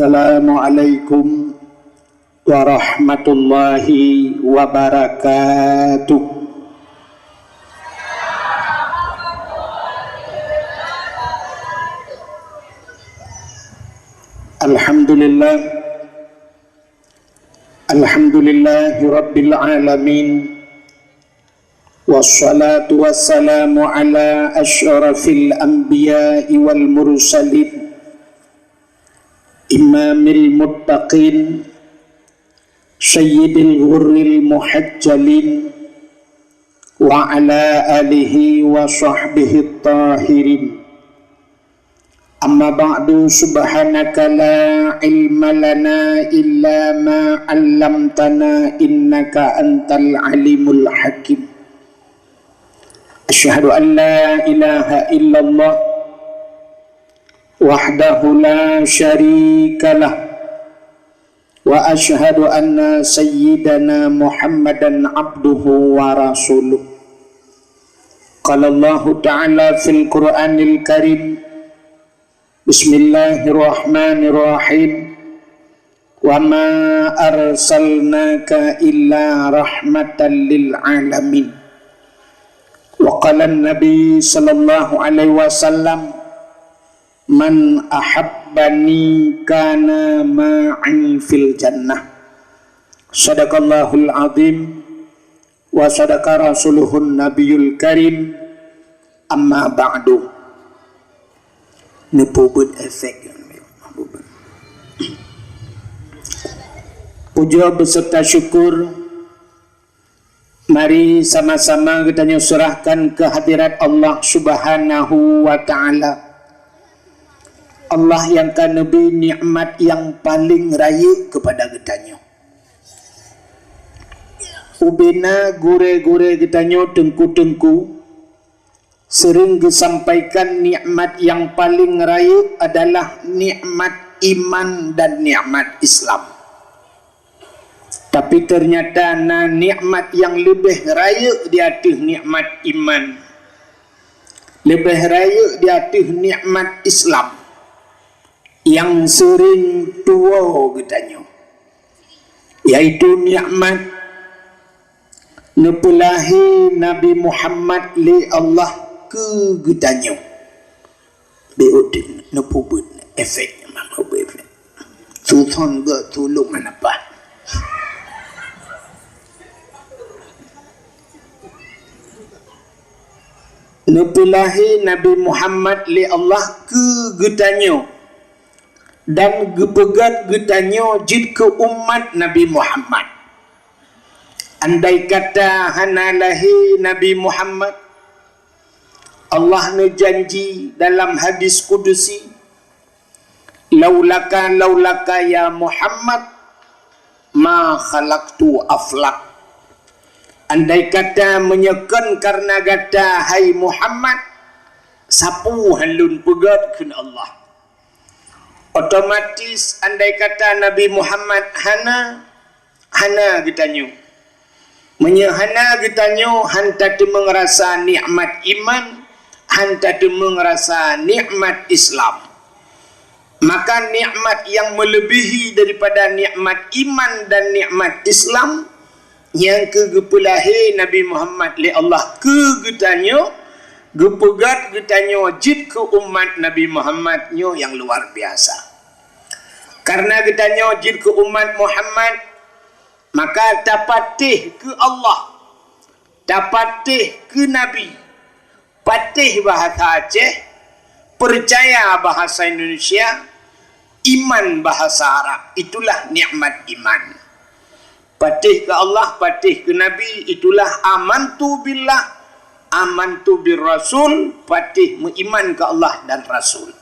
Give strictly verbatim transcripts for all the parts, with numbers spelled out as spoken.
Assalamualaikum warahmatullahi wabarakatuh. Alhamdulillah. Alhamdulillahi rabbil alamin. Wassalatu wassalamu ala asyrafil anbiya'i wal mursalin, imamil muttaqin, sayyidil ghurril muhajjalin, wa ala alihi wa sahbihi tahirin. Amma ba'du, subhanaka la ilma lana illa ma 'allamtana, innaka antal alimul hakim. Asyhadu an la ilaha illallah wahdahu la syarikalah, wa asyhadu anna sayyidana Muhammadan abduhu wa rasuluh. Qala Allahu ta'ala fil Qur'anil Karim, bismillahirrahmanirrahim, wa ma arsalnaka illa rahmatan lil alamin. Wa qala Nabi sallallahu alaihi wasallam, "Man ahabbani kana ma'i fil jannah." Sadaqallahul azim wa sadaqa rasuluhun nabiyul karim. Amma ba'du. Neupeubuet efek. Puja beserta syukur mari sama-sama geutanyoe serahkan keu hadirat Allah Subhanahu wa Ta'ala. Allah nyang ka neubri nikmat nyang paleng rayeuk keupada geutanyoe. Ubena gurée-gurée geutanyoe, teungku-teungku, sering geusampaikan nikmat nyang paleng rayeuk adalah nikmat iman dan nikmat Islam. Tapi teunyata na nikmat nyang leubeh rayeuk di ateueh nikmat iman, leubeh rayeuk di ateueh nikmat Islam nyang sering tuwoe geutanyoe, yaitu nikmat neupeulahé Nabi Muhammad lé Allah keu geutanyoe. Beuti neupeubuet efek, neupeubuet efek. Susah geuh tulông hana paih. Neupeulahé Nabi Muhammad lé Allah keu geutanyoe dan geupeugét geutanyoe jeuet keu umat Nabi Muhammad. Andai kata hana lahé Nabi Muhammad, Allah neujanji dalam hadis kudusi, "Laulaka, laulaka ya Muhammad, ma khalaqtu aflak." Andai kata meunyoe kon kareuna gata, hai Muhammad, sapeue han lôn peugét, kheun Allah. Otomatis, andai kata Nabi Muhammad hana, hana geutanyoe. Meunyoe hana geutanyoe, han tateumeung rasa nikmat iman, han tateumeung rasa nikmat Islam. Maka nikmat nyang meuleubèhi daripada nikmat iman dan nikmat Islam, nyang keu geupeulahé Nabi Muhammad lé Allah keu geutanyoe, geupeugét geutanyoe jeuet keu umat Nabi Muhammad nyoe nyang luar biasa. Kareuna geutanyoe jeuet keu umat Muhammad, maka tapatéh keu Allah, tapatéh keu Nabi, patéh bahasa Aceh, peucaya bahasa Indonesia, iman bahasa Arab. Itulah nikmat iman. Patéh keu Allah, patéh keu Nabi, itulah amantu billah, amantu bir rasul, patéh meuiman keu Allah dan Rasul.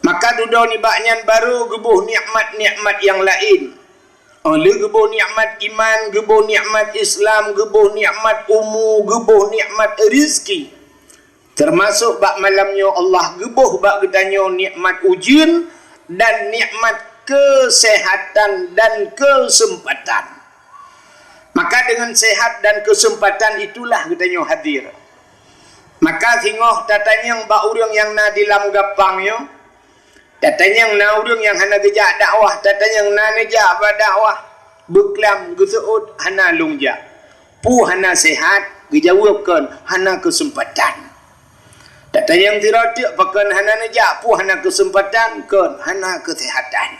Maka dudoe nibak nyan barô geuboh nikmat-nikmat nyang laén. Óh lheueh geuboh nikmat iman, geuboh nikmat Islam, geuboh nikmat umu, geuboh nikmat rizki. Teumasok bak malam nyoe Allah geuboh bak geutanyoe nikmat ujeuen dan nikmat keuseuhatan dan keuseumpatan. Maka deungon seuhat dan keuseumpatan itulah geutanyoe hadir. Maka singoh tatanyong bak ureuëng nyang na di lam gapang nyoe, Tatanyong na ureuëng nyang hana geujak dakwah, tatanyong na neujak bak dakwah, beuklam geuseuôt hana lôn jak. Peue hana seuhat, geujaweueb kon hana keuseumpatan. Tatanyong sidroe teuk pakon hana neujak, peue hana keuseumpatan, kon hana keuseuhatan.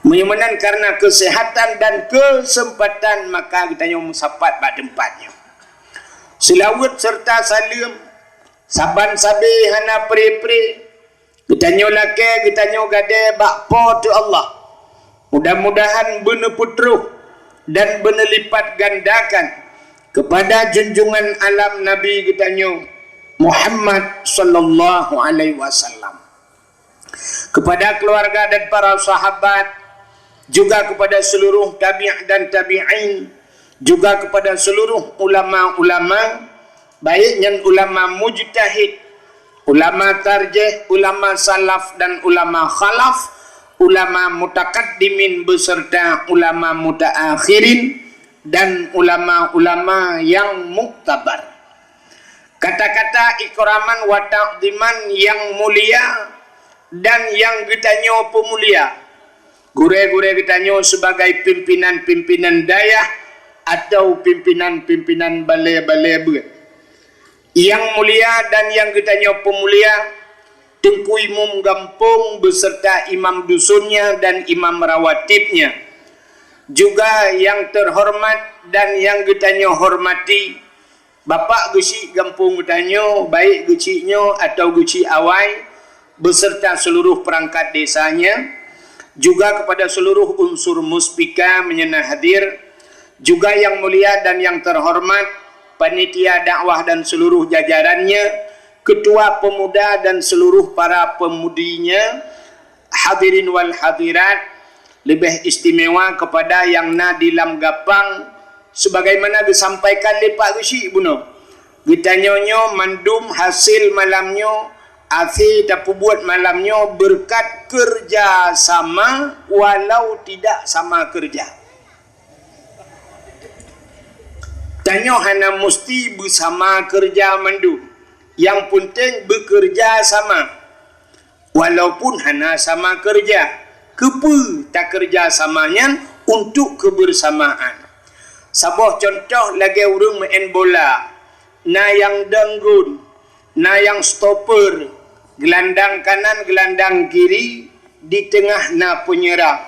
Meunyoe meunan karena keuseuhatan dan keuseumpatan, maka geutanyoe meusapat bak teumpat nyoe. Seulaweuet serta saleuem saban sabe hana pre-pre geutanyoe lakée geutanyoe gadée bak Po teu Allah. Mudah-mudahan beuneupeutroh dan beuneulipatgandakan keupada junjungan alam Nabi geutanyoe Muhammad sallallahu alaihi wasallam, keupada keuluwarga dan para sahabat, juga keupada seuluruh tabi' dan tabi'in, juga keupada seuluruh ulama-ulama, baik nyan ulama mujtahid, ulama tarjih, ulama salaf dan ulama khalaf, ulama mutakaddimin beserta ulama mutaakhirin, dan ulama-ulama nyang muktabar. Kata-kata ikraman wa ta'dhiman nyang mulia dan nyang geutanyoe peumulia. Gurée-gurée geutanyoe sebagai pimpinan-pimpinan dayah atau pimpinan-pimpinan balée-balée beuet. Nyang mulia dan nyang geutanyoe peumulia, Teungku Imum gampông beserta imam dusunnya dan imam rawatibnya. Juga nyang teuhoreumat dan nyang geutanyoe hormati, Bapak Geuchik gampông geutanyoe, baik Geuchik nyoe atawa Geuchik Awai, beserta seuluruh peurangkat desanya, juga keupada seuluruh unsur Muspika meunyoe na hadir, juga nyang mulia dan nyang teuhoreumat panitia dakwah dan seuluruh jajarannya, keutua peumuda dan seuluruh para peumundinya, hadirin wal hadirat, leubeh istimewa keupada nyang na di lam gapang, sebagaimana geusampaikan lé Pak Geuchik bunoe. Geutanyoe nyoe mandum hasé malam nyoe, hasé tapeubuet malam nyoe beureukat keureuja sama walau tidak sama keureuja. Tanyoe hana musti beusama keureuja mandum. Nyang peunteng beukeureuja sama. Walaupun hana sama keureuja, keupeue takeureuja sama nyan untuk keubeusamaan. Saboh cuntoh lagée ureuëng meu'en bola, na nyang dang gôn, na nyang stoper, geulandang kanan, geulandang kiri, di teungoh na peunyeurang.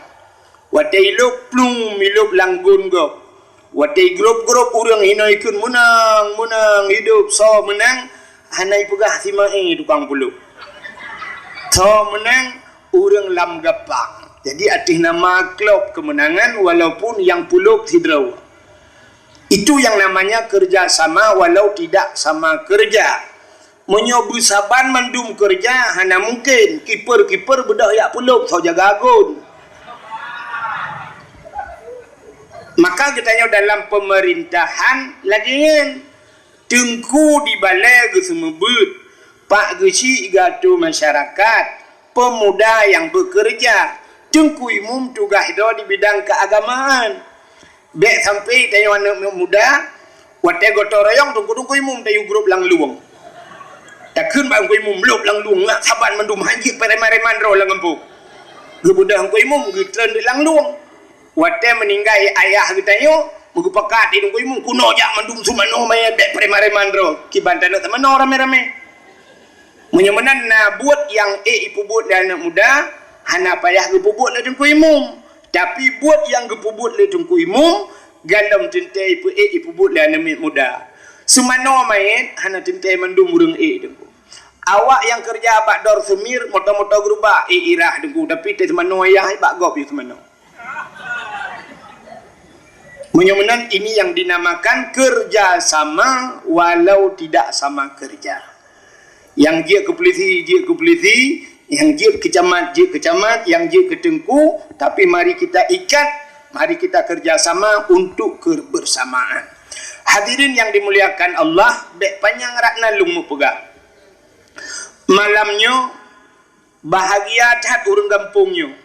Watée ilôb plueng ilôb lam gôn gob. Watée igrôb-grôb ureuëng hinoe ikheun meunang, meunang, hidup, soe meunang, hana ipeugah si Mae tukang pulôb. Soe meunang, ureuëng lam gapang. Jadi ateueh nama klub kemenangan walaupun nyang pulôb sidroe. Itu yang namanya kerja sama walau tidak sama kerja. Meunyoe beusaban mandum keureuja, hana mungken kiper-kiper beudôh jak pulôb soe jaga gôn. Maka geutanyoe dalam peumerintahan lagée nyan, teungku di balée geuseumeubeuet, pak geuchik geuatô masyarakat, peumuda nyang beukeureuja, teungku imum tugaih droe di bidang keuagamaan. Bék sampai tanyoe aneuëk muda, watée gotong royong teungku-teungku imum tayue grôb lam lueng. Takheun bak teungku imum lôb lam lueng, ngat saban mandum hanjeuet preman-preman droe lam gampông. Geubeudôh teungku imum geutreun di lam lueng. Watée meuninggai ayah geutanyoe, meugeupakat di teungku imum, kunoe jak mandum seumanoe manyét bék preman-preman droe. Kiban taneuk seumanoe ramé-ramé. Meunyoe meunan na buet nyang ék ipeubuet lé aneuëk muda, hana payah geupeubuet lé teungku imum. Tapi buet nyang geupeubuet lé teungku imum, galom teuntée ipeu-ék ipeubuet lé aneuëk muda. Seumanoe manyét hana teuntée mandum ureuëng ék teungku. Awak nyang keureuja bak dor seumir, moto-moto geurubak, ék irah teungku, tapi teuh seumanoe ayah bak gob yue seumanoe. Meunyoe meunan, ini yang dinamakan kerja sama walau tidak sama kerja. Nyang jeuet keu pulisi, jeuet keu pulisi, nyang jeuet keu camat, jeuet keu camat, nyang jeuet keu teungku, tapi mari kita ikat, mari kita kerja sama untuk kebersamaan. Hadirin yang dimuliakan Allah, bék panyang rot na lôn meupeugah. Malam nyoe, bahagia that ureuëng gampông nyoe.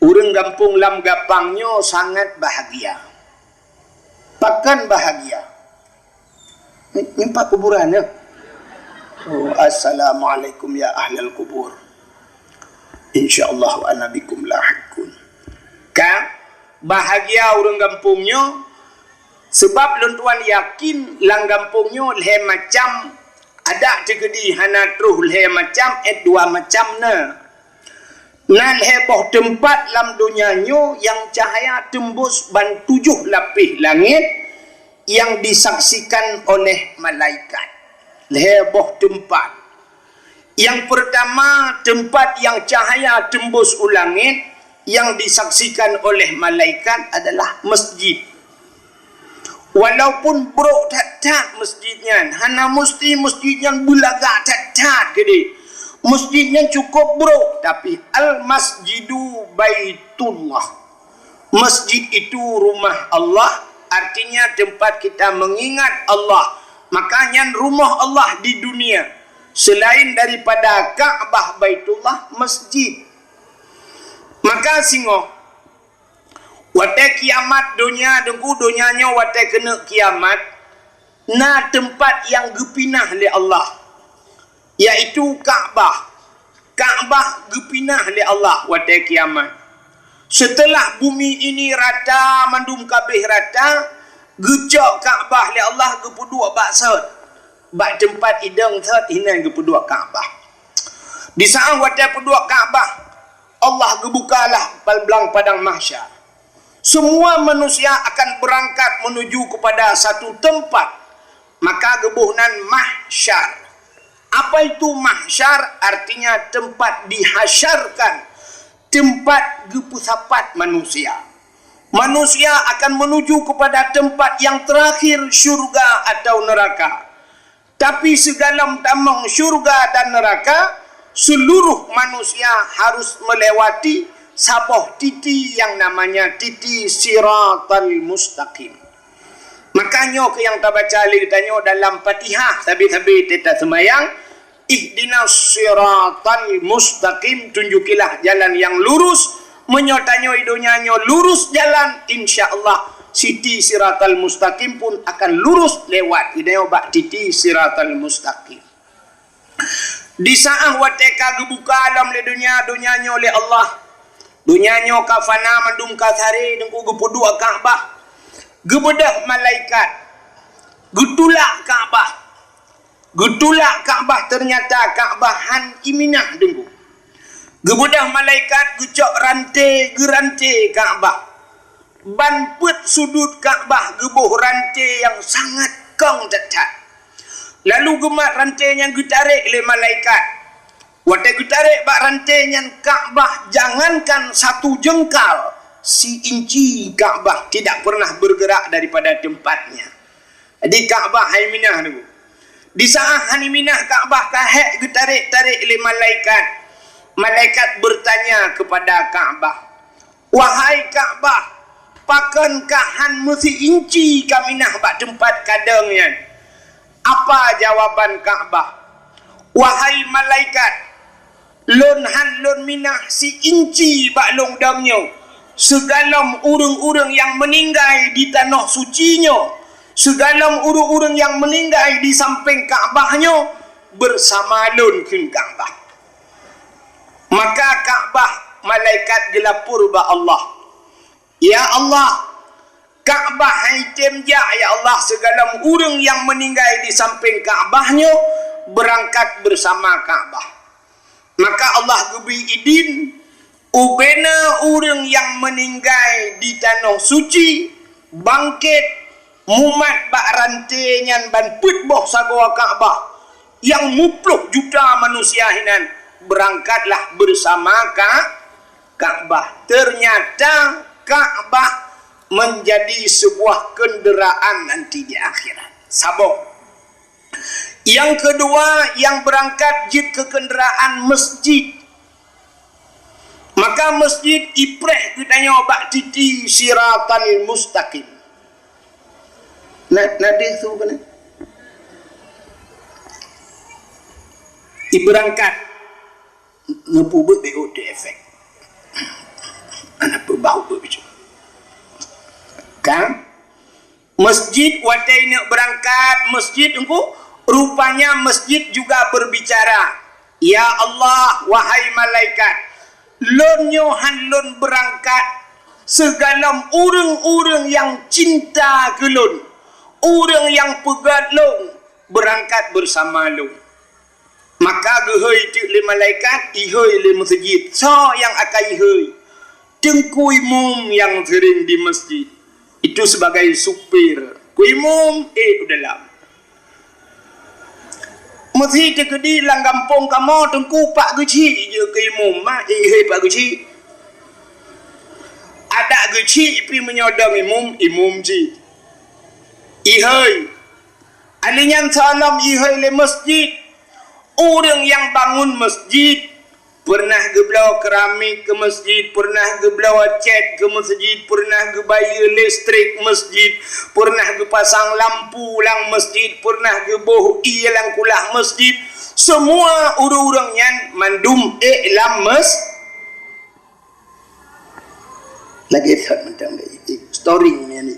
Ureuëng gampông lam gapang nyoe sangat bahagia. Pakon bahagia? Ni, ni pat kuburan nyoe. Oh, assalamualaikum ya ahlal kubur. Insya Allah wa ana bikum lahiqun. Ka bahagia ureuëng gampông nyoe, sebab lôn tuan yakin lam gampông nyoe lhée macam adat teukeudi, hana troh lhée macam, eh, dua macam na. Na lhée boh teumpat lam donya nyoe nyang cahya teumbus ban tujoh lapéh langét nyang disaksikan oleh malaikat. Lhée boh teumpat. Nyang peurtama, teumpat nyang cahya teumbus u langét nyang disaksikan oleh malaikat adalah masjid. Walaupun brok that-that masjid nyan, hana musti masjid nyan beulagak that-that keudeh. Masjid nyan cukup brok, tapi al-masjidu baitullah. Masjid itu rumah Allah, artinya tempat kita mengingat Allah. Maka nyan rumah Allah di dunia. Selain daripada Ka'bah Baitullah, masjid. Maka singoh, watée kiamat donya, deungoe donya nyoe watée keuneuk kiamat, na teumpat nyang geupinah lé Allah, yaitu Ka'bah. Ka'bah geupinah lé Allah watée kiamat. Seuteulah bumi ini rata, mandum kabeh rata, geucok Ka'bah lé Allah geupeuduek bak sot. Bak teumpat idong sot hinan geupeuduek Ka'bah. Di saát watée peuduek Ka'bah, Allah geubukalah blang padang mahsyar. Semua manusia akan berangkat menuju kepada satu tempat, maka geuboh nan mahsyar. Apa itu mahsyar? Artinya tempat dihasyarkan, tempat geupeusapat manusia. Manusia akan menuju kepada tempat yang terakhir, syurga atau neraka. Tapi sigohlom tamong syurga dan neraka, seluruh manusia harus melewati saboh titi yang namanya titi Siratal Mustaqim. Maka nyoe keuh nyang tabaca lé geutanyoe dalam Fatihah sabe-sabe teuta seumayang, "Ihdinas siratal mustaqim," tunjukilah jalan yang lurus. Meunyoe tanyoe i donya nyoe lurus jalan, insya Allah siti siratal mustaqim pun akan lurus lewat geutanyoe bak titi siratal mustaqim. Di saát watée ka geubuka lom lé donya, donya nyoe lé Allah, donya nyoe ka fana, mandum ka sare, deungoe geupeuduek Ka'bah, geubeudôh malaikat, geutulak Ka'bah. Geutulak Ka'bah, ternyata Ka'bah han iminah deungoe. Geubeudôh malaikat geucok ranté, geuranté Ka'bah. Ban peuet sudut Ka'bah geuboh ranté nyang sangat kong that-that. Lalu geumat ranté nyan geutarek lé malaikat. Watée geutarek bak ranté nyan, Ka'bah jangankan satu jengkal, si inci Ka'bah tidak pernah bergerak daripada tempatnya. Jadi Ka'bah han iminah tu. Di saát han iminah Ka'bah ka hék geutarek-tarek lé malaikat. Malaikat bertanya kepada Ka'bah, "Wahai Ka'bah, pakon kah han meusi inci kaminah bak teumpat kadeueng nyan?" Apa jawaban Ka'bah? "Wahai malaikat, lôn han lôn minah si inci bak lôn dong nyoe. Sigohlom ureuëng-ureuëng nyang meuninggai di tanoh suci nyoe, sigohlom ureuëng-ureuëng nyang meuninggai di sampéng Ka'bah nyoe, beusama lôn kheun Ka'bah." Maka Ka'bah, malaikat geulapor bak Allah, "Ya Allah, Ka'bah han item jak, ya Allah, sigohlom ureuëng nyang meuninggai di sampéng Ka'bah nyoe beurangkat beusama Ka'bah." Maka Allah geubri idin, ubena ureuëng nyang meuninggai di tanoh suci bangkét, mumat bak ranté nyan ban peuet boh sagoe Ka'bah, nyang muploh juta manusia hinan beurangkatlah beusama Ka-, Ka'bah. Ternyata Ka'bah menjadi sebuah kenderaan nanti di akhirat. Saboh. Nyang keudua, nyang beurangkat jeuet keu kenderaan masjid. Maka masjid ipreh geutanyoe bak titi siratal mustaqim. Na, na deuh su keunan? Ibeurangkat. Neupeubuet B O T efek. Anak peubau beuh. Kan? Masjid watée neuk beurangkat masjid engku, rupanya masjid juga berbicara, "Ya Allah, wahai malaikat, Lôn nyoe han lôn beurangkat, sigohlom ureuëng-ureuëng nyang cinta keu lôn, ureuëng nyang peugét lôn, beurangkat beusama lôn. Maka geuhôi teuk lé malaikat, ihôi lé meuseujid. Soe nyang akan ihôi? Teungku Imum nyang seuring di meuseujid. Itu sebagai supir. Ku Imum, ék u dalam. Meusi teukeudi lam gampông kamoe, Teungku, pak geuchik jeuet keu Imum, ma, ék ihôi pak geuchik. Adak geuchik pih meunyoe dong Imum, Imum chik. Ihôi. Alèh nyan sigohlom ihôi lé meuseujid. Ureuëng nyang bangun meuseujid, peureunah geubloe keramik keu meuseujid, peureunah geubloe cét keu meuseujid, peureunah geubayeue listrik meuseujid, peureunah geupasang lampu lam meuseujid, peureunah geuboh ié lam kulah meuseujid. Seumua ureuëng-ureuëng nyan mandum ék lam meus-, lagée that mantong lé storing nyan ni.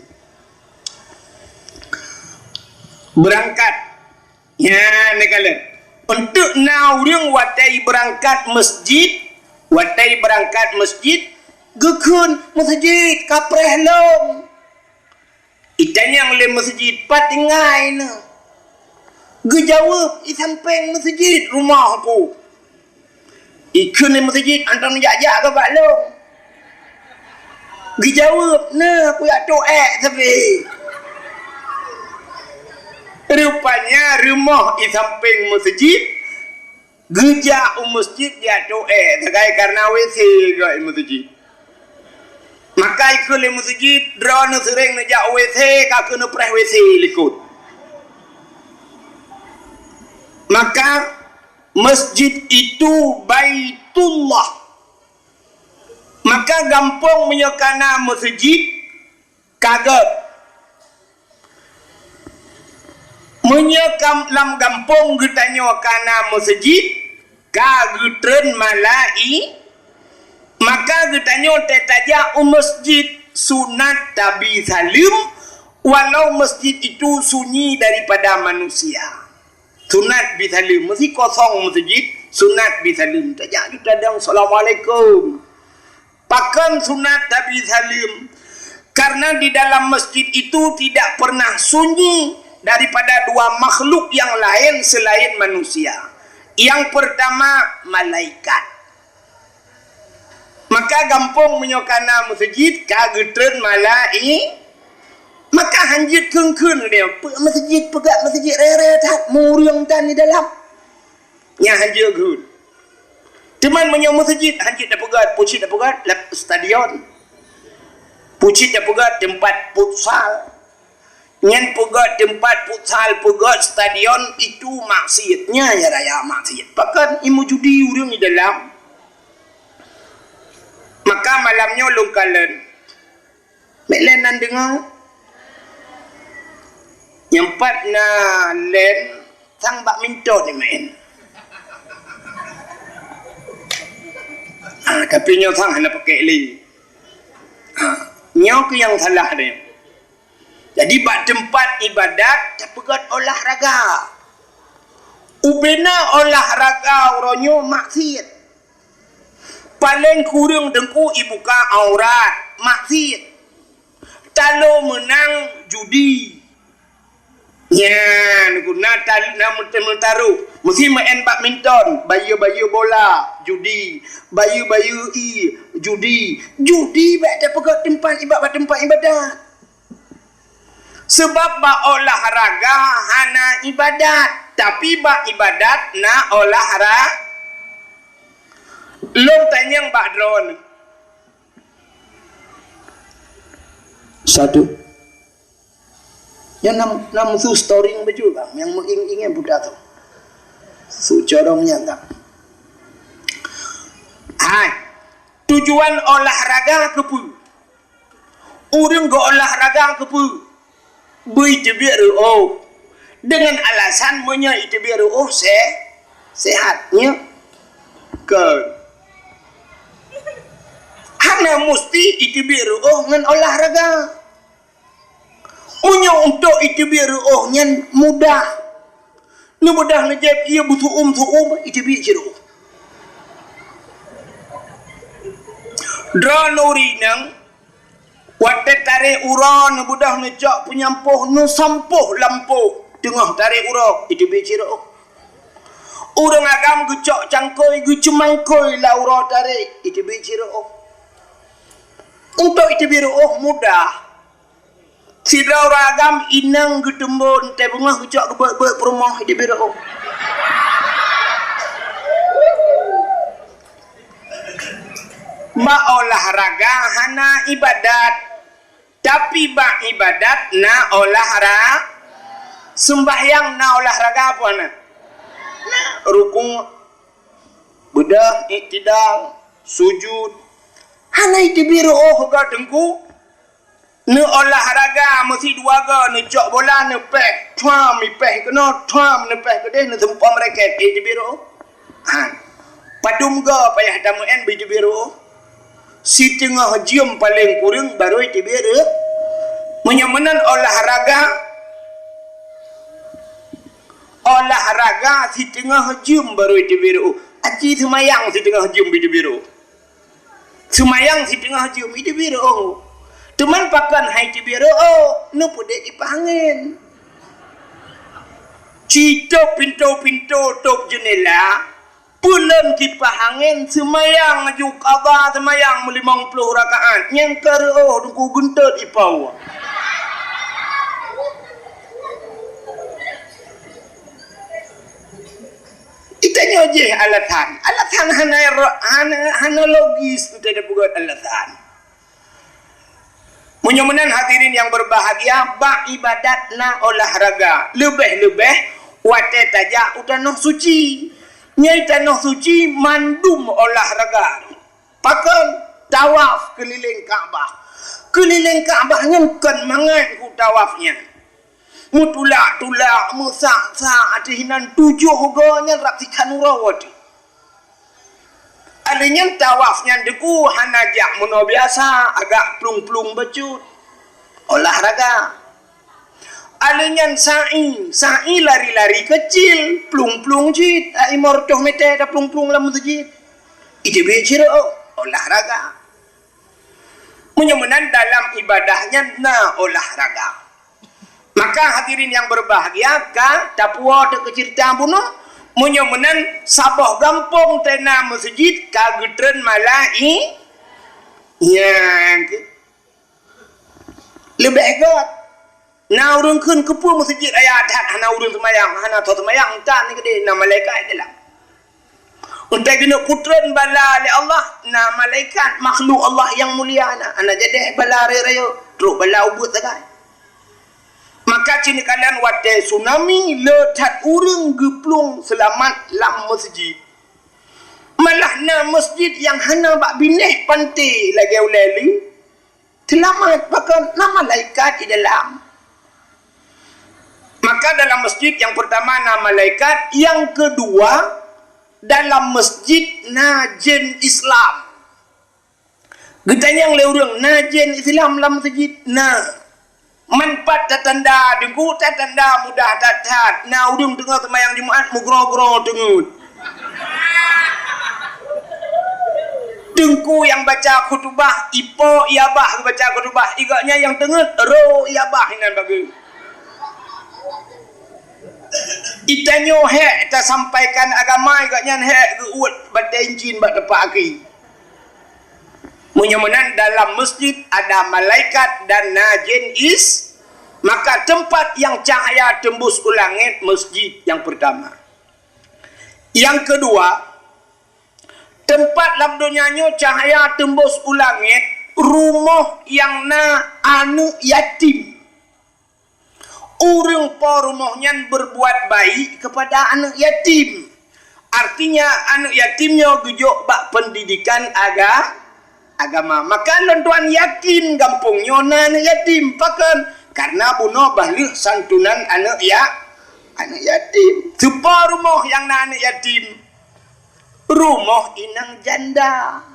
Beurangkat. Nyan neukalon. Eunteuk na ureuëng watée beurangkat meuseujid, watée beurangkat meuseujid, geukheun, "Meuseujid ka preh lom." Itanyong lé meuseujid, "Pat tinggai neuh?" Geujaweueb, "I sampéng meuseujid rumoh ku." Ikheun lé meuseujid, "Anton jak-jak keu bak lôn." Geujaweueb, "Neuh, kujak toh ék sabe." Rupanya rumoh i sampéng meuseujid, geujak u meuseujid jak toh ék sagai karna W C geuh i meuseujid. Maka ikheun lé meuseujid, "Droeneuh seuréng neujak W C, ka keuneuk preh W C likot." Maka Masjid itu Baitullah. Maka gampông meunyoe kana meuseujid, ka gét. Meunyoe kam-, lam gampông geutanyoe kana meuseujid, ka geutreun malai-, maka geutanyoe teutajak u masjid sunat tabi saleuem, walau masjid itu sunyi daripada manusia. Sunat bi saleuem, meusi kosong meuseujid, sunat bi saleuem. Tajak ju tadong, "Assalamualaikum." Pakon sunat tabi saleuem? Karena di dalam masjid itu tidak pernah sunyi daripada dua makhluk yang lain selain manusia. Yang pertama, malaikat. Maka gampông meunyoe kana meuseujid ka geutreun malai-, maka hanjeuet kheun-kheun lé, "Peue meuseujid, peugah meuseujid raya-raya that, mureueng tan di dalam." Nyan hanjeuet kheun. Teuma meunyoe meuseujid hanjeuet tapeugah, pucit tapeugah lam stadion. Pucit tapeugah teumpat futsal. Nyan peugah teumpat futsal, peugah stadion, itu maksiat. Nyan ya raya maksiat. Pakon imeujudi ureueng di dalam. Maka malam nyoe lôn kalon. Mek lén nan deungoe. Nyang pat na lén sang badminton ni main. Ah, tapi nyoe sang hana pakai lé. Ah, nyoe keuh nyang salah deh. Jadi, bak teumpat ibadat tapeugét olahraga. Ubena olahraga uroe nyoe maksiat. Paleng kureueng Teungku ibuka aurat, maksiat. Talo meunang judi. Nyan, guna tal-, na meut-, meutaroh. Meusi main badminton, bayeue-bayeue bola, judi. Bayeue-bayeue ié, judi. Judi bèk tapeugét teumpat iba-, bak teumpat ibadat. Sabab bak olahraga hana ibadat, tapi bak ibadat na olahra-, lôn tanyong bak droeneuh. Satu. Nyan nam, nam su storing baju bang, nyang meuing-ing buta tu. Su corong nyan tak. Hai, tujuan olahraga keupeue? Ureueng geuolahraga keupeue? Beuteubiet reuôh. Deungon alasan meunyoe iteubiet reuôh se-, sehat, nyo. Kon. Hana musti iteubiet reuôh ngon olahraga. Meunyoe untuk iteubiet reuôh nyan mudah. Neumudah neujép ié beusuum-suum, iteubiet cit reuôh. Droeneuh ureueng inong, watée tarek uroe neubeudôh neucok peunyampôh, neusampôh lampôh teungoh tarek uroe, iteubiet cit reuôh. Ureueng agam geucok cangkôi, geuceumangkôi lam uroe tarek, iteubiet cit reuôh. Untuk iteubiet reuôh mudah. Sidroe ureueng agam inong geuteumbon teuh beungoh geucok geubeuet-beuet peurumoh di biro. Bak olahraga hana ibadat, tapi bak ibadat na olahra-, seumbahyang na olahraga apa na? Na rukuk, beudôh, iktidal, sujud. Hana iteubiet reuôh ka teungku. Neuolahraga meusi dua goe, neucok bola, neupéh, thuam, ipéh keunoe, thuam, neupéh keudeh, neuseumpom raket, eh, teubiet reuôh. Ha. Padum goe payah tameu'en beu teubiet reuôh? Siteungoh jeuem paleng kureueng barô teubiet reuôh. Meunyoe meunan olahraga, olahraga siteungoh jeuem barô teubiet reuôh. Aci seumayang siteungoh jeuem beu teubiet reuôh. Seumayang siteungoh jeuem, iteubiet reuôh. Teuma pakon hai teubiet reuôh, neupeudeh kipah angén. Citôb pintoe-pintoe, tôb jeunela, peuleuen kipah angén, seumayang ju qadha seumayang meulimong ploh rakaat, nyang ka reuôh teungku geuntot ipawa. Itanyoe jih alasan. Alasan hana ro-, hana, hana logis teupeugöt alasan. Meunyoe meunan hadirin nyang beubahgia, bak ibadat na olahraga. Leubeh-leubeh watée tajak u tanoh suci. Nyang tanoh suci mandum olahraga. Pakon? Tawaf keulileng Ka'bah. Keulileng Ka'bah nyan kon mangat ku tawaf nyan. Meutulak-tulak, meusak-sak ateueh inan tujoh goe nyan rab sikhan uroe teuh. Alèh nyan tawaf nyan teungku hana jak meunoe biasa, agak plueng-plueng bacut. Olahraga. Alèh nyan sa'i, sa'i lari-lari keucil, plueng-plueng cit, ai limong reutôh meter taplueng-plueng lam meuseujid. Iteubiet cit reuôh, olahraga. Meunyoe meunan dalam ibadah nyan na olahraga. Maka hadirin nyang beubahgia ka tapuwoe teuk keu ceurita bunoe, meunyoe meunan saboh gampông teuh na meuseujid ka geutreun malai-, nyang leubeh göt. Na ureuëng kheun keupeue meuseujid raya that hana ureuëng seumayang, hana soe seumayang, tan keudeh na malaikat di dalam. Untée keuneuk peutreun bala lé Allah, na malaikat makhluk Allah nyang mulia na, hana jadeh bala rayeuk-rayeuk, trok bala ubeut sagai. Maka cit neukalon watée tsunami le that ureuëng geuplueng seulamat lam meuseujid. Malah na meuseujid nyang hana bak binéh panté lagée ulée leuh. Seulamat pakon na malaikat di dalam. Maka dalam masjid yang pertama na malaikat, yang kedua dalam masjid na jin Islam. Geutanyong lé ureuëng, na jin Islam lam masjid? Na. Manfaat tatanda, deungon tatanda mudah that-that. Na ureuëng teungoh seumayang Jumat meugroe-groe teungeut. Teungku nyang baca khutubah, ipo i abah geubaca khutubah, i gobnyan nyang teungeut, ro i abah inan bagoe. Itanyoe hék tasampaikan agama, i gobnyan hék geuuet batée incin bak teumpat akhé. Meunyoe meunan dalam masjid ada malaikat dan na jin is, maka tempat yang cahaya tembus u langét masjid yang pertama. Yang kedua, tempat lam donya nyoe cahaya tembus u langét, rumoh nyang na aneuëk yatim. Ureuëng po rumoh nyan berbuat baik kepada aneuëk yatim. Artinya, aneuëk yatim nyoe geujok bak pendidikan aga-, agama. Maka lôn tuan yakin gampông nyoe na aneuëk yatim. Pakon? Karena bunoe bah lheueh santunan aneuëk ya-, aneuëk yatim. Soe po rumoh nyang na aneuëk yatim? Rumoh inong janda.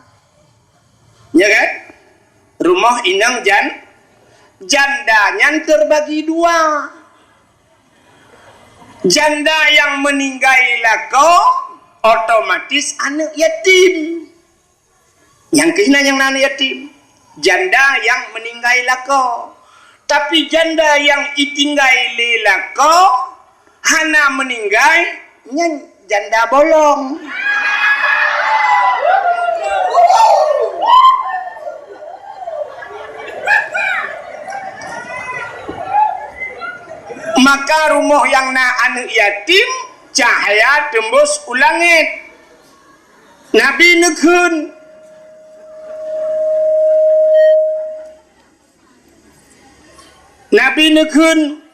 Ya kan? Rumoh inong jan-, janda nyan terbagi dua. Janda yang meninggai lakoe otomatis aneuëk yatim. Nyang keuh na nyang na aneuk yatim, janda nyang meuninggai lakoe. Tapi janda nyang itinggai lé lakoe hana meuninggai, nyan janda bolong. Maka rumoh nyang na aneuk yatim, cahya teumbus u langét. Nabi neukheun, Nabi neukheun,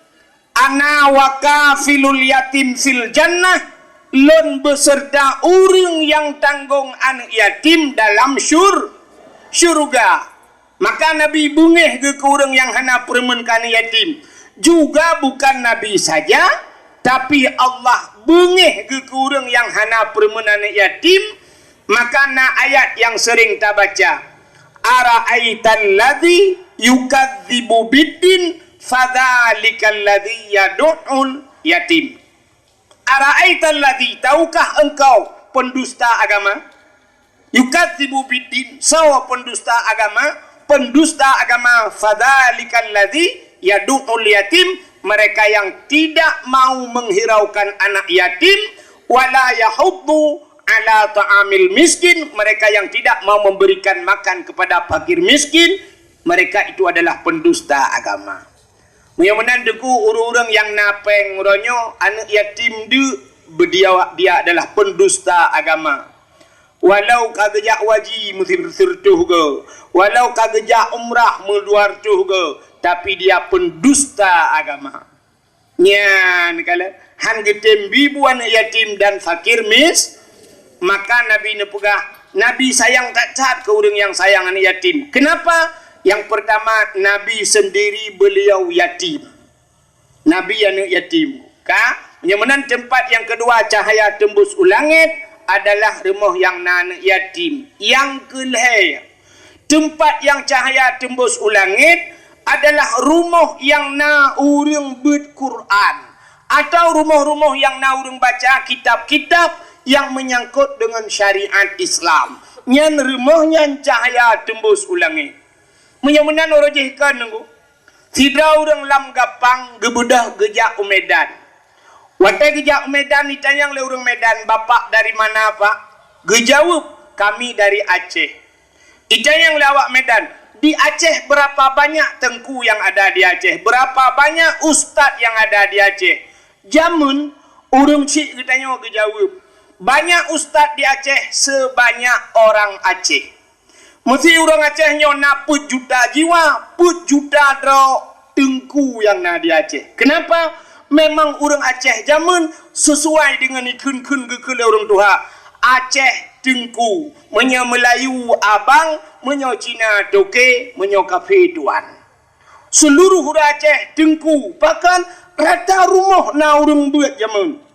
"Ana wa kafilul yatim fil jannah," lôn beuseurta ureuëng nyang tanggong aneuk yatim dalam syur-, syeuruga. Maka Nabi beungéh geuh keu ureuëng nyang hana peureumeun keu aneuk yatim. Juga bukan Nabi saja, tapi Allah beungéh geuh keu ureuëng nyang hana peureumeun aneuk yatim. Maka na ayat nyang seuring tabaca, "Ara'aital ladzi yukadzibu biddin, fadzalikal ladzi yadu'ul yatim." "Ara'aital ladzi," tahukah engkau pendusta agama? "Yukadzibu biddin," soe pendusta agama? Pendusta agama, "fadzalikal ladzi yadu'ul yatim," mereka yang tidak mau menghiraukan anak yatim, "wala yahuddu ala ta'amil miskin," mereka yang tidak mau memberikan makan kepada fakir miskin, mereka itu adalah pendusta agama. Meunyoe meunan Teungku, ureuëng-ureuëng nyang na péng uroe nyoe, aneuk yatim deuk, beudiawak dia adalah pendusta agama. Walau ka geujak waji meusireutoh goe, walau ka geujak umrah meudua reutôh goe, tapi dia pendusta agama. Nyan kalon, han geutem bi bu aneuk yatim dan fakir mis-, maka Nabi neupeugah, Nabi sayang that-that keu ureuëng nyang sayang aneuk yatim. Kenapa? Yang pertama, Nabi sendiri beliau yatim. Nabi aneuk yatim. Ka? Nyang meunan teumpat nyang keudua cahya teumbus u langét adalah rumoh nyang na aneuk yatim. Nyang keulhée, teumpat nyang cahya teumbus u langét adalah rumoh nyang na ureuëng beuet Quran, atau rumoh-rumoh nyang na ureuëng baca kitab-kitab nyang meunyangkot deungon syariat Islam. Nyan rumoh nyan cahya teumbus u langét. Meunyoe meunan uroe jih kon Teungku, sidroe ureuëng lam gampang geubeudôh geujak u Medan. Watée geujak u Medan, itanyong lé ureuëng Medan, "Bapak dari mana, Pak?" Geujaweueb, "Kami dari Aceh." Itanyong lé awak Medan, "Di Aceh berapa banyak teungku yang ada di Aceh? Berapa banyak ustaz yang ada di Aceh?" Jameun ureuëng chik geutanyoe geujaweueb, "Banyak ustaz di Aceh sebanyak orang Aceh." Meusi ureuëng Aceh nyoe na peuet juta jiwa, peuet juta droe teungku nyang na di Aceh. Kenapa? Memang ureuëng Aceh jameun sesuai deungon ikheun-kheun geukheun lé ureuëng tuha. Aceh teungku, meunyoe Meulayu abang, meunyoe Cina toke, meunyoe kafé tuan. Seuluruh ureuëng Aceh teungku, bahkan rata rumoh na ureuëng beuet jameun.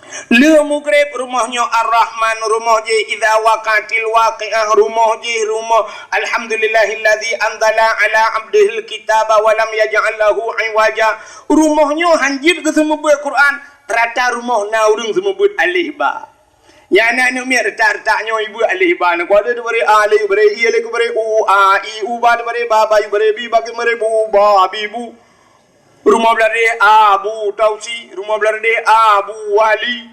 Lheueh mugreb rumoh nyoe Ar-Rahman, rumoh jih Idza Waqa'atil Waqi'ah, rumoh jih rumoh Alhamdulillahilladzi anzala ala abdihil kitaba wa lam yaj'al lahu iwaja. Rumoh nyoe hanjeuet geuseumeubeuet Quran, rata rumoh na ureuëng seumeubeuet alif ba. Nyan aneuk miet reutak-reutak nyoe ibeuet alif ba, na kuat dibri alif, bri i, alif bri u, a, i, u, ba dibri ba, ba i bri bi, ba ki bri bu, ba, bi bu. Rumoh Blahdeh Abu Tausi, rumoh Blahdeh Abu Wali.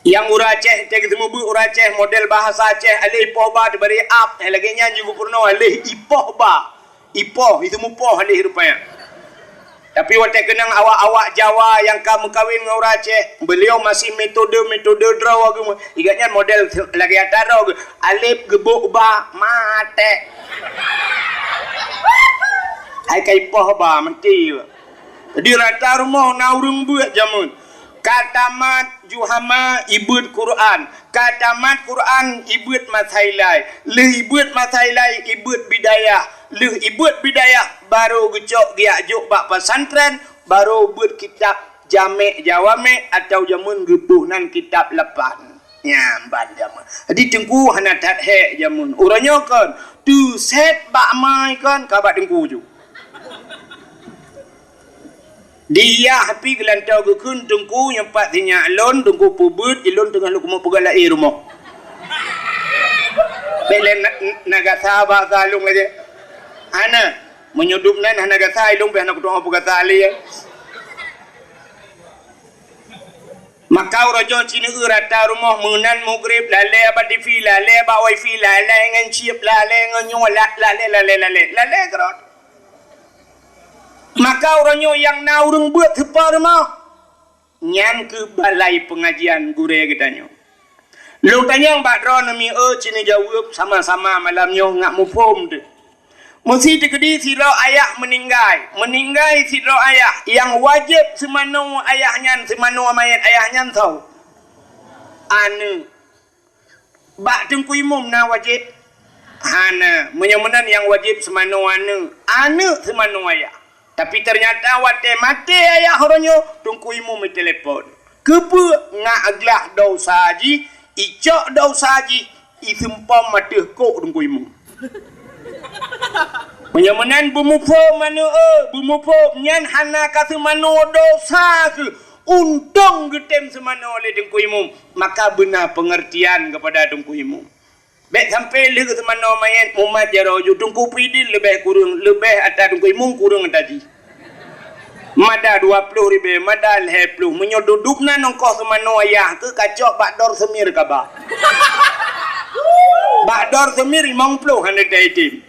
Nyang ureuëng Aceh, teuka seumeubeuet ureuëng Aceh, model bahasa Aceh, alif ipoh ba teubari ap, eh, lagée nyan jih geupeurunoe, alif ipoh ba. Ipoh, itu mupoh alif rupanya. Tapi watée keunong awak-awak Jawa nyang ka meukawen ngon ureuëng Aceh, beliau masih metode-metode droe geuh, igat nyan model lagée ata droe geuh, alif geubok ba, maté. Hai ka ipoh ba, meuti. Di rata rumoh na ureuëng beuet jameun. Ka tamat Juhama ibeuet Quran, ka tamat Quran ibeuet Masailai, lheueh ibeuet Masailai ibeuet Bidayah, lheueh ibeuet Bidayah barô geucok geujak jok bak pesantren, barô beuet kitab Jamek Jawamek atau jameun geuboh nan kitab lapan. Nyan ban jameun. Jadi teungku hana that hék jameun. Uroe nyoe kon, teusét bak mai kon ka bak teungku ju. Di yah pih geulantoe geukheun, "Teungku, nyoe pat sinyak lôn, Teungku peubeuet, ilôn teungoh lôn keumeung peugah laén rumoh." Bèk lé na-, na gasa basa lôn lagèe. Hana, meunyoe dum nan hana gasa, ilôn pih hana kutu'oh peugasa lé. Maka uroe nyoe sineuk rata rumoh meunan mugrib, lalè bak T V, lalè bak wifi, lalè ngon chip, lalè ngon nyoe, la-, lalè, lalè, lalè, lalè keudroe. Maka uroe nyoe nyang na ureueng beuet teupeue rumoh, nyan keuh balai peungajian gurèe geutanyoe. Lôn tanyong bak droeneuh mieu, ci neujaweueb sama-sama malam nyoe ngat muphom teuh. Meusi teukeudi sidroe ayah meuninggai, meuninggai sidroe ayah, nyang wajéb seumanoe ayah nyan, seumanoe manyét ayah nyan soe? Aneuk. Bak Teungku Imum na wajéb? Hana. Meunyoe meunan nyang wajéb seumanoe aneuk, aneuk seumanoe ayah. Tapi teunyata watèe maté ayah uroe nyoe, Teungku Imum itelepon. Keupeue? Ngat glah desya jih, icok desya jih, iseumpom ateueh kok Teungku Imum. Meunyoe meunan beumuphom aneuk, eh, beumuphom, nyan hana ka seumanoe desya keuh. Untông geutem seumanoe lé Teungku Imum, maka beuna peungeurtian keupada Teungku Imum. Bèk sampoe lheueh seumanoe manyét mumat jaroe ju, Teungku Pidin leubeh kureueng, leubeh ata Teungku Imum, kureueng ata jih. Mada dua ploh ribèe, mada lhèe ploh. Meunyoe duduek na nongkoh seumanoe ayah keuh, kacok bak dor seumir kaba. Bak dor seumir limong ploh hana taitem.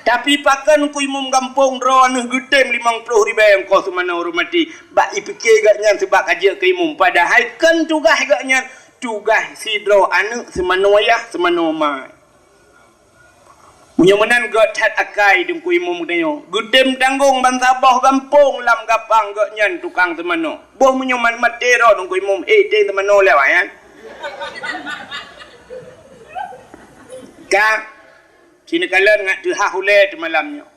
Tapi pakon Teungku Imum gampông droeneuh geutem limong ploh ribèe nongkoh seumanoe ureueng maté? Bak ipike gobnyan seubab ka jeuet keu imum. Padahai kon tugaih gobnyan, tugaih sidroe aneuk seumanoe ayah, seumanoe ma. Meunyoe meunan gèt that akai Teungku Imum geutanyoe, geutem tanggong bansaboh gampông lam gapang gobnyan tukang seumanoe. Boh meunyoe ma-, maté droe Teungku Imum, eh, tem seumanoe lé awaknyan. Ka, sineukalon ngat teuhah ulèe teumalam nyoe.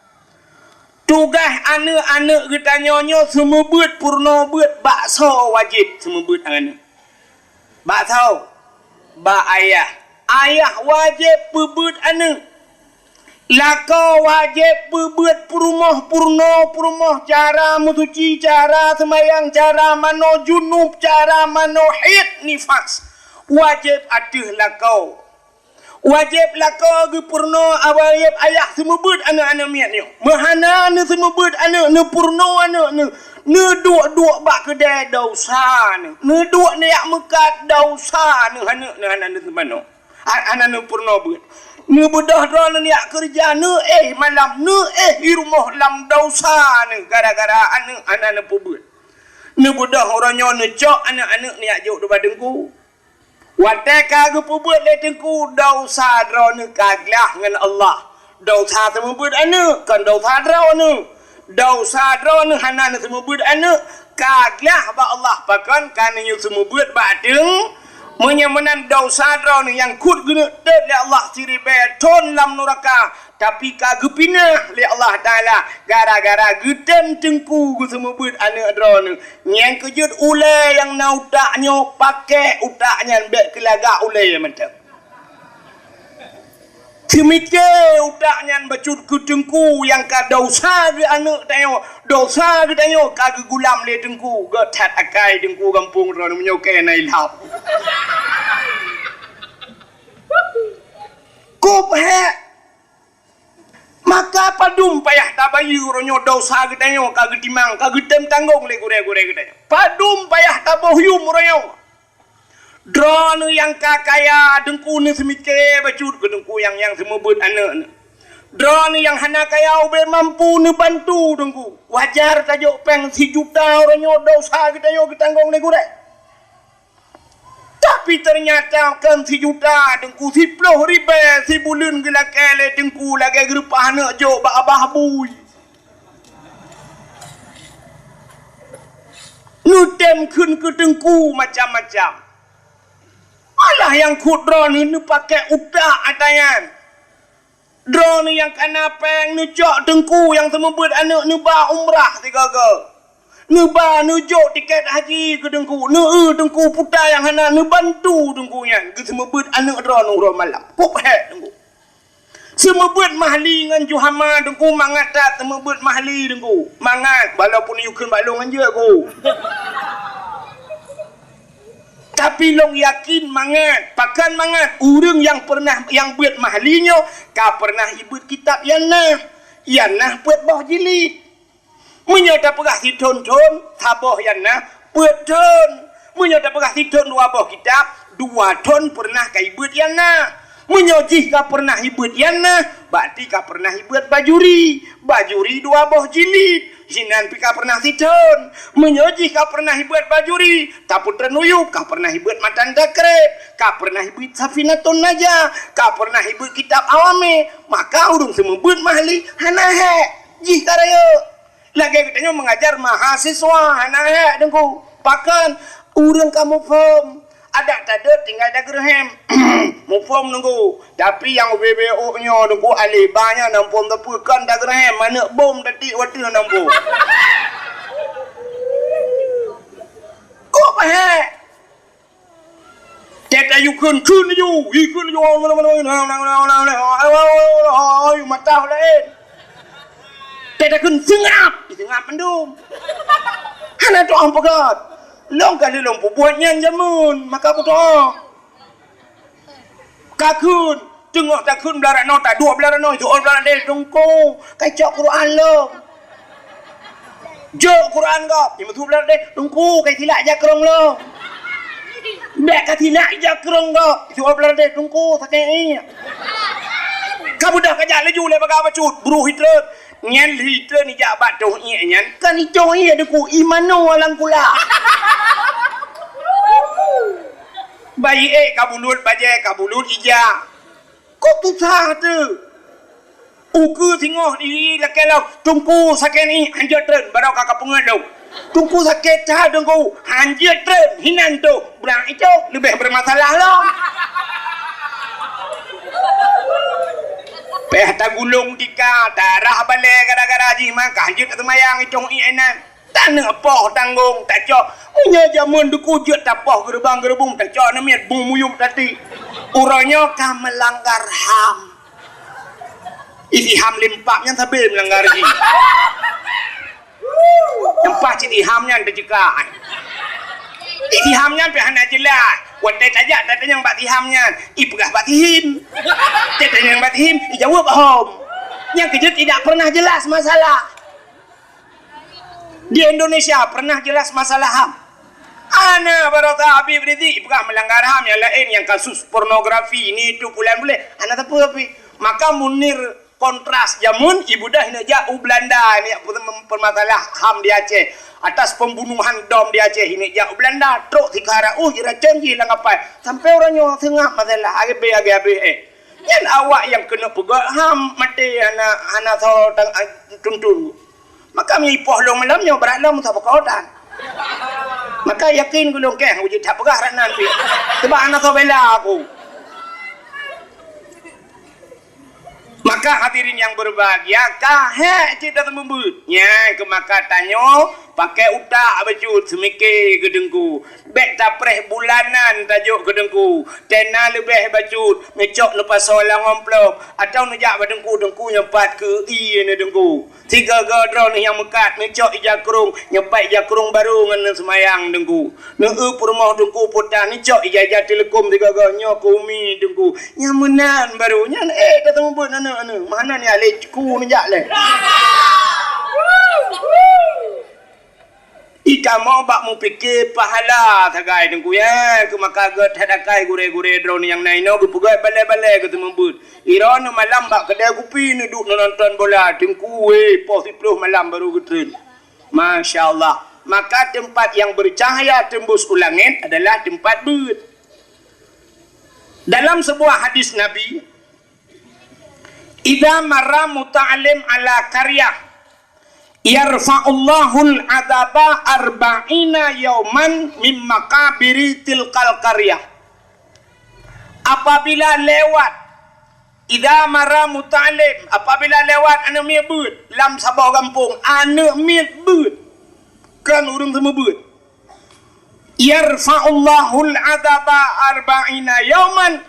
Tugaih aneuk-aneuk geutanyoe nyoe seumeubeuet peurunoe beuet, bak soe wajéb seumeubeuet aneuk? Bak soe? Bak ayah. Ayah wajéb peubeuet aneuk. Lakoe wajéb peubeuet peurumoh, peurunoe, peurumoh, cara meusuci, cara seumayang, cara manoe junub, cara manoe haid nifas. Wajéb ateueh lakoe. Wajéb lakoe geupeurunoe, wajéb ayah seumeubeuet aneuk-aneuk miet nyoe. Meuhana neuseumeubeuet aneuk, neupeurunoe aneuk neuh, neuduek-duek bak keudè, desya neuh. Neuduek neujak meukat, desya neuh, aneuk neuh hana neuseumanoe. Ha-, hana neupeurunoe beuet. Neubeudôh droeneuh neujak keureuja, neuéh malam, neuéh di rumoh lam desya neuh gara-gara aneuk hana neupeubeuet. Neubeudôh uroe nyoe neucok aneuk-aneuk neujak jok dubah teungku. Watèe ka geupeubeuet lé teungku, desya droeneuh ka glah ngon Allah. Desya seumeubeuet aneuk, kon desya droeneuh. Desya droeneuh hana neuseumeubeuet aneuk, ka glah bak Allah, pakon ka neunyoe seumeubeuet bak teung. Meunyoe meunan desya droeneuh nyang kheun geuneuk teuet lé Allah siribèe thon lam nuraka, tapi ka geupinah lé Allah Taala gara-gara geutem teungku geuseumeubeuet aneuk droeneuh. Nyang keujeuet ulèe nyang na utak nyoe, pakèk utak nyan, bèk keu lagak ulèe mantong. Seumike utak nyan bacut keu teungku nyang ka desya geuh aneuk tanyoe, desya geuh tanyoe ka geugulam lé teungku, gèt that akai teungku gampông droeneuh meunyoe keu na ilham. Kop hèk. Maka padum payah tabayeue uroe nyoe desya geutanyoe ka geutimang, ka geutem tanggong lé gurèe-gurèe geutanyoe. Padum payah taboh yuem uroe nyoe. Droeneuh nyang ka kaya, teungku neuseumike bacut keu teungku nyang, nyang seumeubeuet aneuk neuh. Droeneuh nyang hana kaya ubé mampu neubantu teungku. Wajar tajok péng sijuta uroe nyoe desya geutanyoe geutanggong lé gurèe. Tapi teunyata kon sijuta teungku, siploh ribèe sibuleuen geulakèe lé teungku lagèe geureupah aneuk jok bak abah bui. Neutem kheun keu teungku macam-macam. Malah nyang kheun droeneuh neupakèk utak ata nyan. Droeneuh nyang kana péng neucok teungku nyang seumeubeuet aneuk neuba umrah sigoe-goe. Neuba neujok tiket haji keu teungku, neueu teungku puta nyang hana, neubantu teungku nyan geuseumeubeuet aneuk droeneuh uroe malam. Kop hèk teungku. Seumeubeuet mahli ngon ju hama, Teungku, mangat that seumeubeuet mahli, Teungku. Mangat, walaupun yue kheun bak lôn ngon jeuet, Teungku. Tapi lôn yakin mangat, pakon mangat, ureuëng nyang peureunah, nyang beuet mahli nyoe ka peureunah ibeuet kitab Yanah. Yanah peuet boh jilid. Meunyoe tapeugah sithon thon, saboh Yanah peuet thon. Meunyoe tapeugah sithon dua boh kitab, dua thon peureunah ka ibeuet Yanah. Meunyoe jih ka peureunah ibeuet Yanah, berarti ka peureunah ibeuet Bajuri. Bajuri dua boh jilid, hinan pih ka peureunah sithon. Meunyoe jih ka peureunah ibeuet Bajuri, tapeutreun uyueb ka peureunah ibeuet Matan Takrib, ka peureunah ibeuet Safinatun Najah, ka peureunah ibeuet kitab Awame, maka ureuëng seumeubeuet mahli hana hék, jih ka rayeuk. Lagée geutanyoe mengajar mahasiswa, hana hék, Teungku. Pakon? Ureuëng ka muphom. Adak tadeuet tinggai dageureuhem. Muphom, Teungku. Tapi nyang ubebe-ube nyoe, Teungku, aleh ba nyan na muphom teupeu kon dageureuhem, manök bom tatiek watée na muphom. Kok pahé? Tét ayue kheun, kheun laju, ih, kheun laju, ayu mata laén. Tét takheun seungab, ih, seungab mandum. Hana tu'oh peugah. Lôn ka lheueh lôn peubuet nyan jameun, maka kutu'oh. Ka kheun, teungoh takheun blah ranoe, taduek blah ranoe, jeuet blah ranoe, Teungku, ka cok Quran lom. Jok Quran gob, imeuteupeue lé, Teungku, ka silak jakrong lom. Bèk ka silak jakrong gob, imeuteupeue lé, Teungku, sakét ié. Ka beudôh ka jak laju lé bagah bacut, bru hitreun. Nyan hitreun ijak bak toh ié nyan, kan itoh ié Teungku, imanu alang kula. Bayi ék ka bulut, bajée ka bulut ija. Kok susah teuh? Ukeue singoh di lakée lom, Teungku sakét ni hanjeuet treun, barô ka kapeungeut lom. Teungku sakét that Teungku, hanjeuet treun, hinan toh, brang icok leubeh bermasalah lom. Péh tagulong tika, darah balée gara-gara jih maka hanjeuet seumayang icok ié nan. Taneuk poh tanggong tacok. Meunyoe jameun Teungku jeuet tapoh geureubang-geureubong tacok aneuk miet bung muyueb tati. Uroe nyoe ka meulanggar ham. Isi ham limpak nyan sabe meulanggar jih. Nyang paih cit iham nyan teuceuka. Isi ham nyan pih hana jeulaih. Watée tajak tatanyong bak siham nyan, ipeugah bak sihim. Tatanyong bak sihim, ijaweueb hom. Nyang keujeuet tidak pernah jelas masalah. Di Indonesia pernah jelas masalah ham? Hana, baroesa Habib Rizik peugah melanggar ham, nyang laén nyang kasus pornografi, ni itu pulan buléh, hana sapeue pih. Maka Munir kontras jameun, ibudah neujak u Belanda, neujak permasalah ham di Aceh. Atas pembunuhan dom di Aceh, neujak u Belanda, trok sikara uh jiracon jih lam kapai. Sampai uroe nyoe seungab masalah, habéh, habéh, habéh, eh. Nyan awak nyang keuneuk peugöt ham maté hana, hana soe tang-, tuntun. Maka mi poh lôn malam nyoe brat lom saboh kodan. Maka yakin gulong keh uji that peugah rat nan pih. Sebab hana soe bela aku. Maka hadirin yang berbahagia, ka hék cit dah teumeubeut. Nyan keu maka tanyoe pakai utak bacut seumike keu Teungku. Bék tapreh bulanan tajok keu Teungku. Tena leubeh bacut, neucok neupasoe lam amplop, atawa neujak bak Teungku, Teungku nyoe pat keu ie neuh Teungku. Sigoe-goe droeneuh nyang meukat, neucok ija krông, nyoe pat ija krông barô ngon neuseumayang Teungku. Neueu peurumoh Teungku puta, neucok ija-ija teuleukom sigoe-goe nyoe keu umi Teungku. Nyang meunan barô, nyan ék tateumeubeut aneuk-aneuk. Meuhana ni ahli ku neujak lé. Ikamoe bak meupike pahala sagai Teungku, ya, keu maka gét that akai gurée-gurée droeneuh nyang na inoe geupeugöt balée-balée geuteumeubeut. Droeneuh malam bak keudée kupi neuduek neunonton bola, Teungku, weh, poh siplôh malam barô geutreun. Masya Allah. Maka tempat yang bercahaya tembus u langét adalah tempat beuet. Dalam sebuah hadis Nabi, "Idza marra muta'allim ala qaryah, yarfa'ullahul adzaba arba'ina yauman min maqabiri tilkal qaryah." Apabila lewat, idza marra muta'allim, apabila lewat aneuk miet beuet lam saboh gampông, aneuk miet beuet, kon ureuëng seumeubeuet. "Yarfa'ullahul adzaba arba'ina yauman,"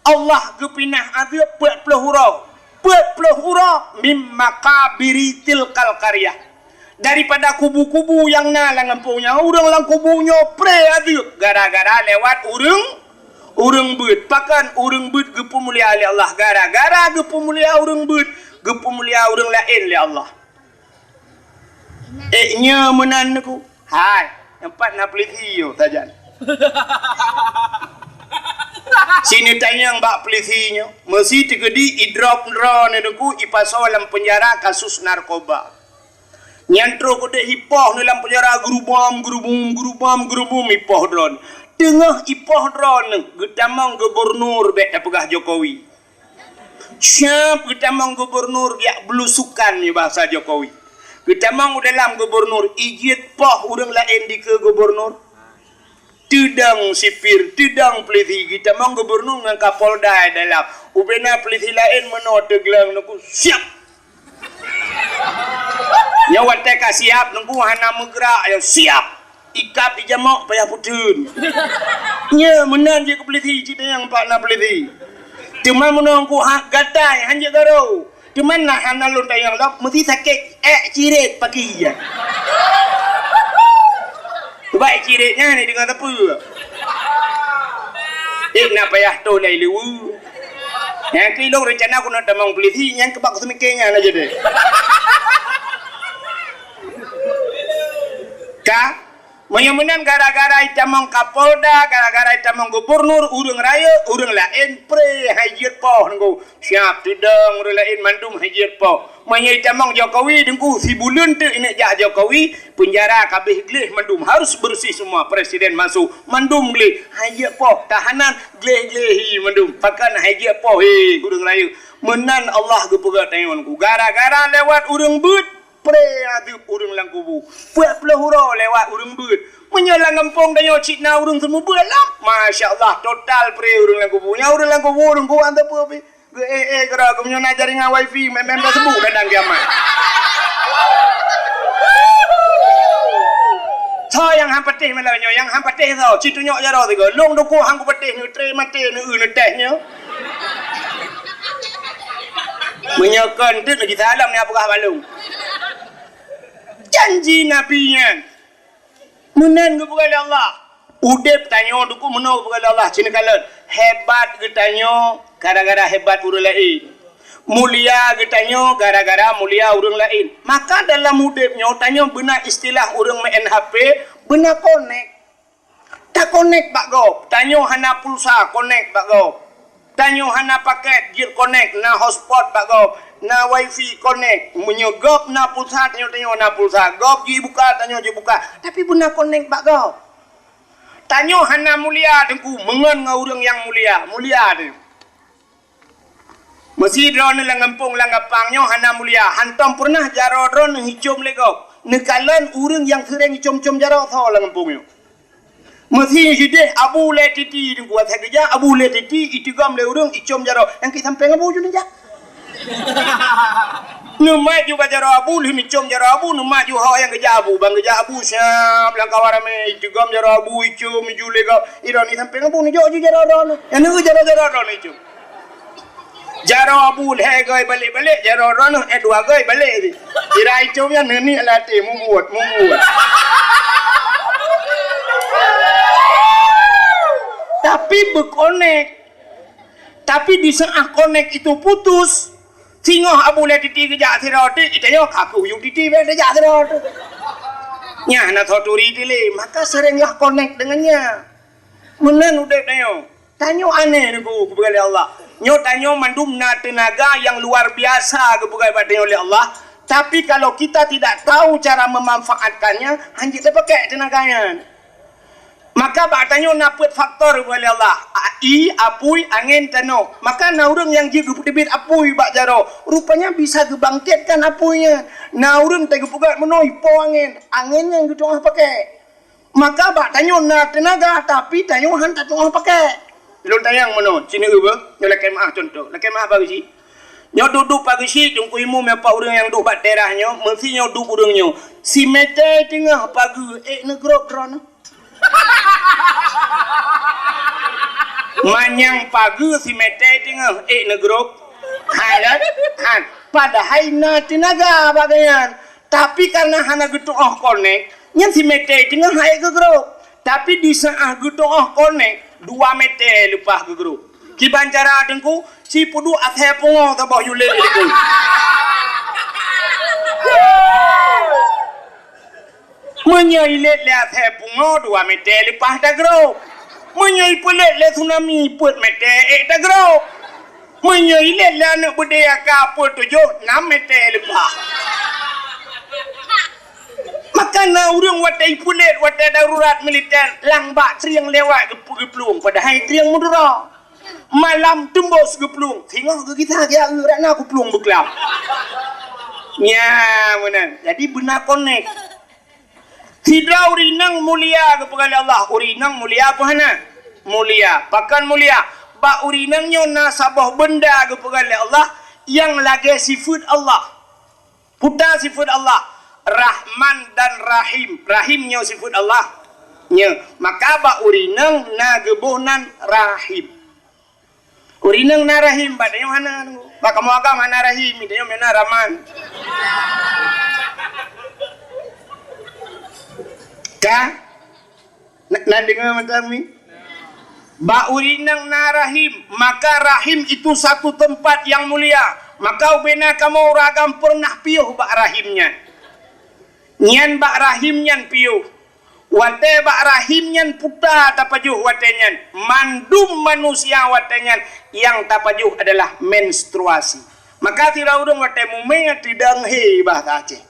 Allah geupinah azeueb peuet ploh uroe. Peuet ploh uroe mim maqabiri tilkal qaryah. Daripada kubu-kubu nyang na lam gampông nyan, ureuëng lam kubu nyoe pré azeub gara-gara lewat ureuëng, ureuëng beuet. Pakon ureuëng beuet geupeumulia lé Allah? Gara-gara geupeumulia ureuëng beuet, geupeumulia ureuëng laén lé Allah. Eh, nyoe meunan Teungku. Hai, teumpat na polisi yo sajan. Sini tanyong bak polisi nyoe. Meusi teukeudi idrop droe Teungku ipasoe lam penjara kasus narkoba. Nyan troh keudeh ipoh ni lam penjara gerubam, gerubum, gerubam, gerubum ipoh droe. Teungoh ipoh droe geutamong gubernur bék tapeugah Jokowi. Siap geutamong gubernur jak belusukan nyoe bahasa Jokowi. Geutamong u dalam gubernur, ijeuet poh ureuëng laén dikeue gubernur. Teudong sipir, teudong polisi, geutamong gubernur ngon Kapolda dalam. Ubena polisi laén meunoe teugleng Teungku siap. Nyoe watée ka siap Teungku hana meugerak ya siap. Ikab ijamok payah puteun. Nyoe meunan jih keu polisi cit nyang pat na polisi. Teuma meunong ku hak gatai hanjeuet garo. Teuma na hana lôn tanyong lom meusi sakét ék ciret paki ya. Ubak ék ciret nyan ni deungon teupeu. Eh na payah to lai lewu. Nyang keu ilong rencana ku na tamong polisi nyang kebak ku semiké nyan aja deh. Ka Meunyoe meunan gara-gara itamong Kapolda, gara-gara itamong gubernur, ureuëng rayeuk, ureuëng laén pré hai jeuet poh Teungku. Siap teudong ureuëng laén mandum hai jeuet poh. Meunyoe itamong Jokowi Teungku sibuleuen teuk ineuk jak Jokowi, penjara kabeh gleh mandum harus bersih semua presiden masuk mandum gleh hai jeuet poh tahanan gleh-gleh hi mandum pakon hai jeuet poh he ureuëng rayeuk. Meunan Allah geupeugah tanyoe Teungku gara-gara lewat ureuëng beuet. Pré azeub ureuëng lam kubu. Peuet ploh uroe lewat ureuëng beuet. Meunyoe lam gampông tanyoe cit na ureuëng seumeubeuet lom, masya Allah total pré ureuëng lam kubu. Nyang ureuëng lam kubu ureuëng kuat teupeu pih. Geu eh eh geura geumeunyoe na jaringan wifi mem-mem dah sebut kadang kiamat. Soe nyang han patéh malam nyoe, nyang han patéh soe, ci tunyok jaroe sigoe. Lôn dukung han kupatéh neutre maté neu-eu neuteh nyoe. Meunyoe kon teuk neuji salam ni peugah balong. Janji Nabi nyan. Meunan geupeugah lé Allah. Udeb tanyoe dukung meunoe geupeugah lé Allah. Sini kalon. Hebat geutanyoe gara-gara hebat ureuëng laén. Mulia geutanyoe gara-gara mulia ureuëng laén. Maka dalam udeb nyoe tanyoe beuna istilah ureuëng meu'en H P, beuna konek. Takonek bak gob, tanyoe hana pulsa konek bak gob. Tanyoe hana paket jeuet konek, na hotspot bak gob, na wifi konek. Meunyoe gob na pulsa, tanyoe tanyoe na pulsa. Gob jibuka, tanyoe jibuka. Tapi beuna konek bak gob. Tanyoe hana mulia Teungku meungon ngon ureuëng nyang mulia. Mulia teuh. Meusi droeneuh lam gampông lam gapang nyoe hana mulia, hantom peureunah jaroe droeneuh icom lé gob. Neukalon ureuëng nyang seuréng icom-com jaroe soe lam gampông nyoe. Meusi hideh Abu Lé Titi Teungku, asai geujak Abu Lé Titi itigom lé ureuëng icom jaroe, nyang keu sampéng Abu jeuet neujak. Neumat ju bak jaroe Abu, lheueh neucom jaroe Abu, neumat ju ho nyang geujak Abu, ban geujak Abu siab lam kawan ramé, itigom jaroe Abu, icom, iju lé gob, idong ni sampéng Abu neujok ju jaroe droeneuh. Nyang neueu jaroe-jaroe droeneuh icom. Jaroe Abu lhée goi balek-balek, jaroe droeneuh eh dua goi balek jih. Kira icom nyan neuniek lam até mubuet, mubuet. Tapi beukonek. Tapi di saat konek itu putus, singoh Abu Lé Titi geujak sidroe teuk, itanyoe ka kuyueng Titi bèk tajak sidroe teuk. Nyan na tho turi dilé, maka seringlah konek dengan nyan. Meunan udeb tanyoe. Tanyoe aneh Teungku geupeugah lé Allah. Nyoe tanyoe mandum na teunaga nyang luar biasa geupeugah bak tanyoe lé Allah. Tapi kalau kita tidak tahu cara memanfaatkannya, hanjeuet tapakék teunaga nyan. Maka bak tanyoe na peuet faktor geupeugah lé Allah. A-, ie, apui, angén, tanoh. Maka na ureuëng nyang jeuet geupeuteubiet apui bak jaroe. Rupanya bisa geubangkitkan apui nyan. Na ureuëng teuh geupeugah meunoe ipo angén. Angén nyan geutu'oh pakék. Maka bak tanyoe na teunaga, tapi tanyoe han tatu'oh pakék. Lôn tanyong meunoe, sineuk beuh, nyoe lakée meu'ah cuntoh. Lakée meu'ah pageusyik. Nyoe duek-duek pageusyik, Teungku Imum nyoe pat ureuëng nyang duek bak teras nyoe, meusi nyoe duek ureuëng nyoe. Simété teungoh pageue ék neugrôp droeneuh. Manyang pageue simété teungoh ék neugrôp. Hai kan? Han. Padahai na teunaga bak gobnyan. Tapi karena hana geutu'oh konek, nyan si Mete teungoh hai geugrob. Tapi di saat geutu'oh konek, dua Mete leupah geugrob. Kiban cara Teungku, si peuduek asai pungo saboh yue lét Teungku. Meunyoe ilét lé asai pungo, dua Mete leupah tagrob. Meunyoe ipeulét lé tsunami, peuet Mete ék tagrob. Meunyoe ilét lé aneuk beudé aka peuet tujoh, nam Mete leupah. Maka na ureuëng watée ipeulét, watée darurat militer, lam bak trieng lewat geup-, geuplueng, padahai trieng meudroe. Malam teumbos geuplueng, singoh geugisa geujak rot na geuplueng beuklam. Nya meunan. Jadi beuna konek. Sidroe ureuëng inong mulia geupeugah lé Allah. Ureuëng inong mulia peue hana? Mulia. Pakon mulia? Bak ureuëng inong nyoe na saboh beunda geupeugah lé Allah nyang lagée sifeuet Allah. Peue sifeuet Allah? Rahman dan Rahim. Rahim nyoe sifeuet Allah. Nyoe. Maka bak ureuëng inong na geuboh nan Rahim. Ureuëng inong na Rahim, bak tanyoe hana. Bak kamoe agam hana Rahim, tanyoe na Rahman. Ka? Na, na deungoe mantong mi? Bak ureuëng inong na Rahim, maka Rahim itu satu tempat yang mulia. Maka ubena kamoe ureuëng agam peureunah piôh bak Rahim nyan. Nyan bak Rahim nyan piôh. Watée bak Rahim nyan peue tapajoh watée nyan, mandum manusia watée nyan nyang tapajoh adalah menstruasi. Maka sidroe ureuëng watée mumé teudong hé bahasa Aceh.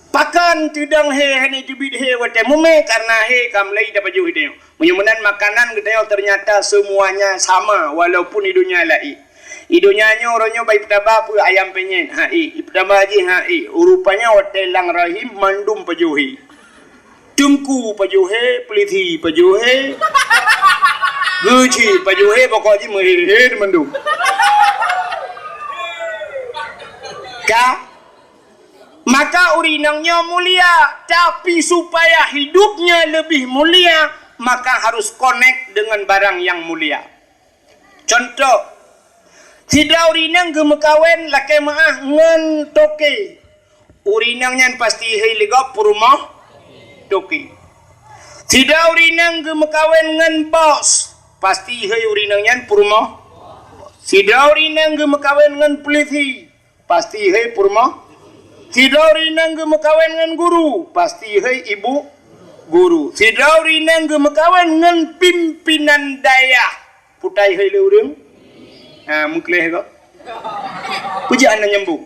Pakon teudong hé, hana teubiet hé watée mumé, karena hé ka mulai tapajoh di tanyoe. Meunyoe meunan makanan geutanyoe ternyata semuanya sama walaupun di dunia laén. Di donya nyoe uroe nyoe bak ipeutaba peue ayam penyet, ha ék, ipeutaba jih ha ék. Rupanya watée lam rahim mandum pajoh hé. Teungku pajoh hé, peulisi pajoh hé, geuchik pajoh hé, pokok jih meuhé-hé mandum. Ka? Maka ureuëng inong nyoe mulia, tapi supaya hidupnya lebih mulia, maka harus connect dengan barang yang mulia. Contoh, sidroe ureuëng inong geumeukawen lakée meuáh ngon toke. Ureuëng inong nyan pasti hei ligop peurumoh toke. Sidroe ureuëng inong geumeukawen ngon bos, pasti hei ureuëng inong nyan peurumoh. Sidroe ureuëng inong geumeukawen ngon peulisi, pasti hei peurumoh. Sidroe ureuëng inong geumeukawen ngon guru, pasti hei ibu guru. Sidroe ureuëng inong geumeukawen ngon pimpinan dayah, peue hei lé ureuëng. Ha, meukleh kok. Pujian nyambung.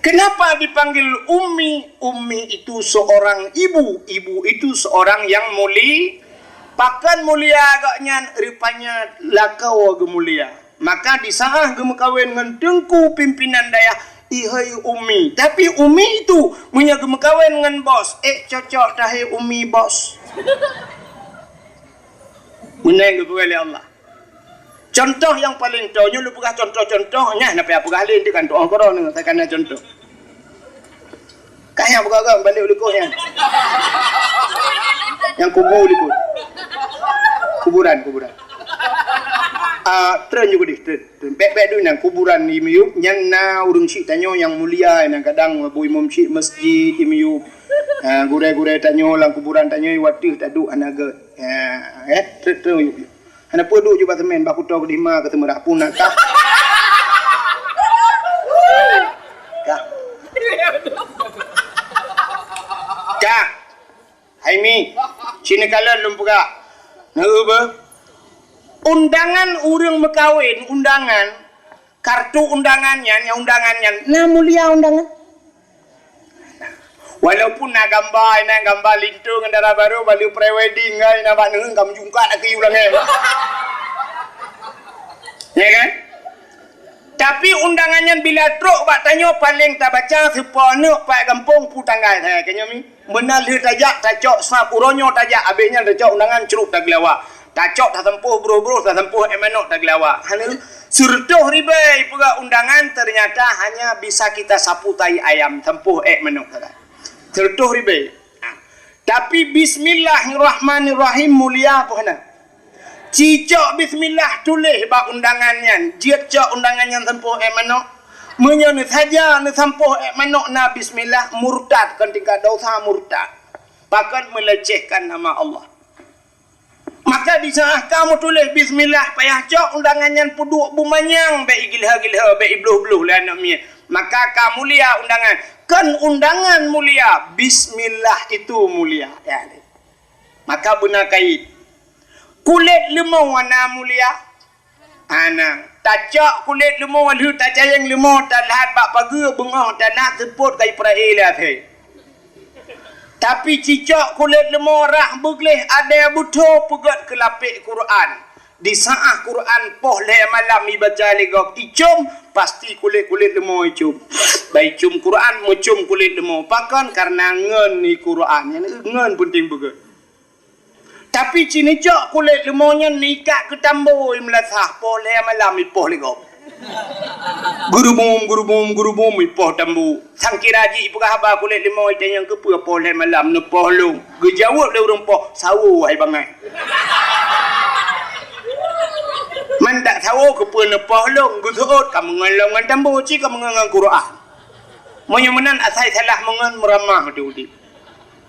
Kenapa dipanggil ummi? Ummi itu seorang ibu, ibu itu seorang yang muli-, pakon mulia agaknya, rupanya lakoe geumulia. Maka di saat geumeukawen ngon teungku pimpinan dayah, ihai ummi. Tapi ummi itu, meunyoe geumeukawen ngon bos, ék cocok tahai ummi bos. Meunan geupeugah lé Allah. Contoh nyang paleng toe, nyoe lôn peugah contoh-contoh, nyan na payah peugah lé, nanti kan tu'oh keudroe nyoe, takana contoh. Ka nyang peugah-peugah balik u likot nyan. Nyang kubu likot. Kuburan, kuburan. Ah, treun ju keudeh, treun, treun. Bèk-bèk dulu nyan, kuburan di miyueb, nyan na ureueng syik tanyoe nyang mulia, nyang kadang bu imum syik masjid di miyueb. Ah, gurèe-gurèe tanyoe lam kuburan tanyoe, watèe taduek hana gèt. Ah, eh, treun, treun, yuk, yuk. Hana peue duek ju bak seumén, bak kuto keudeh ma keu seumeurah pun na kah. Kah. Kah. Hai Mi, sinoe kalon lôn peugah. Neu beuh. Undangan ureueng meukawen, undangan, kartu undangan nyan, nyang undangan nyan, na mulia undangan. Walaupun na gamba, na gamba linto ngon dara barô, bak lheueh pre-wedding, ngai na bak neuheun ka meujungkat laki ulang nyan. Ya kan? Tapi undangan nyan bila trok bak tanyoe paleng tabaca, seupôt aneuk, pat gampông, peue tanggai. Hai, keu nyoe Mi. Meunan lheueh tajak, tacok sab, uroe nyoe tajak, abéh nyan tacok undangan, crok tageulawa. Tacok tasampôh broh-broh, tasampôh ék manok tageulawa. Hana, seureutôh ribèe peugah undangan, ternyata hanya bisa kita sapu tai ayam, sampôh ék manok sagai. Seureutôh ribèe. Nah, tapi bismillahirrahmanirrahim mulia peue hana? Cicok bismillah tuléh bak undangan nyan, jeuet cok undangan nyan sampôh ék manok. Meunyoe neusaja neusampôh ék manok na bismillah, murtad, kon tingkat dosa murtad. Pakon melecehkan nama Allah. Maka di saat kamoe tuléh bismillah, payah cok undangan nyan peuduek beumanyang, bék igilha-gilha, bék ibloh-bloh lé aneuk miet. Maka ka mulia undangan. Kon undangan mulia, bismillah itu mulia. Ya. Maka beuna kait. Kulét leumô hana mulia? Hana. Tacok kulét leumô lheueh tacayeng leumô, talhat bak pageue, beungoh talhat seupôt ka ipra'e lé asèe. Tapi cicok kulét leumô rhah beugleh adèe beutho peugöt keu lapék Quran. Di saat Quran poh lhèe malam ibaca lé gob icôm, pasti kulét-kulét leumô icôm. Bah icôm Quran, meucôm kulét leumô. Pakon? Karena ngon i Quran. Nyan ngon peunteng beugöt. Tapi ci neucok kulét leumô nyan neuikat keu tambo i meulasah, poh lhèe malam ipoh lé gob. Gurubum, gurubum, gurubum ipoh tambo. Sangkira jih ipeugah haba kulét leumô itanyong keupeue poh lhèe malam neupoh lôn. Geujaweueb lé ureueng poh, "Sawo hai bangai." "Man dak sawo keupeue neupoh lôn?" Geuseuôt, "Ka meungon lom ngon tambo, ci ka meungon ngon Quran." Meunyoe meunan asai salah meungon meuramah di udép.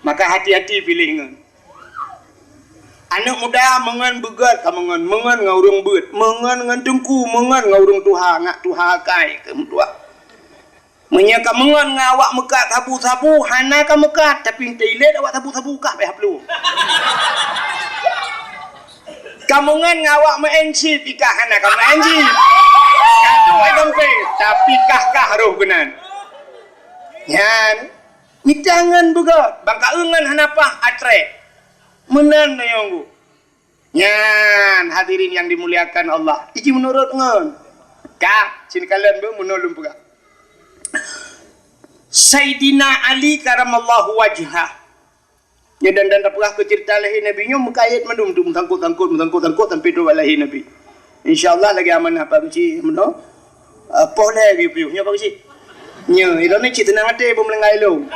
Maka hati-hati piléh ngon. Aneuk muda meungon beugöt ka meungon, meungon ngon ureueng beuet, meungon ngon teungku, meungon ngon ureueng tuha, ngak tuha akai keu meutuah. Meunyoe ka meungon ngon awak meukat sabu-sabu, hana ka meukat, tapi teuilet awak sabu-sabu kah payah plueng. Ka meungon ngon awak meu'en chip, ikah hana ka meu'en chip. Ka tuai gampeng, tapi kah-kah roh keunan. Nyan, mita ngon beugöt, bang ka ngon hana paih atrek. Meunan nyoe. Nyan, hadirin yang dimuliakan Allah. Iji meunurot ngon. Ka, sini kalian bu, meunurot lôn peugah. Saidina Ali karamallahu wajhah. Nyoe dan, dan tapeugah keu cerita lahé Nabi nyoe meukait mandum tu, meusangkot-sangkot, meusangkot-sangkot sampai tu lahé Nabi. Insya Allah lagi amanah Pak Geuchik meunoe. Ah, poh lhèe geuyue piôh nyoe Pak Geuchik. Nyoe, ilôn ni cit teunang até beumeulanggai lôn.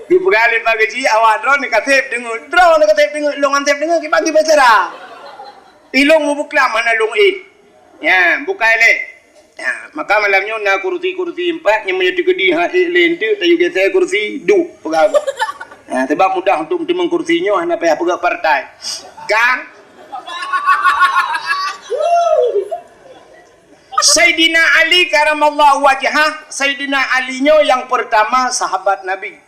Geupeugah lé Pak Geuchik, awak droeneuh ka sép deungoe. Droeneuh ka sép deungoe, lôn han sép deungoe, kiban kiban cara. Ilôn mubeuklam hana lôn éh. Nyan, bukai lé. Ha, maka malam nyoe na kursi-kursi empat nyang meunyoe teukeudi ha ék lé enteuk tayue geusé kursi duek peugah. Ha, sebab mudah untuk meuteumèe kursi nyoe hana payah peugah partai. Kan? Saidina Ali karamallahu wajhah, Saidina Ali nyoe yang pertama sahabat Nabi.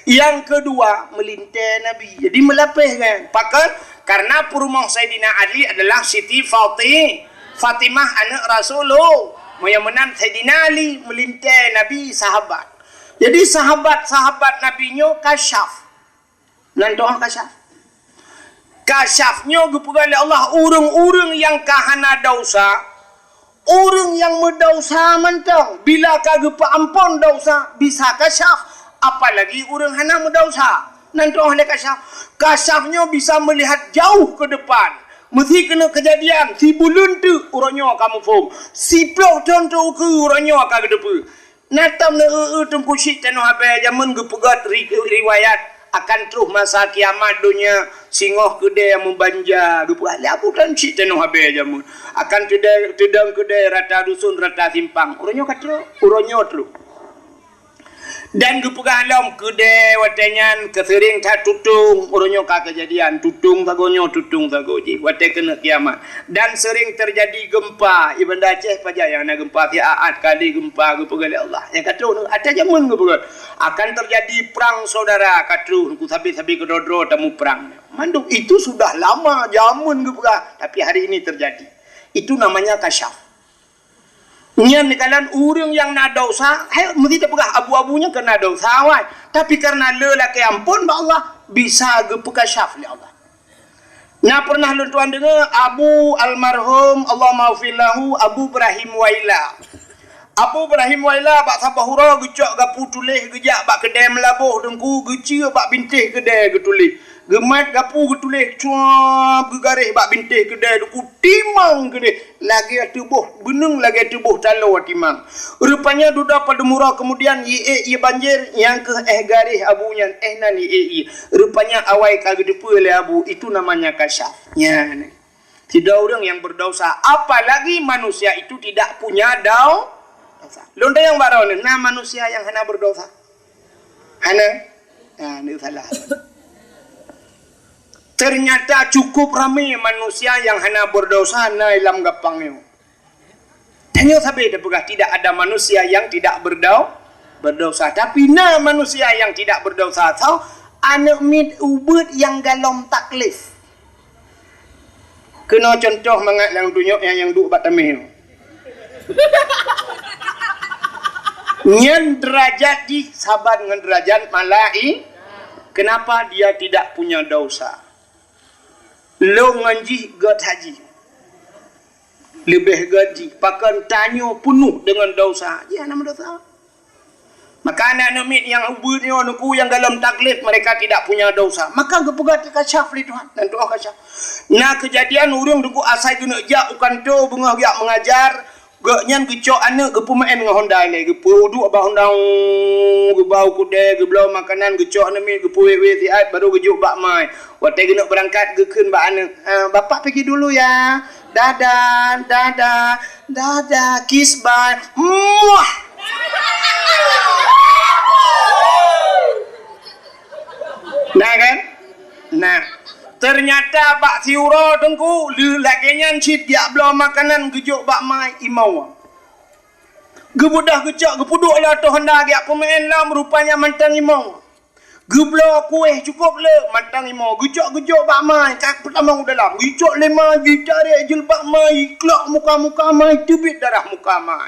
Yang kedua, meulintèe Nabi. Jadi, meulapéh kan. Pakon? Karena peurumoh Saidina Ali adalah Siti Fati-, Fatimah, aneuk Rasulullah. Meunyoe meunan Saidina Ali meulintèe Nabi sahabat. Jadi, sahabat-sahabat Nabi nyoe kasyaf. Nan doa kasyaf. Kasyaf nyoe geupeugah lé Allah, ureueng-ureueng nyang ka hana desya, ureueng nyang meudesya mantong, bila ka geupeuamphon desya, bisa kasyaf, apalagi ureueng hana meudesya. Nan troh lé kasyaf. Kasyaf nyoe bisa meulihat jauh keu depan. Meusé keuneuk keujadian, sibuleuen teuk uroe nyoe ka muphom, siplôh thon teuk ukeue uroe nyoe ka geuteupeue. Na tom neu-eu-eu Teungku Chik Tanoh Abée jameun geupeugöt ri-, riwayat akan troh masa kiamat donya singoh keudée meubanja geupeugah lé Abu Tan Chik Tanoh Abée jameun. Akan teudong, teudong keudée rata dusun, rata simpang. Uroe nyoe ka troh, uroe nyoe troh. Dan geupeugah lom keudée watée nyan keu seuring that tutong, uroe nyoe ka keujadian tutong sagoe nyoe, tutong sagoe jih watée keuneuk kiamat. Dan seuring teujadi geumpa, i Banda Aceh pajan nyang na geumpa, siat-at kali geumpa geupeugah lé Allah. Nyang ka troh, ata jameun geupeugah, akan teujadi prang saudara ka troh, ku sabe-sabe keudroe-droe tamuprang. Mandum itu sudah lama jameun geupeugah, tapi hari ini terjadi. Itu namanya kasyaf. Nyan dikalan ureueng nyang na desya, hai, meusti tapeugah abu-abu nyan keu na desya awai. Tapi kareuna le lakée amphon bak Allah, bisa geupeukasyaf lé Allah. Na pernah lôn tuan deungoe Abu almarhum, Allahummaghfir lahu, Abu Ibrahim Waila. Abu Ibrahim Waila bak saboh uroe geucok gapu tuléh geujak bak keudée meulaboh Teungku, geucue bak bintéh keudée geutuléh, Geumat gapu geutuléh cuab geugaréh bak bintéh keudè, duku timang keudeh lagèe tuboh beuneueng, lagèe tuboh taloe timang. Rupanya dudoe padum uroe keumudian ié-ék ié banjir, nyang keuh éh garéh abu nyan, éh nan ié-ék ié. Rupanya awai ka geuteupeue lé abu, itu namanya kasyaf. Nyan. Sidroe ureuëng nyang berdosa, apalagi manusia itu tidak punya dau-, dosa. Lôn tanyong baroe nyoe, na manusia nyang hana berdosa? Hana? Nah, ni salah. Ternyata cukup ramé manusia nyang hana berdosa na lam gampang nyoe. Tanyoe sabe tapeugah tidak ada manusia yang tidak berdau-, berdosa. Tapi na manusia yang tidak berdosa. So, aneuk miet ubeut nyang galom taklif. Keunoe cuntoh mangat lam dunyok nyang, nyang duek bak tameh nyoe. Nyan derajat jih saban ngon derajat malai-, kenapa dia tidak punya dosa? Lôn ngon jih gét haji. Leubeh gét jih, pakon tanyoe peunoh deungon dosa. Jih hana meudosa. Maka aneuk miet nyang ubeut nyoe, nuku nyang galom taklif, mereka tidak punya dosa. Maka geupeugah teukasyaf lé Tuhan, dan Tuhan kasyaf. Na keujadian ureuëng, nuku, asai geuneuk jak u kantô beungoh jak meungajar, gobnyan geucok aneuk geupeumeu'en ngon honda ilée, geupeuduek bak honda, geubau keudè, geubloe makanan, geucok aneuk miet, geupeuwéh-wéh siat, baru geujok bak ma. Watée geuneuk beurangkat, geukheun bak aneuk, "Ah, Bapak pergi dulu ya. Dadah, dadah, dadah, kiss bye." Muah! Nah kan? Nah. Ternyata bak siuroe teungku, lheueh lagée nyan cit geujak bloe makanan geujok bak ma, imoe. Geubeudoh geucok, geupeuduek lé ateueh honda geujak peumeu'en lom, rupanya mantong imoe. Geubloe kueh cukôp le, mantong imoe. Geucok geujok bak ma, ka peutamong u dalam. Geucok lé ma, jitarek jilbab ma, jiklok muka-muka ma, teubiet darah muka ma.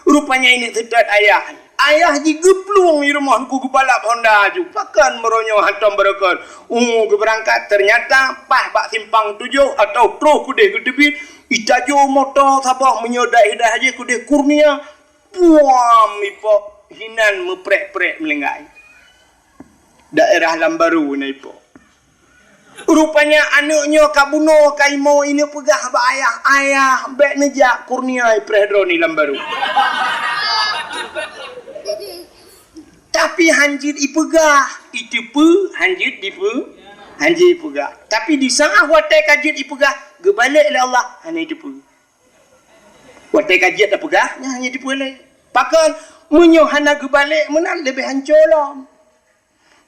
Rupanya ini seutôt ayah. Ayah jih geuplueng di rumoh, nuku, geubalap honda aju. Pakon meuronyong hantom beureukat. Umu geubeurangkat, ternyata paih bak simpang tujoh atau troh keudeh geuteubiet, itajo moto saboh meunyoe daih-daih jih keudeh Kurnia, puam ipok hinan meuprek-prek meulinggai. Daerah Lambaru na ipok. Rupanya aneuk nyoe ka bunoe, ka imoe, ineuk peugah bak ayah, "Ayah, bék neujak Kurnia ipreh droe ni Lambaru." Tapi hanjeuet ipeugah, iteupeue, hanjeuet dipeu-, hanjeuet ipeugah. Tapi di saát watée ka jeuet ipeugah, geubalek lé Allah, hana iteupeue. Watée ka jeuet tapeugah, nyan hana iteupeue lé. Pakon, meunyoe hana geubalek meunan leubeh hanco lom.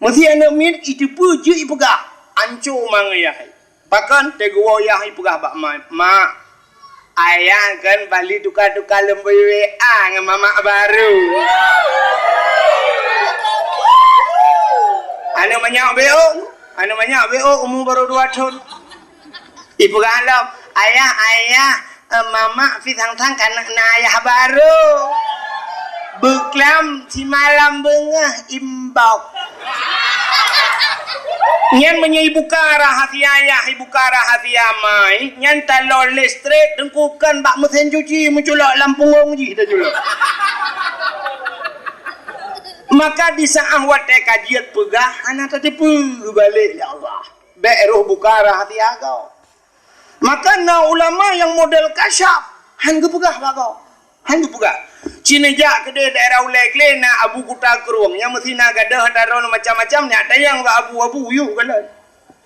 Meusé aneuk miet iteupeue jeuet ipeugah, hanco ma ngon yah. Pakon, teuh geuwoe yah ipeugah bak ma, "Mak, ayah kan bali tuka-tuka lom B W A ngon mamak baru." Aneuk manyak B O, aneuk manyak B O umu baru dua thon. Ipeugah lom, "Ayah, ayah, eh, mamak pi sang-sang ka na ayah baru. Beuklam simalam beungoh imbok." Nyan meunyoe ibuka rahasia ayah, ibuka rahasia ma, nyan taloe listrik teungku kon bak meusén cuci meuculok lam punggong jih taculok. Maka di saát watée ka jeuet peugah hana tateupeue, geubalek lé Allah. Bék roh buka rahasia gob. Maka na ulama nyang model kasyaf, han geupeugah bak gob. Han geupeugah. Ci neujak keudeh daerah Ulée Glé na Abu Kuta Krueng, nyang meusti na gadôh ata droeneuh macam-macam, nyak tanyong bak Abu, "Abu, yôh kalon."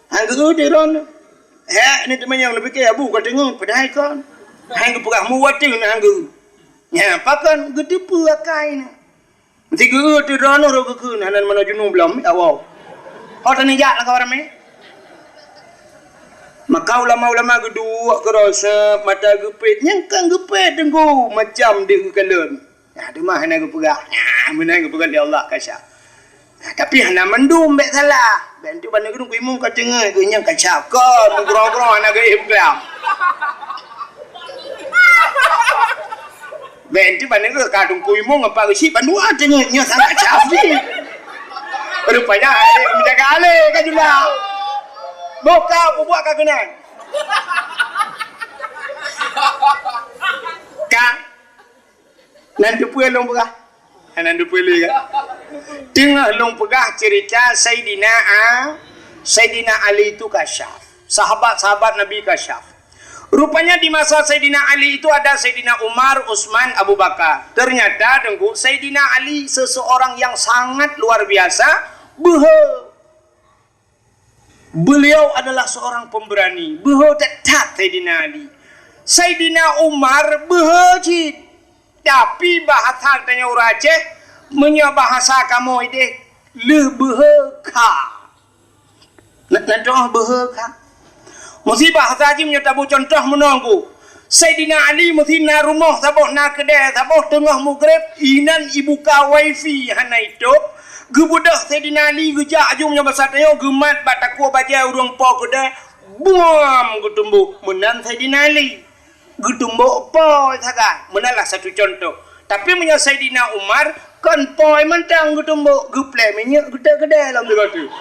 Han geueu droeneuh. Hék, ni teumanyong, neupike Abu ka teungeut, padahai kon. Han geupeugah, muwateuh na han geueu. Nya, pakon geuteupeue akai na. Meusti geueu teuh droeneuh roh geukheun, hana meunoe junub lom, ya Allah. Ho teuneujak lam kawan ramé. Maka ulama-ulama geuduek keudroe seb mata geupet, nyang kan geupet teungku macam deuek geukalon. Nah, teuma hana geupeugah. Nah, meunan geupeugah lé Allah kasyaf. Nah, tapi hana mandum bék salah. Bék enteuk bak nanggroe imum ka teungeut geuh nyang kasyaf. Kon meugroe-groe hana geuéh peugah. Bék enteuk bak nanggroe ka teungku imum ngon pak geuchik bandua teungeut nyoe sangat syaf jih. Rupanya hai meujaga alé ka jula. Boh ka peubuet ka keunan. Ka. Nan teupeue lôn peugah. Nan teupeue lé ka. Teungoh lôn peugah cerita Saidina A-, Saidina Ali itu kasyaf. Sahabat-sahabat Nabi kasyaf. Rupanya di masa Saidina Ali itu ada Saidina Umar, Utsman, Abu Bakar. Ternyata, Teungku, Saidina Ali seseorang yang sangat luar biasa, beuhe. Beliau adalah seorang pemberani, beuhe that-that Saidina Ali. Saidina Umar beuhe cit. Tapi bahasa tanyoe ureueng Aceh, meunyoe bahasa kamoe ideh, lheueh beuhe kha. Na, na toh beuhe kha. Meusi bahasa jih meunyoe taboh contoh meunoe Teungku. Saidina Ali meusi na rumoh saboh, na keudè saboh, teungoh mugreb, inan ibuka wifi hana itôb. Geubeudôh Saidina Ali geujak aju meunyoe basa tanyoe geumat bak takue bajèe ureueng po keudè, buam geutumbok. Meunan Saidina Ali. Geutumbok po sagai. Meunan lah satu contoh. Tapi meunyoe Saidina Umar, kon po mantong geutumbok, geuplè minyeuk geutek keudè lom sigoe teuk.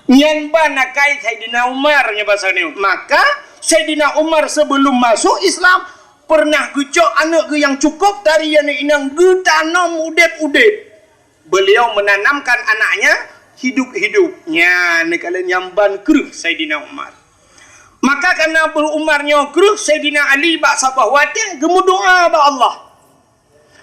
Nyan ban akai Saidina Umar nyoe basa nyoe. Maka Saidina Umar sebelum masuk Islam pernah geucok aneuk geuh nyang cukup tari aneuk inong geutanom udeb-udeb. Beliau menanamkan anaknya hidup-hidup. Nyan neukalon nyang ban kreueh Saidina Umar. Maka karena Abu Umar nyoe kreueh Saidina Ali bak saboh watèe geumeudoa bak Allah.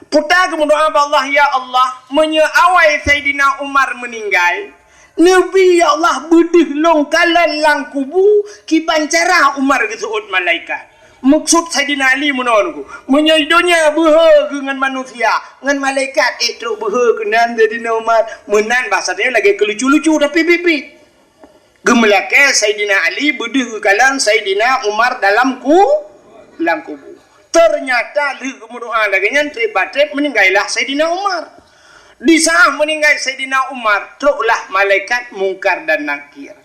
Puta geumeudoa bak Allah, "Ya Allah, meunyoe awai Saidina Umar meuninggai, neubi, ya Allah, beudeuh lôn kalon lam kubu kiban cara Umar geuseuôt malaikat." Meukeusut Saidina Ali meunoe Teungku, meunyoe donya beuhe geuh ngon manusia, ngon malaikat ék trok beuhe keunan Saidina Umar. Meunan bahasa tanyoe lagèe keu lucu-lucu tapi biet-biet. Geumeulakèe Saidina Ali beudeuh geukalon Saidina Umar dalam ku, lam kubu. Ternyata lheueh geumeudoa lagèe nyan, trép ba trép meuninggailah Saidina Umar. Di saat meuninggai Saidina Umar, troklah malaikat Mungkar dan Nakir.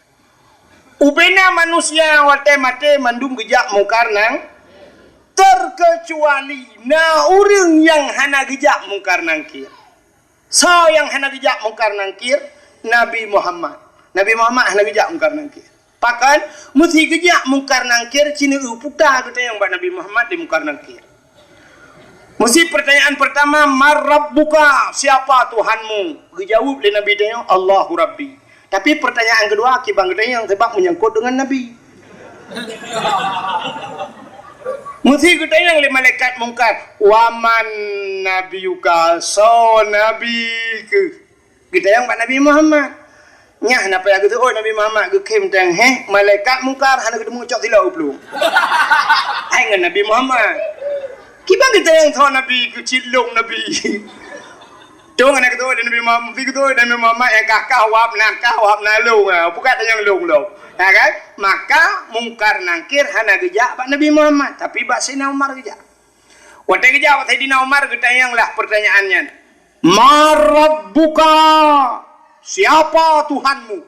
Ubena manusia watèe maté mandum geujak Mungkar Nang, terkecuali na ureueng nyang hana geujak Mungkar Nakir. Soe nyang hana geujak Mungkar Nakir? Nabi Muhammad. Nabi Muhammad hana geujak Mungkar Nakir. Pakon? Meusi geujak Mungkar Nakir, sineuk puta geutanyong bak Nabi Muhammad di Mungkar Nakir. Meusi pertanyaan pertama, "Man Rabbuka?" Siapa Tuhanmu? Geujaweueb lé Nabi tanyoe, "Allahu Rabbi." Tapi pertanyaan kedua, kiban geutanyong sabab menyangkut dengan Nabi. Meusi geutanyong lé malaikat Mungkar, "Wa man nabiyuka?" Soe nabi keuh? Geutanyong bak Nabi Muhammad. Nyan na payah geuseuôt Nabi Muhammad, geukhém teuh, heh, malaikat Mungkar hana geuteumeung cok silop geuplueng. Hai ngon Nabi Muhammad. Kiban geutanyong soe nabi keuh, cit lôn nabi. Dong hana geuteuôt Nabi Muhammad, meusi geuteuôt Nabi Muhammad nyang kah-kah wab na kah wab na lôn, ha, bukan tanyong lôn lom. Ha kan? Maka Mungkar Nakir hana geujak bak Nabi Muhammad, tapi bak Saidina Umar geujak. Watèe geujak bak Saidina Umar geutanyong lah pertanyaan nyan. "Man Rabbuka?" Siapa Tuhanmu?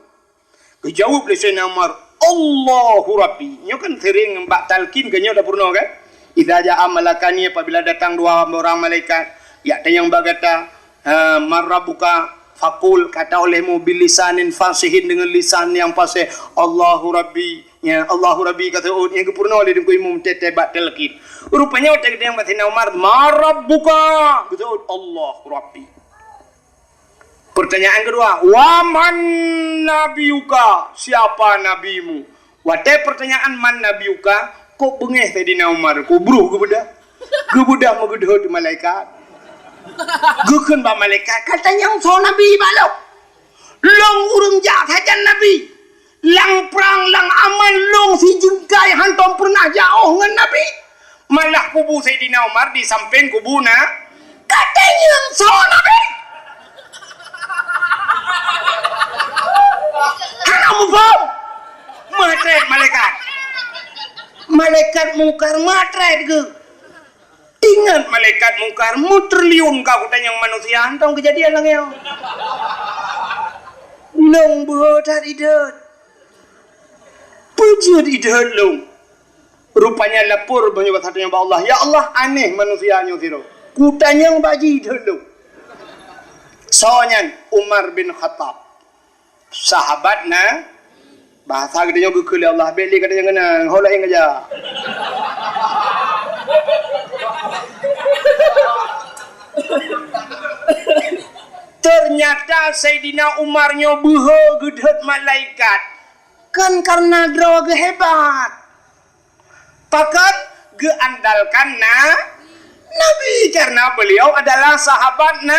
Geujaweueb lé Saidina Umar, "Allahu Rabbi." Nyoe kan sering bak talqin keu nyoe tapeurunoe kan? "Idza jaa malakani," apabila datang dua orang malaikat, jak tanyong bak gata, ha, "Man Rabbuka?" Faqul, kata olehmu, "Bilisanin fasihin," dengan lisan yang fasih, "Allahu Rabbi." Ya, "Allahu Rabbi," geuseuôt, nyang geupeurunoe lé Teungku Imum teuh-teuh bak talqin. Rupanya watèe geutanyong bak Saidina Umar, "Man Rabbuka?" Geuseuôt, "Allahu Rabbi." Pertanyaan kedua, "Wa man nabiyuka?" Siapa nabimu? Watèe pertanyaan "Man nabiyuka?", kok beungèh Saidina Umar, kok bruh geubeudôh. Geubeudôh meugeudhôt malaikat. Geukheun bak malaikat, "Ka tanyong soe nabi bak lôn? Lôn ureueng jak sajan nabi. Lam prang, lam aman lôn sijeungkai hantom peureunah jiôh ngon nabi." Malah kubu Saidina Umar di sampéng kubu na. Ka tanyong soe nabi? Hana muphom. Meutrép malaikat. Malaikat Mungkar meutrép geuh. Ingat malaikat Mungkar, meutriliun ka kutanyong manusia, hantom keujadian lagèe nyoe. Lôn beuhe that ideuet. Peue jeuet ideuet lôn? Rupanya lapor meunyoe bak Allah, "Ya Allah, aneh manusia nyoe sidroe. Kutanyong bak jih ideuet lôn." Soe nyan? Umar bin Khattab. Sahabat na, bahasa geutanyoe geukheun lé Allah, bèk lé gata nyang keunong, ho laén keujak. Ternyata Nyata Saidina Umar nyoe beuhe geudhôt malaikat, kon kareuna droe geuh hebat. Pakon? Geuandalkan na Nabi, kareuna beliau adalah sahabat na,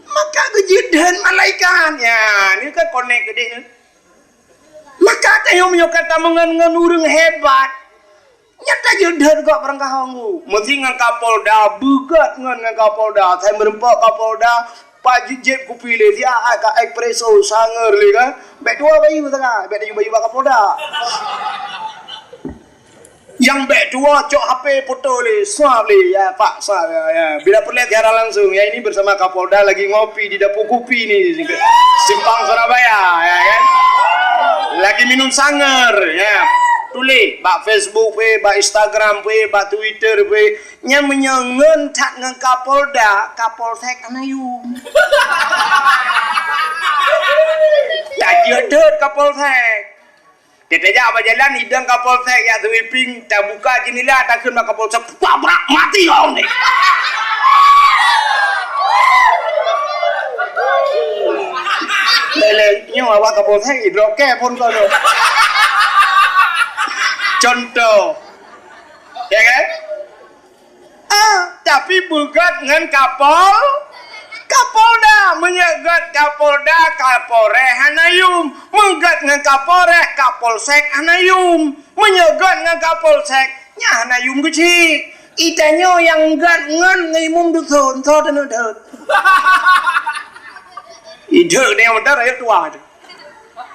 maka geujeuet dhôt malaikat. Ya, ni kan konek geudeh ni. Maka tanyoe meunyoe ka tameungon ngon ureuëng hebat, nyata jeuet dhôt gob barangkaho ngu. Meusi ngon Kapolda, beugét ngon, ngon Kapolda. Sai meureumpok Kapolda, pak jijép kupi lé, siat ka espresso, sangeur lé kan. Bék tuwoe bayeue sagai, bék tuwoe bayeue bak Kapolda. Nyang bék tuwoe cok H P foto lé, swab lé, ya, Pak, swab, ya, ya. Bila peureulée siaran langsung, ya, ini bersama Kapolda lagi ngopi di Dapur Kupi ni, Simpang Surabaya, ya kan? Lagi minum sangeur, ya. Tuléh bak Facebook pih, bak Instagram pih, bak Twitter pih. Nyan meunyoe ngon that ngon Kapolda, Kapolsek hana yum. Tajeuet dhôt Kapolsek. Teutajak bak jalan, idong Kapolsek jak sweeping, tabuka jeundela, takheun bak Kapolsek, "Tabrak, mati kau ni!" Lé-lé, nyoe awak Kapolsek, idrop ke phon kau tu. Contoh. Ya kan? Ah, tapi beugét ngon Kapol, Kapolda. Meunyoe gét Kapolda, Kapolres hana yum. Meugét ngon Kapolres, Kapolsek hana yum. Meunyoe gét ngon Kapolsek, nyan hana yum keuchik. Itanyoe nyang gét ngon Imum Dusun, soe taneuk deuek? Ideuek dia meutar ayat tua tu.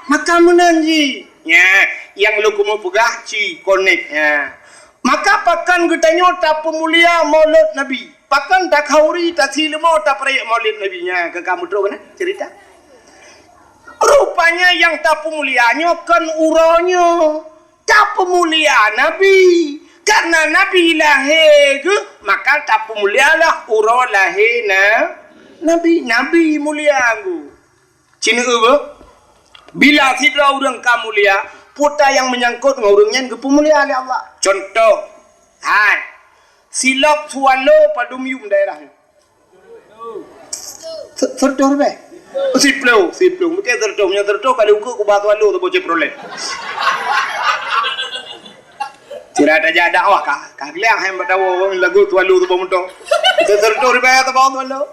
Maka meunan jih. Nya, nyang lôn keumeung peugah ci konek. Nya. Maka pakon geutanyoe tapeumulia Maulid Nabi? Pakon takhauri, tasi leumo tapeurayeuk Maulid Nabi? Nya, ka ka meutrok keunan cerita. Rupanya nyang tapeumulia nyoe kon uroe nyoe. Tapeumulia Nabi. Karena Nabi lahé geuh, maka tapeumulialah uroe lahé na-, Nabi. Nabi mulia geuh. Ci neueu beuh, bila sidroe ureuëng ka mulia, peue nyang meunyangkot ngon ureuëng nyan geupeumulia lé Allah. Contoh, hai, silop Swallow padum yum daerah nyoe? Se-, seratus ribèe? Siploh, siploh. Mungkin seratus, meunyoe seratus kali ukeue kubah Swallow saboh Chevrolet. Sira tajak dakwah ka, ka geuliang hai bak tawoe lagu Swallow saboh moto. Seratus ribèe saboh Swallow.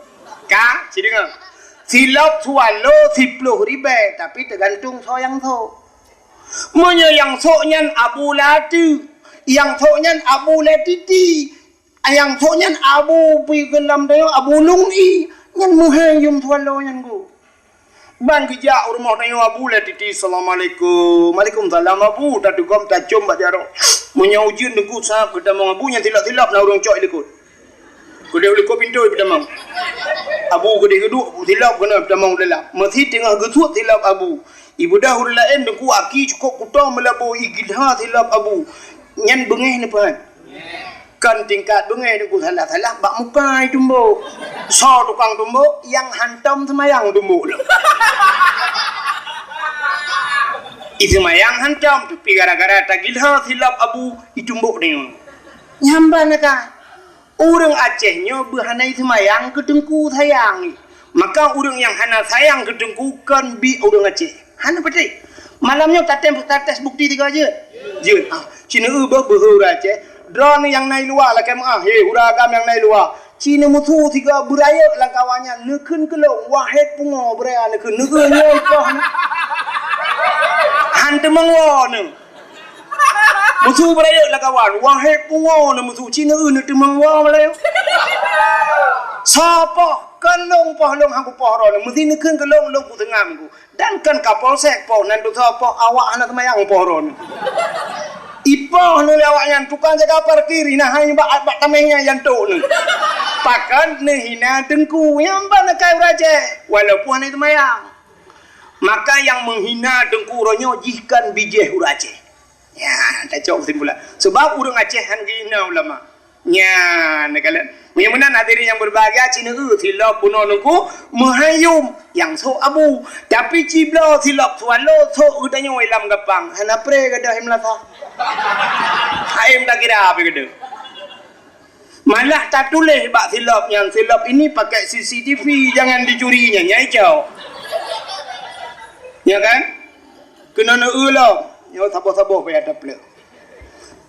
Ka, ci deungoe. Silop Swallow siploh ribèe, tapi teugantung soe nyang sôk. Meunyoe nyang sôk nyan Abu Lati, nyang sôk nyan Abu Letiti, nyang sôk nyan Abu pi geulam dayo Abu Lung'i, nyan meuhai yum Swallow nyan geuh. Ban geujak u rumoh tanyoe Abu Letiti, "Assalamualaikum." "Waalaikumsalam, Abu." Tatugom tacom bak jaroe. Meunyoe ujeuen teungku sab geutamong Abu nyan silop-silop na ureuëng cok i likot. Keudeh u likot pintoe peutamong. Abu keudeh geuduek silop keunoe peutamong u dalam. Meusi teungoh geusuet silop Abu. Ibeudôh ureuëng laén teungku aki cukôp kutong meulaboh igilha silop Abu. Nyan beungéh neupeuhan. Kon tingkat beungéh teungku salah-salah bak muka itumbok. Soe tukang tumbok nyang hantom seumayang tumbok lom. Iseumayang hantom tapi gara-gara tagilha silop Abu itumbok deungoe. Nyamban ka. Ureuëng Aceh nyoe beuhana iseumayang keu teungku sayang. Maka ureuëng nyang hana sayang keu teungku kon bi ureuëng Aceh. Hana patéh. Malam nyoe tatem tates bukti tiga jeuet. Jeuet. Ah, ci neueu beuh beuhe ureuëng Aceh. Droeneuh nyang na i luwa lakée meuah, he ureuëng agam nyang na i luwa. Ci neumusu sigoe beurayeuk lam kawan nyan neukheun keu lôn, wahé pungo beuraya neukheun, neueu nyoe ikoh. Han teumeung woe neuh. Musu beurayeuk lam kawan, wahé pungo neuh musu, ci neueu neuteumeung woe beurayeuk. Soe poh, kon lôn poh lôn han kupoh droeneuh, meusi neukheun keu lôn, lôn kuseungam ku. Dan kon Kapolsek poh, nan tusoe poh awak hana seumayang poh droeneuh. Ipoh neuh lé awak nyan tukang jaga parkir, hina hai bak, bak tameh nyan jantok neuh. Pakon neuhina teungku, nyang ban akai ureuëng Aceh, walaupun hana seumayang. Maka nyang meuhina teungku uroe nyoe jih kon bijéh ureuëng Aceh. Nyan, tacok keusimpulan. Sebab ureuëng Aceh han geuhina ulama. Nyan, neukalon. Meunyoe meunan hadirin nyang berbahagia, ci neueu silop bunoe teungku meuhai yum nyang sôk Abu. Tapi ci bloe silop Swallow sôk geutanyoe lam gapang. Hana pré gadôh hai meulasa. Hai takira pi gadôh. Malah tatuléh bak silop nyan, "Silop ini pakai C C T V, jangan dicuri," nyan, nyai cok. Ya kan? Keunoe neueu lom, nyoe saboh-saboh payah tapleuek.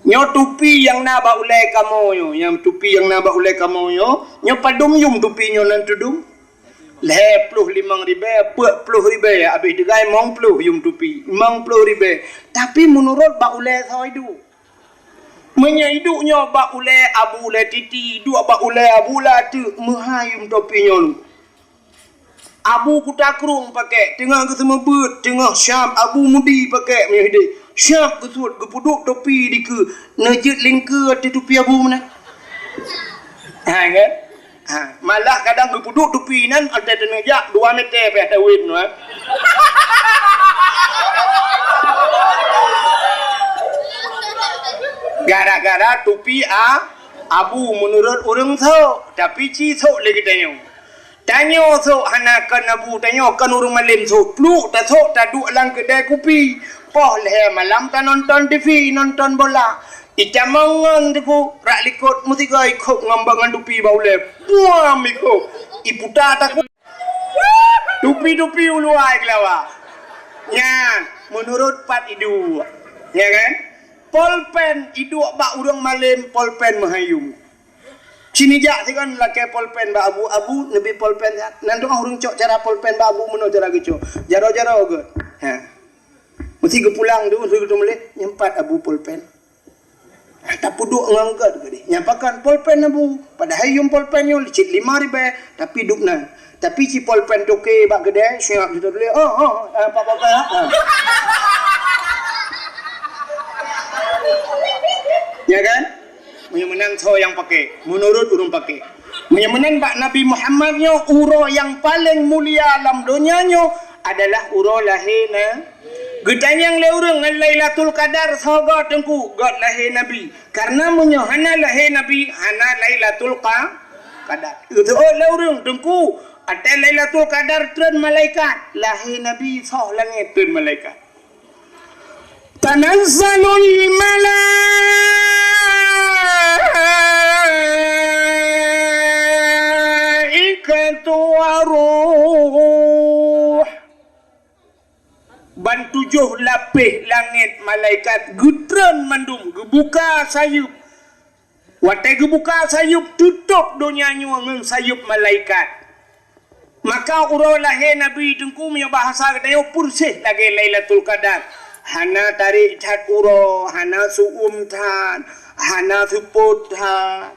Nyoe tupi nyang na bak ulèe kamoe nyoe, nyang tupi nyang na bak ulèe kamoe nyoe, nyoe padum yum tupi nyoe nan tudum? Lhèe ploh limong ribèe, peuet ploh ribèe, abéh teugai limong ploh yum tupi, limong ploh ribèe. Tapi meunurot bak ulèe soe iduek. Meunyoe iduek nyoe bak ulèe Abu Ulèe Titi, iduek bak ulèe Abu Ulèe Ateuek, meuhai yum tupi nyoe. Abu Kuta Krueng pakék, teungoh geuseumeubeuet, teungoh siab Abu Mudi pakék meunyoe hidéh. Siab geusuet, geupeuduek tupi dikeue, neujeuet lingkeue ateueh tupi Abu meunan. Ha, kan? Ha, malah kadang geupeuduek tupi nyan, watèe teuneuk jak dua meter pih tawén, ha. Gara-gara tupi a, Abu meunurot ureueng sôk, tapi ci sôk lé geutanyoe. Tanyoe sôk hana kon Abu, tanyoe kon ureueng malém sôk. Pluek tasôk taduek lam keudè kupi. Poh lhèe malam tanonton T V, nonton bola. Itamong ngon teungku, rak likot meusigoe ikhôb ngon bak ngon tupi bak ulèe. Buam ikhôb. Iputa takot. Tupi-tupi u luwa keulawa. Nyan, meunurot pat iduek. Ya kan? Polpen iduek bak ureueng malém, polpen meuhai yum. Sini jak sigon lakèe polpen bak Abu, Abu neubi polpen nyan. Nan teungoh ureueng cok cara polpen bak Abu meunoe cara geucok. Jaroe-jaroe geuh. Ha. Meusti geupulang tu, meusti geuteumeuleh, nyan pat Abu polpen. Ha, tapeuduek ngon gèt geuh deh. Nyan pakon polpen Abu. Padahai yum polpen nyoe cit limong ribèe, tapi duek nan. Tapi ci polpen toke bak keudè, siap siteuleh. Oh, oh, oh, ah, pak, pak, pak, ah. Ya kan? Meunyoe meunan soe nyang pakék, meunurot ureueng pakék. Meunyoe meunan bak Nabi Muhammad nyoe, uroe nyang paleng mulia lam donya nyoe adalah uroe lahé na. Geutanyong lé ureueng ngon Lailatul Qadar soe goe teungku, göt lahé Nabi. Karena meunyoe hana lahé Nabi, hana Lailatul Qa-, Qadar. Geuteuôt lé ureueng teungku, watèe Lailatul Qadar treun malaikat, lahé Nabi soh langèt treun malaikat. Tanazzalul malaikatu waruh. Ban tujoh lapéh langèt malaikat geutreun mandum, geubuka sayeuep. Watèe geubuka sayeuep, teutôb donya nyoe ngon sayeuep malaikat. Maka uroe lahé Nabi teungku meunyoe bahasa geutanyoe peureséh lagèe Lailatul Qadar. Hana tarék that uroe, hana seu-uem that, hana seupôt that,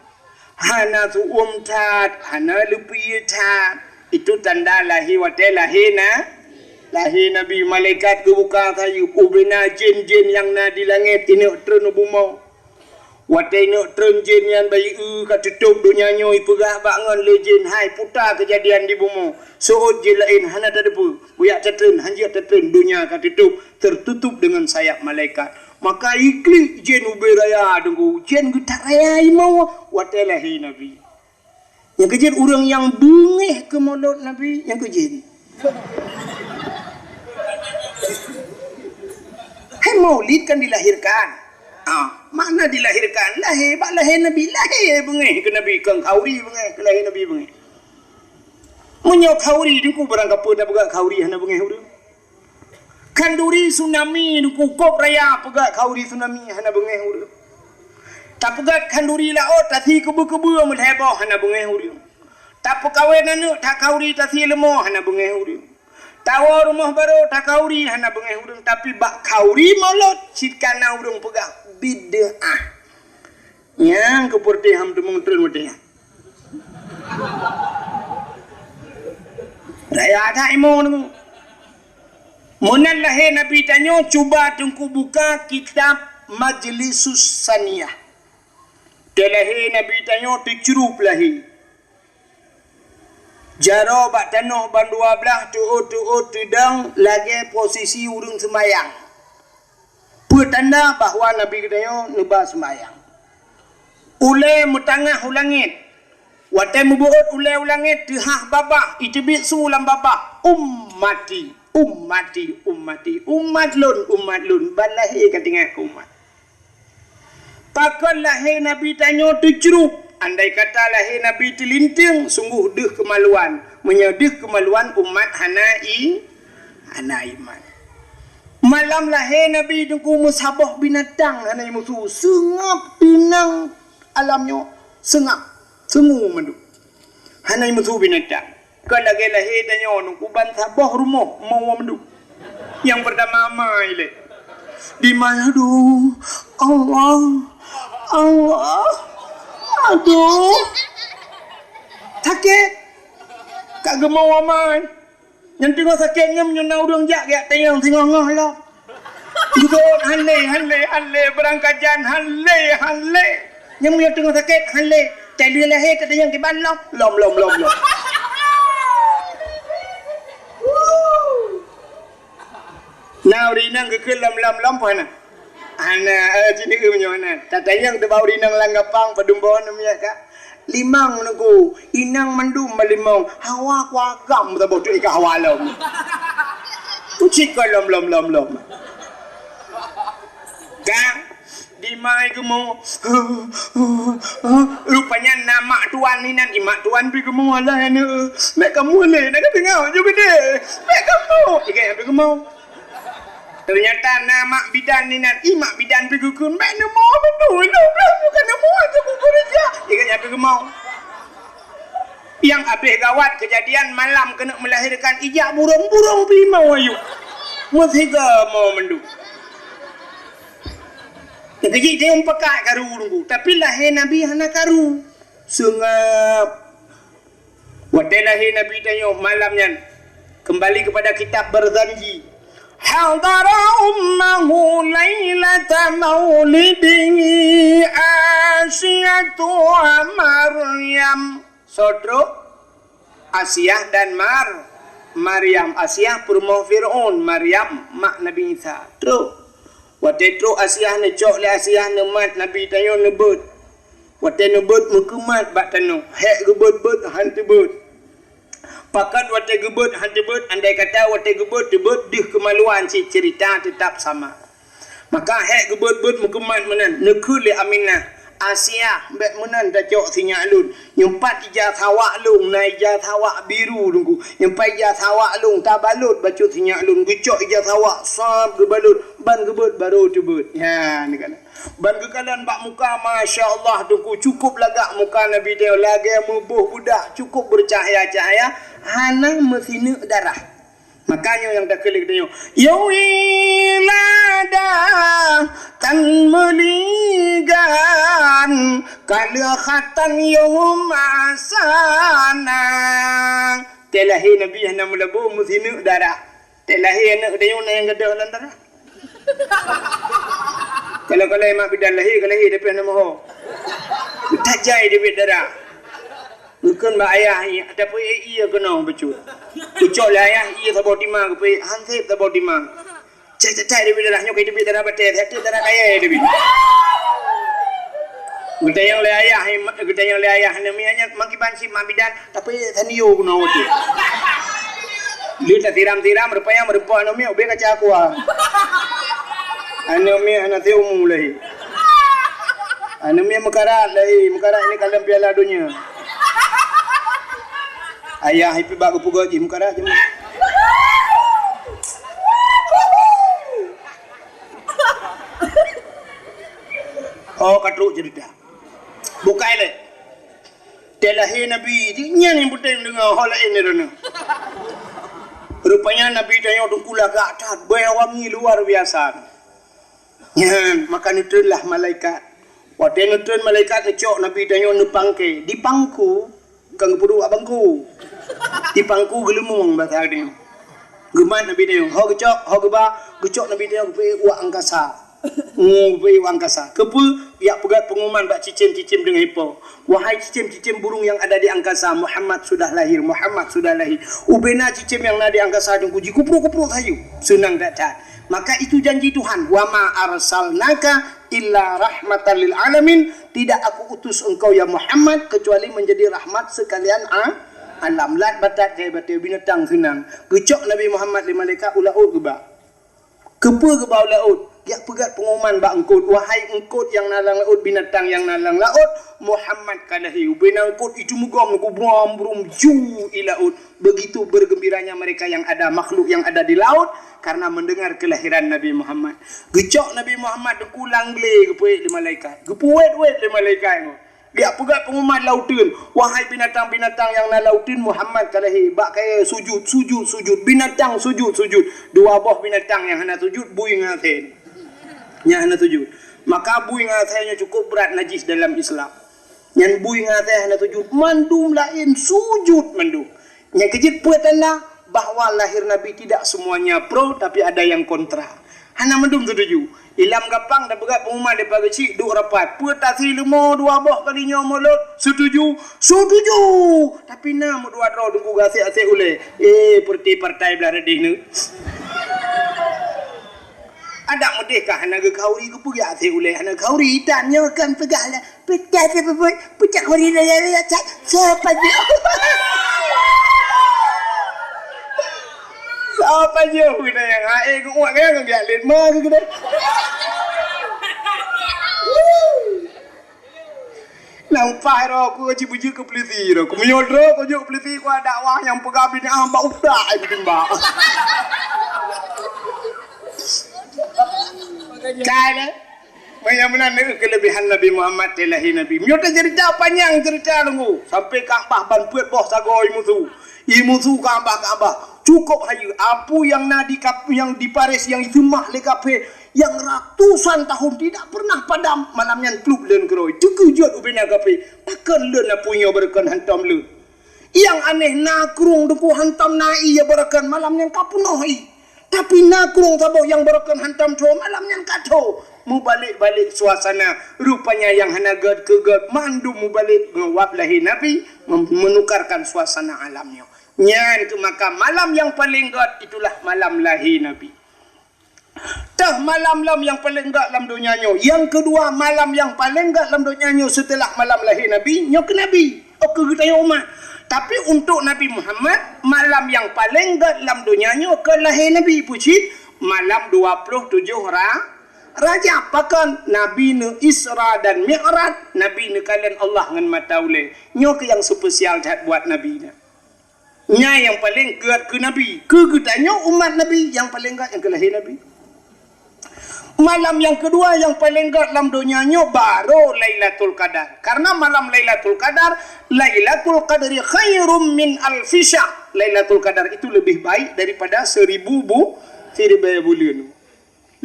hana seu-uem that, hana leupie that. Itu tanda lahé watèe lahé na, lahé Nabi. Malaikat geubuka sayeuep, ubena jén-jén nyang na di langèt ineuk treun u bumoe. Watèe ineuk treun jén nyan bayeue ka teutôb donya nyoe, ipeugah bak ngon lé jén, "Hai, puta keujadian di bumoe. Seuôt jén laén hana tateupeue. Bujak tatreun, hanjeuet tatreun, donya ka teutôb, tertutup dengan sayap malaikat." Maka iklik jén ubé raya teungku, jén geutak raya imoe watèe lahé Nabi. Nyang keujeuet ureueng nyang beungéh keu mulod Nabi, nyang keujeuet. Hai, maulid kan dilahirkan. Ah, makna dilahirkan, lahé, bak lahé Nabi, lahé beungéh keu Nabi, kon khanduri beungéh keu lahé Nabi beungéh. Meunyoe khanduri teungku barangkapeue tapeugah khanduri hana beungéh ureueng. Khanduri tsunami teungku, kôb raya peugah khanduri tsunami hana beungéh ureueng. Tapeugah khanduri laôt, tasie keubeu-keubeu meulhèe boh hana beungéh ureueng. Tapeukawen aneuk takhanduri, tasie leumo hana beungéh ureueng. Tawoe rumoh barô takhanduri hana beungéh ureueng, tapi bak khanduri mulod cit kana ureueng peugah bid'ah. Nyang keu peureuteh ham teumong treun watèe nyan. Raya that imoe teungku. Meunan lahé Nabi tanyoe, cuba teungku buka kitab Majlisus Saniyah. Teulahé Nabi tanyoe teucrup lahé. Jaroe bak tanoh ban dua blaih, teuôt-teuôt teudong lagèe posisi ureueng seumayang. Peue tanda bahwa Nabi geutanyoe neuba seumayang. Ulèe meutangah u langèt. Watèe meubeuôt ulèe u langèt, teuhah babah, iteubiet su lam babah, "Ummati, ummati, ummati, umat lôn, umat lôn." Ban lahé ka teuingat keu umat. Pakon lahé Nabi tanyoe teucrup? Andai kata lahé Nabi teulinteung, sungguh deuh keumaluan. Meunyoe deuh keumaluan, umat hana i-, hana iman. Malam lahé Nabi Teungku meusaboh binatang hana jimusu. Seungab teunang alam nyoe, seungab, seungue mandum. Hana jimusu binatang. Ka lagèe lahé tanyoe nungku ban saboh rumoh meuwoe mandum. Nyang peurtama amai lé. Dimai, aduh, Allah, Allah, aduh. Sakét. Ka geumoe amai. Nyang teungoh sakét nyan meunyoe na ureueng jak geujak tanyong singoh-ngoh lom. Geuseuôt han lé, han lé, han lé, beurangkajan han lé, han lé. Nyang meunyoe teungoh sakét han lé, tai lheueh lahé tatanyong kiban lom, lom, lom, lom, lom. Na ureueng inong geukheun lom, lom, lom, peue hana? Hana, eh, jineuk meunyoe hana. Tatanyong teuh bak ureueng inong lam gapang, padum boh neumiet ka. Limong nungku, inong mandum bak limong. Hawa kuagam saboh tu ika hawa lom. Kucik ko lom, lom, lom, lom. Ka, dimai geumoe. Rupanya na mak tuan inan, i mak tuan pi geumoe, alah aneuk. Mek kamoe lé, na ka teungoh ju geudeh. Mek kamoe, ikai pi geumoe. Teunyata na mak bidan inan, i mak bidan pi geukheun, "Mek neumoe beutôi lôn, lôn bukan neumoe, aku bekerja." Ikat nyan pi geumoe. Nyang abéh gawat keujadian malam keuneuk meulahérkan, ijak burông-burông pi moe ayue. Meusiga moe mandum. Keujih tayong pakat karu nunggu, tapi lahé Nabi hana karu. Seungab. Watèe lahé Nabi tanyoe malam nyan, keumbali keupada kitab Barzanji. Hadara ummahu lailata maulidihi Asiyatu wa Maryam. Soe trok? Asiah dan Mar-, Maryam. Asiah peurumoh Fir'aun, Maryam mak Nabi Isa. Trok. Watèe trok Asiah neucok lé Asiah neumat Nabi tanyoe neubeuet. Watèe neubeuet meukeumat bak tanoh, hék geubeuet-beuet han teubeuet. Pakon watèe geubeuet han teubeuet, andai kata watèe geubeuet teubeuet deuh keumaluan cit, ceurita teutap sama. Maka hék geubeuet-beuet meukeumat meunan, neukheun lé Aminah, "Asiah, bèk meunan tacok sinyak lôn. Nyoe pat ija sawak lôn, na ija sawak biru nunggu. Nyoe pat ija sawak lôn, tabalot bacut sinyak lôn." Geucok ija sawak, sab geubalot, ban geubeuet barô teubeuet. Nyan, neukalon. Ban geukalon bak muka, masya Allah, Teungku, cukup lagak muka Nabi tanyoe, lagèe meuboh beudak, cukup beucahya-cahya, hana meusineuk darah. Maka nyoe nyang takheun lé geutanyoe, "Ya wiladah tan meuligan, ka lheueh khatan yôh masana." Watèe lahé Nabi hana meulabô, meusineuk darah. Watèe lahé aneuk geutanyoe na nyang gadôh lam darah. Kalau-kalau mak bidan lahé, ka lahé tapi hana moho. Tajai dibit darah. Geukheun bak ayah, "Tapi ie keunoe bacut." Geucok lé ayah ie saboh tima, geupeuék han sép saboh tima. Cai-cai dibit darah nyoe, ka dibit darah batèe, satu darah kayèe dibit. Geutanyong lé ayah, geutanyong lé ayah, "Aneuk miet nyan, makiban cit mak bidan?" Tapi tanio keunoe tu. Lheueh tasiram-siram, rupanya meurumpok aneuk miet ubé kaca aqua. Aneuk miet hana teumu lagi. Aneuk miet meukarat lagi, meukarat ini kalon Piala Dunia. Ayah ipi bak geupeugah jih meukarat jih. Oh, ka trok cerita. Bukai lé. Watèe lahé Nabi, nyan nyang peunteng deungö, ho laén droeneuh. Rupanya Nabi tanyoe Teungku lagak that, bèe wangi luar biasa. Nyan, maka neutreun lah malaikat. Watèe neutreun malaikat neucok Nabi tanyoe neupangke, dipangku, kon geupeuduek bak bangku. Dipangku geuleumong basa tanyoe. Geumat Nabi tanyoe, ho geucok, ho geuba, geucok Nabi tanyoe geupeuék u angkasa. Ngu, geupeuék u angkasa. Keupeue? Jak peugöt peungumuman bak cicém-cicém deungon ipo. Wahai cicém-cicém burung yang ada di angkasa, Muhammad sudah lahir, Muhammad sudah lahir. Ubé na cicém nyang na di angkasa Teungku jikuprok-kuprok sayu. Seunang that-that. Maka itu janji Tuhan, "Wa ma arsalnaka illa rahmatan lil alamin." Tidak Aku utus engkau, ya Muhammad, kecuali menjadi rahmat sekalian a-, alam. Lat batat jai batèe binatang seunang. Geucok Nabi Muhammad lé malaikat u laôt geuba. Keupeue geuba u laôt? Geujak peugah pengumuman bak eungkôt, "Wahai eungkôt nyang na lam laôt, binatang nyang na lam laôt, Muhammad ka lahé." Ubena eungkôt itu meugom, geubrom-brom ju i laôt. Begitu bergembiranya mereka yang ada, makhluk yang ada di laut, karena mendengar kelahiran Nabi Muhammad. Geucok Nabi Muhammad, geupulang glé, geupeuék lé malaikat. Geupeuwét-wét lé malaikat nyoe. Geujak peugah pengumuman lauteun, "Wahai binatang-binatang nyang na lauteun, Muhammad ka lahé." Bak kayèe sujud, sujud, sujud. Binatang sujud, sujud. Dua boh binatang nyang hana sujud, bui ngon asèe. Nyang hana sujud. Maka bui ngon asèe nyoe cukup brat najis dalam Islam. Nyan bui ngon asèe hana sujud. Mandum laén sujud mandum. Nyang keujeuet peue tanda bahwa lahir Nabi tidak semuanya pro, tapi ada yang kontra. Hana mandum setuju. Ilam gampang tapeugah pengumuman daripada keuchik, duek rapat. Peue tasi leumo dua boh kali nyoe mulod? Setuju? Setuju! Tapi na meudua droe teungku gasek-asek ulèe. Eh, partai-partai blah reudeh nyoe. Adak meudeh ka hana geukhauri, geupeugah asek ulèe hana khauri, dan nyoe kan peugah lah. Peucah siapa pun, peucah kuri raya raya cak. Siapa dia? Siapa dia? Kita yang hai ke uak kan, kan dia lin ma ke kita. Nang pah ro ku ji bujuk ke polisi ro. Ku menyodro ku juk polisi ku ada wah yang peugah binatang bak utak ai bimbak. Kai deh. Meunan meunan keulebihan Nabi Muhammad teulahé Nabi. Meunyoe taceurita panyang ceurita teungku, sampai Ka'bah ban peuet boh sagoe imusu. Imusu Ka'bah, Ka'bah. Cukup hayeue, api nyang na di kap-, nyang di Paris nyang iseumah lé kafé, nyang ratusan tahun tidak pernah padam, malam nyan plup lé keurôi. Teukeujot ubena kafé, pakon lôn api nyoe beureukan hantom lôn. Nyang aneh na krueng teungku hantom na ié beureukan, malam nyan ka peunoh ié. Tapi na krueng saboh nyang beureukan hantom tho, malam nyan ka tho. Mubalek-balek suasana. Rupanya nyang hana gèt keu gèt, mandum mubalek ngon wab lahé Nabi, mem-, menukarkan suasana alam nyoe. Nyan keuh maka malam nyang paleng gèt itulah malam lahé Nabi. Teuh malam lom nyang paleng gèt lam donya nyoe. Nyang keudua, malam nyang paleng gèt lam donya nyoe seuteulah malam lahé Nabi, nyoe keu Nabi. Oh, keu geutanyoe umat. Tapi untuk Nabi Muhammad, malam nyang paleng gèt lam donya nyoe keu lahé Nabi. Peue cit? Malam dua ploh tujoh Ra-, Rajab. Pakon? Nabi neu Isra dan Mi'raj, Nabi neukalon Allah ngon mata ulèe. Nyoe keuh nyang spesial that buat Nabi nyan. Nyan nyang paleng gèt keu Nabi. Keu geutanyoe umat Nabi, nyang paleng gèt nyang keu lahé Nabi. Malam nyang keudua nyang paleng gèt lam donya nyoe baru Lailatul Qadar. Karena malam Lailatul Qadar, Lailatul Qadri khairum min alfi syahr. Lailatul Qadar itu lebih baik daripada seribu bu-, siribèe buleuen.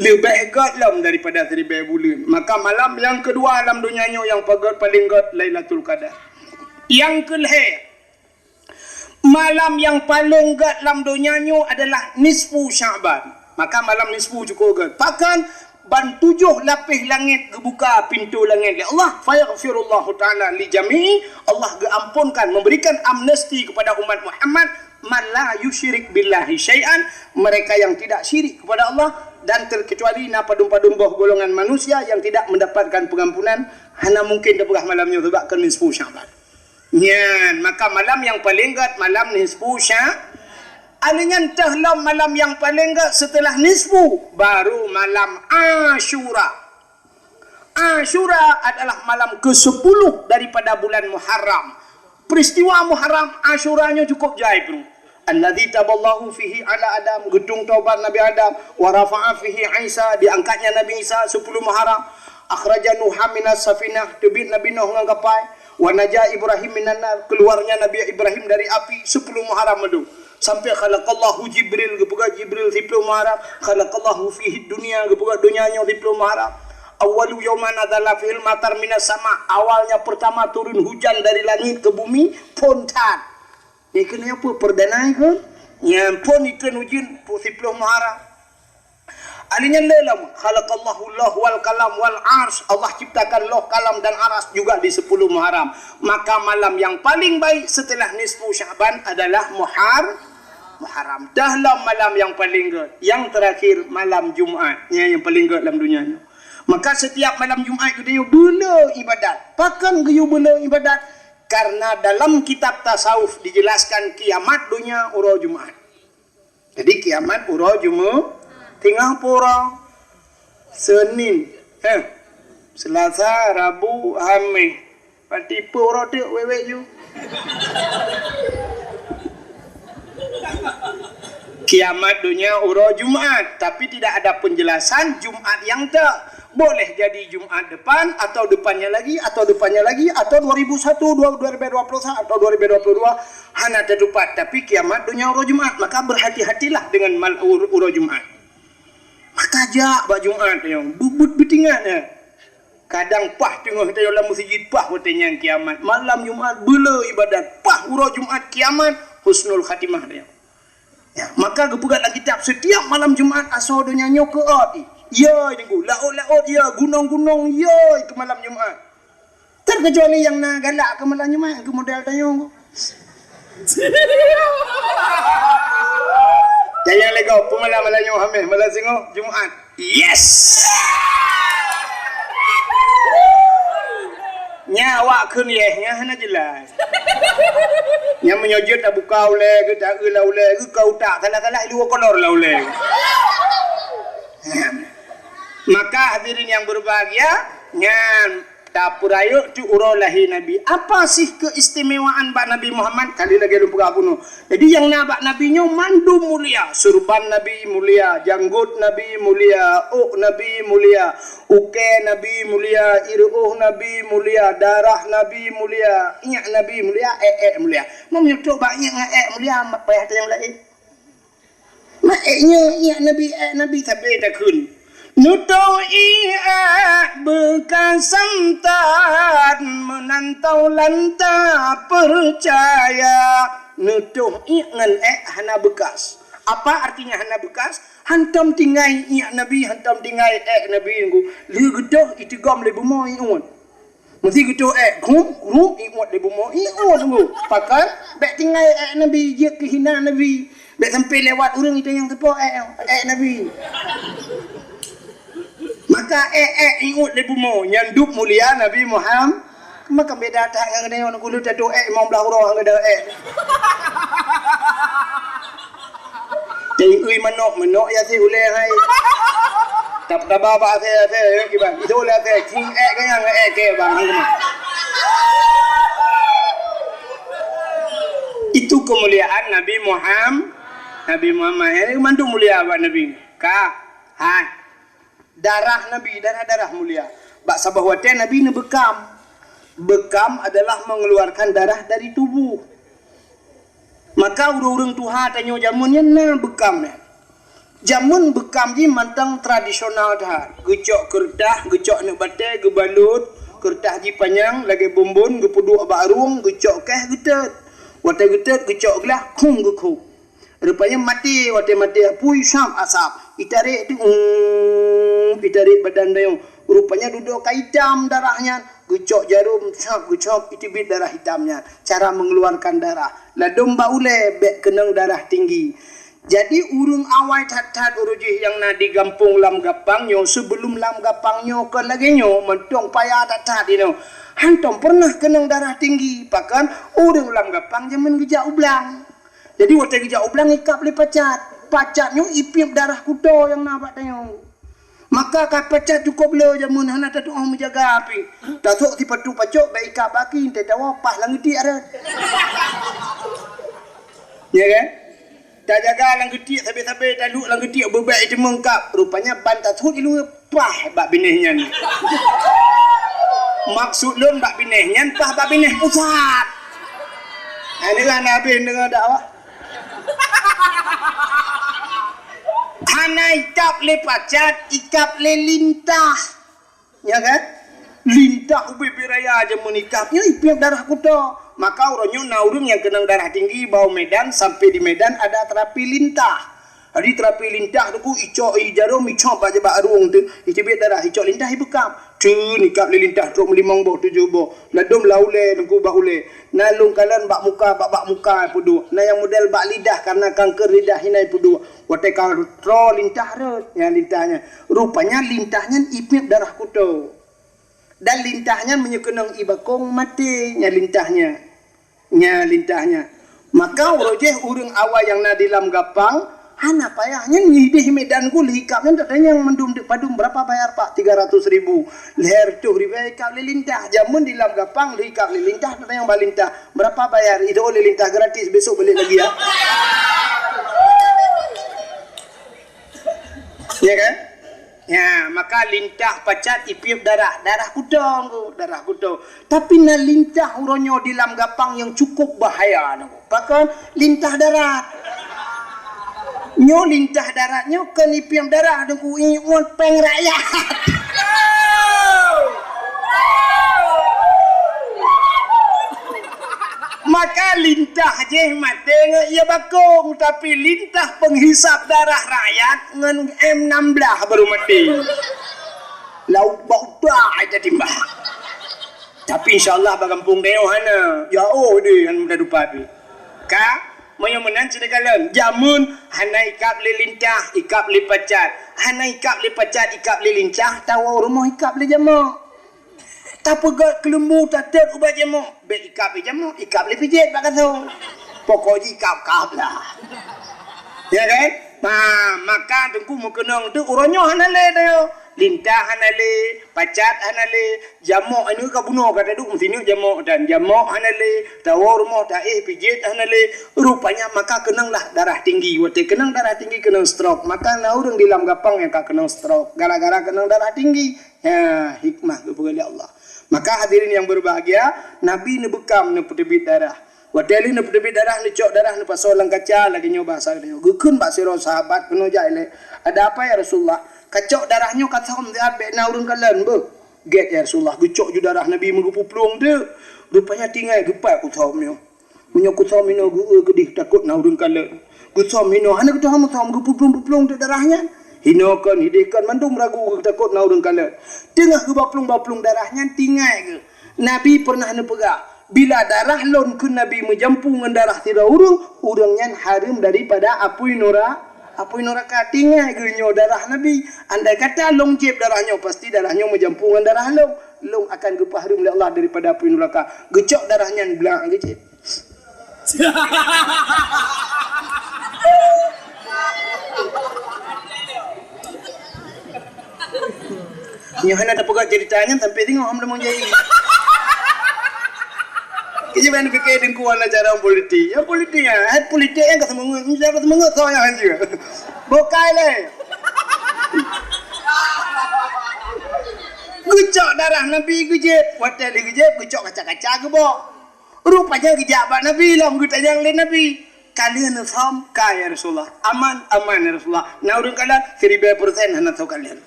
Leubeh gèt lom daripada siribèe buleuen. Maka malam nyang keudua lam donya nyoe nyang pagèt paleng gèt Lailatul Qadar. Nyang keulhèe, malam nyang paleng gèt lam donya nyoe adalah nisfu Sya'ban. Maka malam nisfu cukup gèt. Pakon? Ban tujoh lapéh langèt geubuka pintoe langèt lé Allah. Fayaghfirullahu ta'ala li jami'i. Allah geuamponkan, memberikan amnesti kepada umat Muhammad, man la yusyrik billahi syai'an, mereka yang tidak syirik kepada Allah, dan terkecuali na padum-padum boh golongan manusia yang tidak mendapatkan pengampunan, hana mungkin tapeugah malam nyoe sebab keu nisfu Sya'ban. Nyan, maka malam nyang paleng gèt malam nisfu Sya-, alèh nyan teuh lom malam nyang paleng gèt seuteulah nisfu, baru malam Asyura. Asyura adalah malam kesepuluh daripada bulan Muharram. Peristiwa Muharram Asyura nyoe cukup jai, bro. Alladzi taballahu fihi ala Adam, geudong taubat Nabi Adam, wa rafa'a fihi Isa, diangkatnya Nabi Isa sepuluh Muharram, akhraja Nuha minas safinah, teubiet Nabi Nuh ngon kapai, wa naja Ibrahim minan nar, keluarnya Nabi Ibrahim dari api sepuluh Muharram madu. Sampai khalaqallahu Jibril, geupeugah Jibril siploh Muharram, khalaqallahu fihi dunya, geupeugah donya nyoe siploh Muharram. Awwalu yauman nazala fihil matar minas sama, awalnya pertama turun hujan dari langit ke bumi, phon that. Nyan keuh nyoe peue perdana keuh? Nyan phon itreun ujeuen siploh Muharram. Alèh nyan lé lom, khalaqallahu lauh wal qalam wal arsy. Allah ciptakan lauh, kalam dan arsy juga di sepuluh Muharram. Maka malam yang paling baik setelah nisfu Sya'ban adalah Muhar-, Muharram. Dah lom malam yang paling gèt. Yang terakhir malam Jumat. Nyan yang paling gèt lam dunia nyoe. Maka setiap malam Jumat geutanyoe beuleu ibadat. Pakon geuyue beuleu ibadat? Karena dalam kitab tasawuf dijelaskan kiamat dunia uroe Jumat. Jadi kiamat uroe Jumu-, teungoh pura. Senin, eh, Selasa, Rabu, Hamis. Berarti peue uroe teuk wék-wék ju. Kiamat donya uroe Jumat, tapi tidak ada penjelasan Jumat yang tak. Boleh jadi Jumat depan, atau depannya lagi, atau depannya lagi, atau dua ribu satu, dua-, dua ribu dua puluh satu, atau dua ribu dua puluh dua, hana teutupat. Tapi kiamat donya uroe Jumat, maka berhati-hatilah dengan mal-, ur-, uroe Jumat. Maka jak bak Jumat nyoe, beubuet beutingat nyan. Kadang paih teungoh tanyoe lam meuseujid, paih watée nyan kiamat. Malam Jumat beuleu ibadat, paih uroe Jumat kiamat, husnul khatimah tanyoe. Ya, maka geupeugah lam kitab, setiap malam Jumat asoe donya nyoe keu ôt. Yoi, Teungku, laôt-laôt yoi, gunong-gunong yoi keu malam Jumat. Terkecuali nyang na galak keu malam Jumat, keu model tanyoe. Nyang lego, peumalam malam nyoe Hamis, malam singoh Jumat. Yes! Nya awak kheun yes, nya hana jelas. Nya meunyoe jeuet tabuka ulée, geuta-eu lam ulée, geuka utak, salah-salah ilu kolor lam ulée. Maka hadirin yang berbahagia, nyan tapeurayeuk teuk uroe lahé Nabi. Apa sih keistimewaan bak Nabi Muhammad? Kali lagée lôn peugah bunoe. Jadi nyang na bak Nabi nyoe mandum mulia. Surban Nabi mulia, janggot Nabi mulia, ôk Nabi mulia, ukée Nabi mulia, ireuôh Nabi mulia, darah Nabi mulia, iék Nabi mulia, ék-ék mulia. Meunyoe trok bak iék ngon ék mulia, payah tanyong laén. Mak ék nyoe, iék Nabi, ék Nabi sabe takheun. Neutoh iék beukasan that, meunan taulan tapeucaya. Neutoh iék ngon ék hana beukas. Apa artinya hana beukas? Hantom tinggai iék Nabi, hantom tinggai ék Nabi nunggu. Lheueh geutoh iteugom lé bumoe iék. Meusé geutoh ék, krum, krum, iwot lé bumoe, iwot nunggu. Pakon, bék tinggai ék Nabi, jeuet keu hina Nabi. Bék sampai lewat ureuëng itu nyang teupoh ék, ék Nabi. Maka ék, ék, iwot lé bumoe, nyan dub mulia Nabi Muhammad. Maka beda that ngon geutanyoe, nunggu lheueh tatoh ék, limong blaih uroe ngon geutanyoe ék. Teuiui manok, manok ya si ulée hai. Tap-, taba bak asée, asée, eh, kiban. Itu ulée asée, king ék ganyang, ék ke bang, hai, kemah. Itu kemuliaan Nabi Muhammad. Nabi Muhammad, eh, mandum mulia bak Nabi. Ka, hai. Darah Nabi, darah-darah mulia. Bak saboh watée Nabi neubeukam. Beukam adalah mengeluarkan darah dari tubuh. Maka ureuëng-ureuëng tuha tanyoe jameun nyan na beukam nyan. Jameun beukam jih mantong tradisional that. Geucok keureutah, geucok aneuk batée, geubalot, keureutah jih panyang lagée bonbon, geupeuduek bak rueng, geucok keh geutet. Watée geutet, geucok glah, khum geukhôb. Rupanya maté, watée maté apui, sab asab. Itarek tu, um, itarek badan dayong. Rupanya dudoe ka itam darah nyan. Geucok jarom, sab, geucok, iteubiet darah itam nyan. Cara mengeluarkan darah. Ladom bak ulée, bék keunong darah tinggi. Jadi, ureuëng awai that-that uroe jih nyang na di gampông Lam Gapang nyoe, sebelum Lam Gapang nyoe kon lagée nyoe, mantong paya that-that inoe. Hantom pernah keunong darah tinggi, pakon ureuëng Lam Gapang jameun geujak u blang. Jadi, watée geujak u blang ikab lé pacat. Pacat nyoe ipiep darah kuto nyang na bak tanyoe. Maka ka pacat cukôp le jameun hana tatuoh meujaga pih. Tasok sipatu pacok bak ikab baki, teuh tawoe pah lam geutiek rot. Ya kan? Tajaga lam geutiek sabe-sabe, taluek lam geutiek beubek iteumeung kab. Rupanya ban tasut iluwe. Pah bak binéh nyan. Maksud lôn bak binéh nyan pah bak binéh pusat. Hai, deungon habéh deungon dakwah. Hana ikab lé pacat, ikab lé lintah. Ya kan? Lintah ubé-bé raya jameun ikab nyoe ipiep darah kuto. Maka uroe nyoe na ureuëng nyang keunong darah tinggi bak u Medan, sampai di Medan ada terapi lintah. Jadi terapi lintah tu ku icok i jarom, icok bak, bak rueng tu, iteubiet darah, icok lintah ibeukam. Teun ikab lé lintah trok meulimong boh, tujoh boh. Ladom lam ulée, nunggu bak ulée. Na lôn kalon bak muka, bak, bak muka peuduek. Na nyang model bak lidah, karena kanker lidah hina ipeuduek. Watée ka troe lintah rot, nyan lintah nyan. Rupanya lintah nyan ipiep darah kuto. Dan lintah nyan meunyoe keunong ibakong maté, nyan lintah nyan. Nya lintah nyan. Maka uroe jih ureuëng awai nyang na di Lam Gapang, Hana payah nyan, idéh Medan ku lheuh ikab nyan tatanyong mandum deuk padum, "Berapa bayar, Pak?" "Tiga ratus ribu." Lhèe reutôh ribèe ikab lé lintah. Jameun di lam gapang lheuh ikab lé lintah tatanyong bak lintah, "Berapa bayar?" Itu oleh lintah gratis, besok balik lagi ya. Ya kan? Ya, maka lintah pacat ipiep darah, darah kutong tu, darah kutong. Tapi na lintah uroe nyoe di lam gapang nyang cukup bahaya tu. Pakon? Lintah darat. Nyoe lintah darat nyoe kon ipiep darah Teungku, ipiep péng rakyat. Maka lintah jih maté ngon ie bakong, tapi lintah penghisap darah rakyat ngon M enam belas baru maté. Lauk bak utak jadi bah. Tapi insya Allah bak gampông tanyoe hana. Jauh deh hana mudah dupat deh. Ka, meunyoe meunan cit kalon, jameun hana ikab lé lintah, ikab lé pacat. Hana ikab lé pacat, ikab lé lintah, tawoe rumoh ikab lé jameun. Tapeugöt keuleumbu, tatot ubat jameun. Bèk ikab lé jameun, ikab lé pijét bak gasoe. Pokok jih ikab-kab lah. Ya kan? Ha, maka Teungku meukeunong tu uroe nyoe hana lé tanyoe. Lintah hana lé, pacat hana lé, jameun aneuk ka bunoe ka taduek meusineuk jameun dan jameun hana lé, tawoe rumoh taéh pijét hana lé. Rupanya maka keunonglah darah tinggi. Watèe keunong darah tinggi keunong stroke. Maka na ureueng di lam gapang nyang ka keunong stroke gara-gara keunong darah tinggi. Ha, hikmah geupeugah lé Allah. Maka hadirin yang berbahagia, Nabi neubeukam neupeuteubiet darah. Watèe lheueh neupeuteubiet darah, neucok darah neupasoe lam kaca lagèe nyoe bahasa geutanyoe. Geukheun bak sidroe sahabat keunoe jak ilèe, "Ada apa ya Rasulullah? Kacok darah nyoe ka thom siat bèk na ureueng kalon beuh." "Gèt ya Rasulullah, geucok ju darah Nabi meugeupuplueng teuk. Rupanya tinggai geupat kuthom nyoe." Meunyoe kuthom hinoe geu-eu keudeh takot na ureueng kalon. Kuthom hinoe hana geutuha meuthom geupuplueng-puplueng teuk darah nyan. Hinoe kon, hideh kon mandum ragu geutakot na ureueng kalon. Teungoh geubaplueng-baplueng darah nyan tinggai geuh. Nabi peureunah neupeugah, "Bila darah lôn," kheun Nabi, "meujampu ngon darah sidroe ureueng, ureueng nyan hareuem daripada apui nura-, apui nuraka." Tinggai geuh nyoe darah Nabi. Andai kata lôn jieb darah nyoe, pasti darah nyoe meujampu ngon darah lôn. Lôn akan geupeuhareuem lé Allah daripada apui nuraka. Geucok darah nyan blang geujieb. Nyoe hana tapeugah cerita nyan sampai singoh hom lemong jai. Keujiban pikir Teungku hana cara politik. Ya politik ya, eh, politik yang ka semangat, cara semangat so yang hanjeuet. Bukai lé. Geucok darah Nabi geujieb, watèe lheueh geujieb geucok kaca-kaca geubok. Rupanya geujak bak Nabi lom, geutanyong lé Nabi, "Ka lheueh neusom?" "Ka, ya Rasulullah." "Aman?" "Aman, ya Rasulullah." "Na ureueng kalon?" "Siribèe persen hana soe kalon."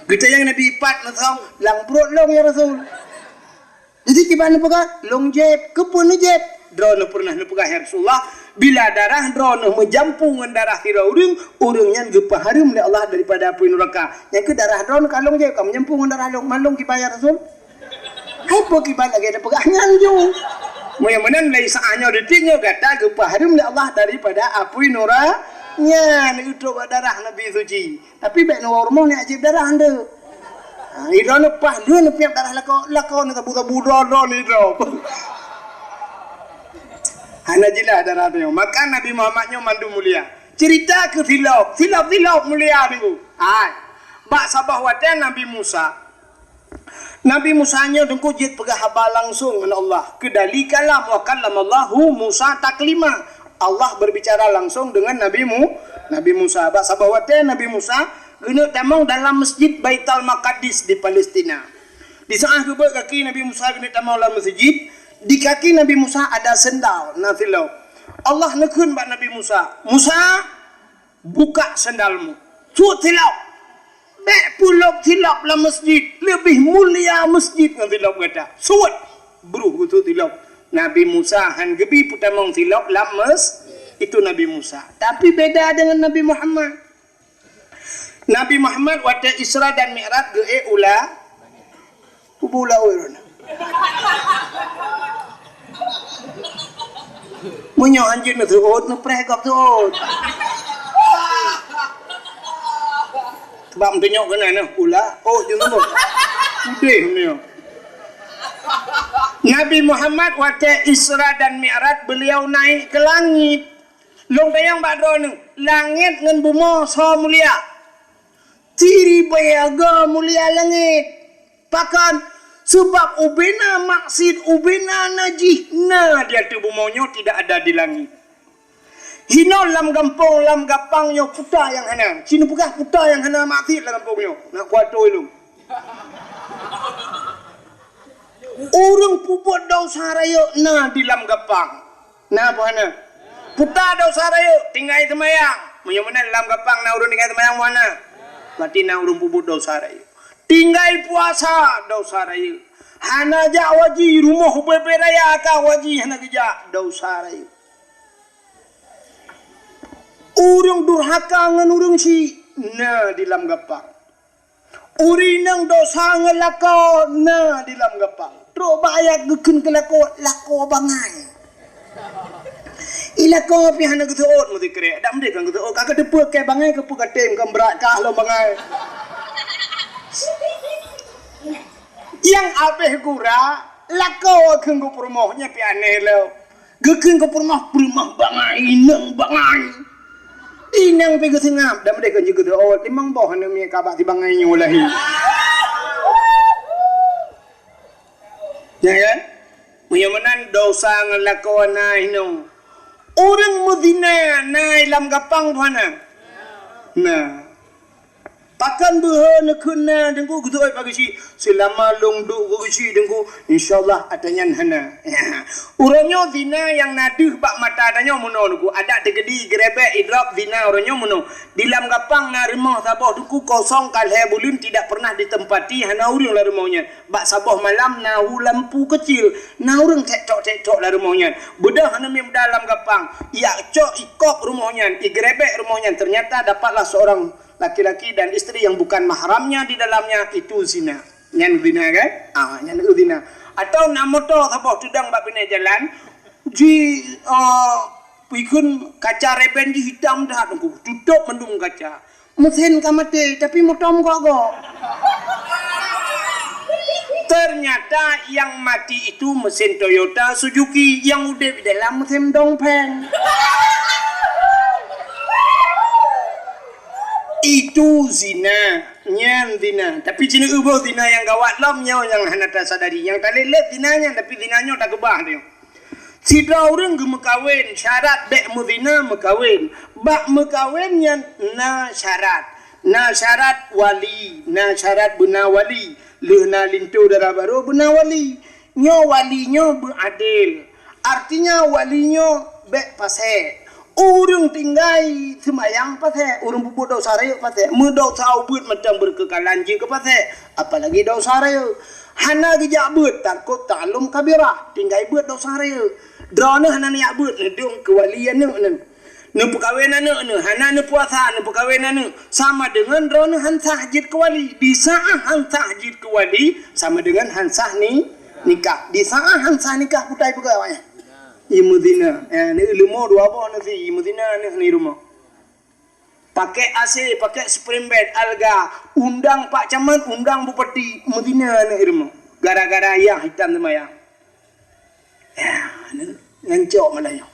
Geutanyong Nabi, "Pat neusom?" "Lam pruet lôn, ya Rasul." Jadi kiban neupeugah, "Lôn jieb." "Keupeue neujieb?" "Droeneuh peureunah neupeugah, ya Rasulullah, bila darah droeneuh meujampu ngon darah sidroe ureueng, ureueng nyan geupeuhareuem lé Allah daripada apui nuraka. Nyan keuh darah droeneuh ka lôn jieb, ka meujampu ngon darah lôn. Man lôn kiban, ya Rasul?" Hai peue kiban lagèe tapeugah nyan ju. Meunyoe meunan lé saát nyoe detik nyoe gata geupeuhareuem lé Allah daripada apui nura-, nyan, utok bak darah Nabi suci. Tapi bèk neuwoe rumoh neujieb darah nteuk. Ha, idroeneuh paih lheueh neupiep darah lakoe, lakoe neusabu-sabu droe-droe nidroe. Hana jeulaih darah nyoe. Maka Nabi Muhammad nyoe mandum mulia. Cerita keu silop, silop-silop mulia Teungku. Hai. Bak saboh watèe Nabi Musa, Nabi Musa nyoe Teungku jeuet peugah haba langsong ngon Allah. Keudali kalam, wa kallamallahu Musa taklima. Allah berbicara langsung dengan Nabi Mu-, Nabi Musa. Bak saboh watèe Nabi Musa geuneuk tamong dalam Masjid Baitul Maqdis di Palestina. Di saát geubeuet kaki Nabi Musa geuneuk tamong lam masjid, di kaki Nabi Musa ada sendal, na silop. Allah neukheun bak Nabi Musa, "Musa, buka sendalmu." Suet silop. Bèk pulop silop lam masjid. Leubeh mulia masjid ngon silop gata. Suet. Bruh geusuet silop. Nabi Musa han geubi peutamong silop lam mes-, itu Nabi Musa. Tapi beda dengan Nabi Muhammad. Nabi Muhammad watèe Isra dan Mi'raj geuék u la-, kubu laôt droeneuh. Meunyoe hanjeuet neuseuôt, neupreh gob seuôt. Bak meutunyok keunan nyoe, u la-, ôt jeuet seuôt. Udeh meunyoe. Nabi Muhammad watèe Isra dan Mi'raj, beliau naik ke langit. Lôn tanyong bak droeneuh, langét ngon bumoe soe mulia? Siribèe go mulia langét. Pakon? Sabab ubena maksiet, ubena najih na di ateueh bumoe nyoe, tidak ada di langét. Hinoe lam gampông, lam gapang nyoe puta nyang hana. Ci neupeugah puta nyang hana maksiet lam gampông nyoe. Na kuat tu ilung. Ureuëng peubuet desya rayeuk na di lam gapang. Na apa hana? Puta desya rayeuk, tinggai seumayang. Meunyoe meunan lam gapang na ureuëng tinggai seumayang, apa hana? Berarti na ureuëng peubuet desya rayeuk. Tinggai puasa, desya rayeuk. Hana jak haji, rumoh ubé-bé raya ka haji hana geujak, desya rayeuk. Ureuëng durhaka ngon ureuëng syik na di lam gapang. Ureuëng inong desya ngon lakoe na di lam gapang. Trok bak ayat geukheun keu lakoe, lakoe bangai. I lakoe pih hana geuseuôt meusikrek. Dak meudeh kan geuseuôt, ka geuteupeue keu bangai keu peue ka tem, kan brat kah lom bangai. Nyang abéh gura, lakoe kheun geupeurumoh, nyan pih aneh lom. Geukheun keu peurumoh, peurumoh bangai, inong bangai. Inong pih geuseungab, dak meudeh keu jeuet geuteuôt, limong boh aneuk miet ka bak si bangai nyoe lahé. Ya kan? Meunyoe meunan desya ngon lakoe na hinoe. Ureuëng meuzina na i lam gapang, apa hana? Na. Pakon beuhe neukheun na, Teungku, geuteuôt bak geuchik? Seulama lôn duek bak geuchik, Teungku, insya Allah ata nyan hana. Uroe nyoe zina nyang na deuh bak mata tanyoe meunoe, Teungku. Adak teukeudi, geurebek, idrop, zina uroe nyoe meunoe. Di lam gapang na rumoh saboh, Teungku, kosong ka lhée buleuen tidak pernah ditempati, hana ureuëng lam rumoh nyan. Bak saboh malam na hu lampu keucil, na ureuëng tek-tok-tek-tok lam rumoh nyan. Beudôh aneuk miet muda lam gapang, jak cok ikop rumoh nyan, igeurebek rumoh nyan, ternyata dapatlah seorang laki-laki dan isteri yang bukan mahramnya di dalamnya, itu zina. Nyan zina kan? Ah, nyan zina. Atau na moto saboh teudong bak binéh jalan, ji, ah, ikheun kaca reben jih hitam that, Teungku. Tutôp mandum kaca. Meusén ka maté, tapi moto meugok-gok. Ternyata yang mati itu mesin Toyota Suzuki, yang udeb di dalam mesin Dongfeng. Itu zina, nyan zina. Tapi ci neuboh zina nyang gawat lom nyoe nyang hana tasadari. Nyang talét-lét zina nyan, tapi zina nyoe takeubah nyoe. Sidroe ureuëng geumeukawen, syarat bék meuzina meukawen. Bak meukawen nyan na syarat. Na syarat wali, na syarat beuna wali. Lheueh na linto dara barô beuna wali. Nyoe wali nyoe beuadil. Artinya wali nyoe bék pasék. Ureuëng tinggai seumayang pasék, ureuëng peubuet desya rayeuk pasék. Meudesya ubit mantong beureukeukalahan jeuet keu pasék, apalagi desya rayeuk. Hana geujak beuet, takot ta'allum kabirah, tinggai beuet desya rayeuk. Droeneuh hana neujak beuet, neudong keu wali aneuk neuh. Neupeukawen aneuk neuh, hana neupuasa, neupeukawen aneuk. Sama deungon droeneuh han sah jeuet keu wali. Di saát han sah jeuet keu wali, sama deungon han sah ni, nikah. Di saát han sah nikah, kutai peugah awaknyan. Imeuzina. Eh, ni ileumu dua boh nasi, imeuzina aneuk ni rumoh. Pakai A C, pakai spring bed, alga, undang Pak Camat, undang Bupati, meuzina aneuk i rumoh. Gara-gara yah hitam seumayang. Ya, aneuk ngancok malah nyoe.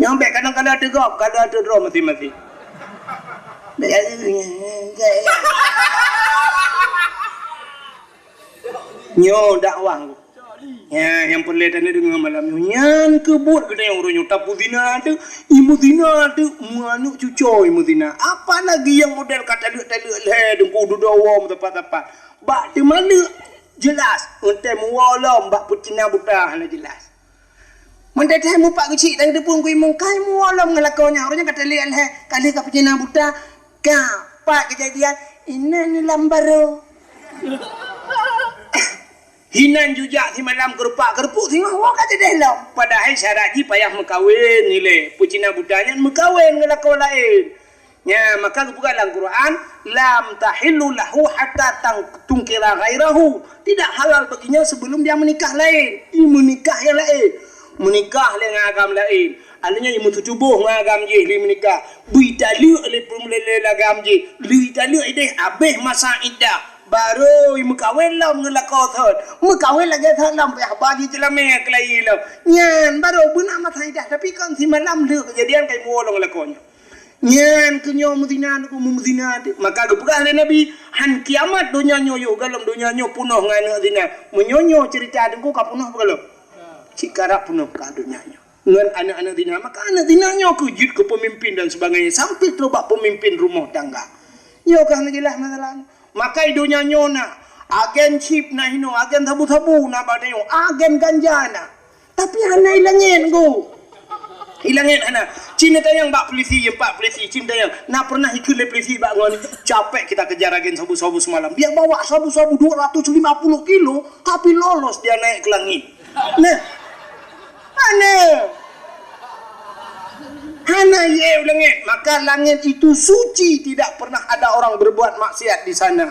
Nyang bék kadang-kadang teugok, kadang teudroe maséng-maséng. Bék, nyoe dakwah. Ya, nyang peureulée taneuk deungoe malam nyoe. Nyan keuh buet geutanyoe uroe nyoe, tapeuzina teuk, imeuzina teuk, meuaneuk cucoe imeuzina. Apalagi nyang model ka taleuek-taleuek lhée, deungku dudoe woe meusapat-sapat. Bak teuma leuek jeulaih, eunteuk meuwoe lom bak peucina buta hana jeulaih. Meunteutée mupat geuchik dan geuteupeue gui mungkai meuwoe lom ngon lakoe nyan, uroe nyan ka taleuek lhée, ka lheueh ka peucina buta, ka pat keujadian, inan lam barô. Hinan jujak simalam keurupak-keurupuek singoh woe ka teudeh lom. Padahai syarat jih payah meukawen ilée. Peucina buta nyan meukawen ngon lakoe laén. Nya, maka geupeugah lam Quran, "Lam tahillu lahu hatta tang-, tunkira ghairahu." Tidak halal baginya sebelum dia menikah lain. I meunikah nyang laén. Meunikah lé ngon agam laén. Artinya i meututuboh ngon agam jih lé meunikah. Beu italeuek lé peum-, lé, lé agam jih. Lé italeuek ideh habéh masa iddah. Barô meukawen lom ngon lakoe thon. Meukawen lagèe thon lom, payah ba jiceulamé keulayi lom. Nyan barô beuna masa idah, tapi kon simalam lheueh keujadian ka imuwoe lom lakoe nyan. Nyan keu nyoe meuzina, Teungku, meuzina teuh. Maka geupeugah lé Nabi, "Han kiamat donya nyoe yoh, gohlom donya nyoe peunoh ngon aneuk zina." Meunyoe nyoe ceurita, Teungku, ka peunoh gohlom? Cit karab peunoh ka donya nyoe ngon aneuk-aneuk zina. Maka aneuk zina nyoe keuh jeuet keu peumimpin dan sebagainya, sampai trok bak peumimpin rumoh tangga. Nyoe ka hana jeulaih masalah. Maka i donya nyoe na agen chip, na hinoe agen sabu-sabu, na bak tanyoe agen ganja na. Tapi hana i langét, Teungku. I langét hana. Cit neutanyong bak polisi, bak polisi, cit neutanyong. Na pernah ikheun lé polisi bak ngon, "Capek kita kejar agen sabu-sabu semalam. Dia bawa sabu-sabu dua ratus lima puluh kilo, tapi lolos dia naik ke langit." Nah. Hana. Hana ié u langét. Maka langét itu suci, tidak pernah ada orang berbuat maksiat di sana.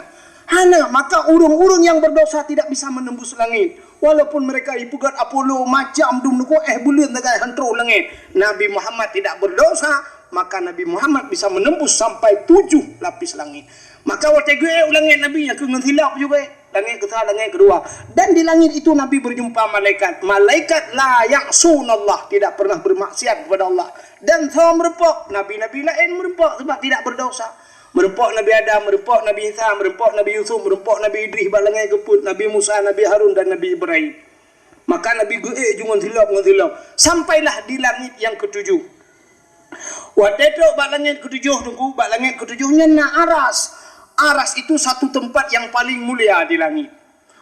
Hana, maka ureuëng-ureuëng nyang berdosa tidak bisa menembus langit. Walaupun mereka ipeugét Apollo macam dum neuko éh buleuen sagai han troh langét. Nabi Muhammad tidak berdosa, maka Nabi Muhammad bisa menembus sampai tujuh lapis langit. Maka watée geuék u langét Nabi nyang keu ngon silop juga, langét keusa, langét keudua. Dan di langit itu Nabi berjumpa malaikat. Malaikat la ya'sunallah, tidak pernah bermaksiat kepada Allah. Dan soe meureumpok, nabi-nabi laén meureumpok sebab tidak berdosa. Meureumpok Nabi Adam, meureumpok Nabi Isa, meureumpok Nabi Yusuf, meureumpok Nabi Idris bak langét geupeuet, Nabi Musa, Nabi Harun, dan Nabi Ibrahim. Maka Nabi geuék ju ngon silop, ngon silop. Sampailah di langit yang ketujuh. Watée trok bak langét ketujuh, Teungku, bak langét ketujuh nyan na aras. Aras itu satu tempat yang paling mulia di langit.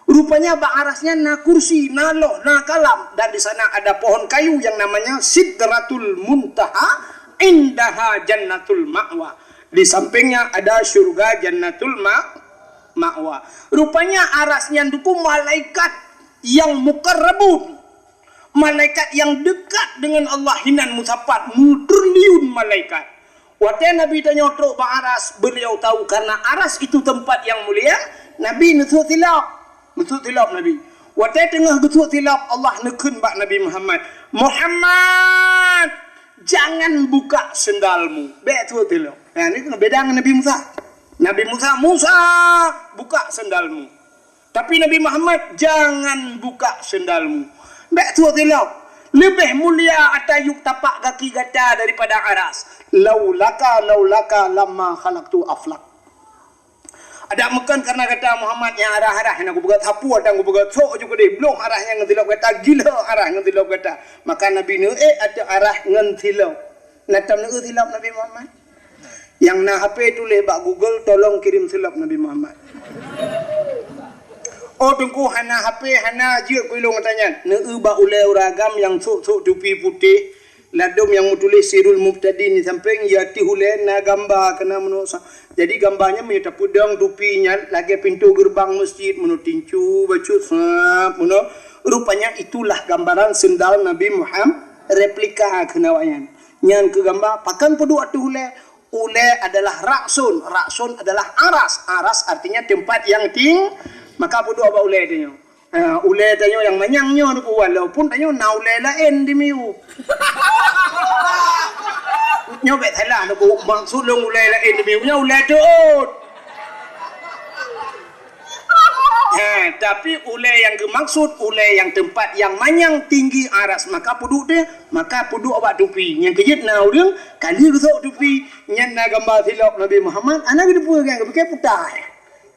Rupanya bak aras nyan na kursi, na loh, na kalam, dan di sana ada pohon kayu yang namanya Sidratul Muntaha, indaha Jannatul Ma'wa. Di sampingnya ada syurga Jannatul Ma-, Ma'wa. Rupanya aras nyan, Teungku, malaikat yang mukarrabun. Malaikat yang dekat dengan Allah hinan meusapat, meutriliun malaikat. Watée Nabi tanyoe trok bak aras, beliau tahu karena aras itu tempat yang mulia, Nabi neusut silop. Neusut silop Nabi. Watée teungoh geusut silop, Allah neukheun bak Nabi Muhammad, "Muhammad, jangan buka sendalmu." Bék sut silop. Nah, ni keuneuk beda ngon Nabi Musa. Nabi Musa, "Musa, buka sendalmu." Tapi Nabi Muhammad, "Jangan buka sendalmu." Bék sut silop. Leubeh mulia ata yup tapak gaki gata daripada aras. "Laulaka, laulaka lamma khalaqtu aflak." Adak meukon karena gata Muhammad nyang arah-arah nyang kupeugah sapu atang kupeugah sok ju keudeh, bloh arah nyang ngon silop gata, gila arah ngon silop gata. Maka Nabi neuék ateueh arah ngon silop. Na tom neuék silop Nabi Muhammad? Nyang na H P tuléh bak Google, "Tolong kirim silop Nabi Muhammad." Oh, Teungku, hana H P, hana jeuet keu ilong ata nyan. Neueu bak ulée ureuëng agam nyang sôk-sôk tupi putéh, ladôm nyang meutuléh Sirul Mubtadin di sampéng, ya ateueh ulée na gamba keunan meunoe sa-, jadi gamba nyan meunyoe tapeudong tupi nyan lagée pintoe geureubang meuseujid, meunoe tincu, bacut, sap, meunoe. Rupanya itulah gambaran sendal Nabi Muhammad, replika keunan awak nyan. Nyan keu gamba, pakon peuduek ateueh ulée? Ulée adalah ra'sun, ra'sun adalah aras, aras artinya tempat yang ting-, maka peuduek bak ulée tanyoe. Ha, ulée tanyoe nyang manyang nyoe Teungku, walaupun tanyoe na ulée laén di miyueb. Nyoe bék salah Teungku, maksud lôn ulée laén di miyueb nyoe ulée teuôt. Ha, tapi ulée nyang geumaksud, ulée nyang teumpat nyang manyang tinggi aras, maka peuduek teuh, maka peuduek bak tupi. Nyang keujeuet na ureuëng ka lheueh geusok tupi, nyan na gamba silop Nabi Muhammad, hana geuteupeue, geupike puta.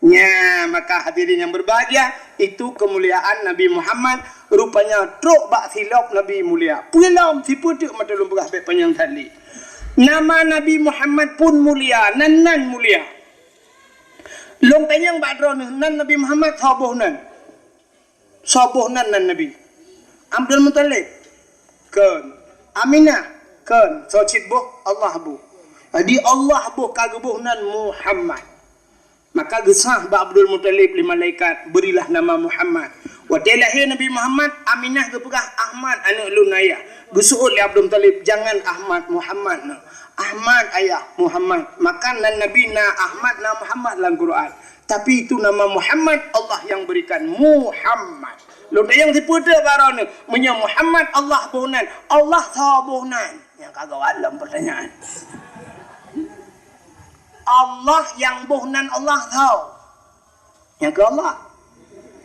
Nya, maka hadirin yang berbahagia, itu kemuliaan Nabi Muhammad, rupanya trok bak silop Nabi mulia. Peue lom, sipeue teuk mata lôn peugah bék panyang that lé. Nama Nabi Muhammad pun mulia, nan-nan mulia. Lôn tanyong bak droeneuh, nan Nabi Muhammad soe boh nan? Soe boh nan, nan Nabi? Abdul Muthalib? Kon. Aminah? Kon. Soe cit boh? Allah boh. Jadi Allah boh ka geuboh nan Muhammad. Maka geusah bak Abdul Muthalib lé malaikat, "Berilah nama Muhammad." Watée lahé Nabi Muhammad, Aminah geupeugah, "Ahmad, aneuëk lôn ayah." Geuseuôt lé Abdul Muthalib, "Jangan Ahmad, Muhammad na." "Ahmad, ayah, Muhammad." Maka nan Nabi na Ahmad, na Muhammad lam Quran. Tapi itu nama Muhammad, Allah yang berikan. Muhammad. Lôn tanyong sipeue teuk bak droeneuh, meunyoe Muhammad Allah boh nan, Allah soe boh nan? Nyang ka gawat lom pertanyaan. Allah nyang boh nan Allah soe? Nyang keu Allah.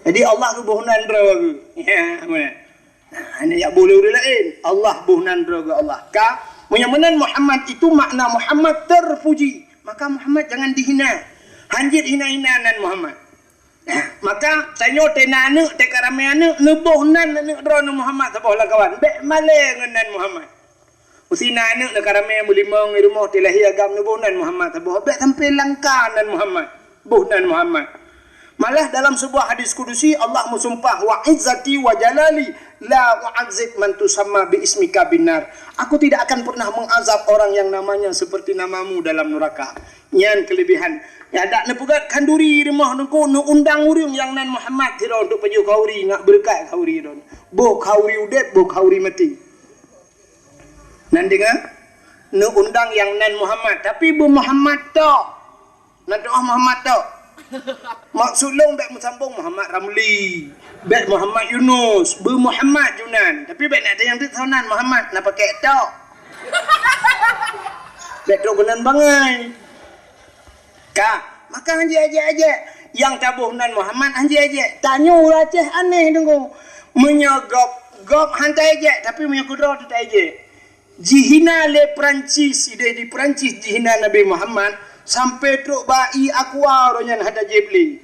Jadi Allah geuboh nan droe geuh. Ya, meunan. Nah, hana jak boh lé ureuëng laén. Allah boh nan droe geuh Allah. Ka, meunyoe meunan Muhammad itu makna Muhammad terpuji, maka Muhammad jangan dihina. Hanjeuet hina-hina nan Muhammad. Nah, maka tanyoe teuh na aneuëk, teuh ka ramé aneuëk, neuboh nan aneuëk droeneuh Muhammad saboh lam kawan. Bék malée ngon nan Muhammad. Meusina aneuëk na ka ramé meulimong i rumoh, teuh lahé agam neuboh nan Muhammad saboh. Bék sampoe langka nan Muhammad. Boh nan Muhammad. Malah dalam sebuah hadis kudusi Allah meusumpah, "Wa izzati wa jalali la u'adzib man tusamma bi ismika binnar." Aku tidak akan pernah mengazab orang yang namanya seperti namamu dalam neraka. Nyan kelebihan. Ya, dak neupeugét khanduri rumoh neuku, neuundang ureuëng nyang nan Muhammad sidroe untuk pajoh khanduri, ngat beureukat khanduri droe. Boh khanduri udeb, boh khanduri maté. Nan deungoe, neuundang nyang nan Muhammad, tapi beu Muhammad tok. Nan doa Muhammad tok. Maksud lôn bék meusambong Muhammad Ramli, bék Muhammad Yunus, beu Muhammad Junan. Tapi bék nak tanyong teuk soe nan Muhammad, na pakai tok. Bék trok keunan bangai. Ka, maka hanjeuet ajek-ajek. Nyang taboh nan Muhammad hanjeuet ajek. Tanyoe ureuëng Aceh aneh deungoe. Meunyoe gob, gob han taejek, tapi meunyoe keudroe teuh taejek. Jihina lé Perancis, ideh di Perancis jihina Nabi Muhammad, sampai trok bak ie aqua, uroe nyan hana jieb lé.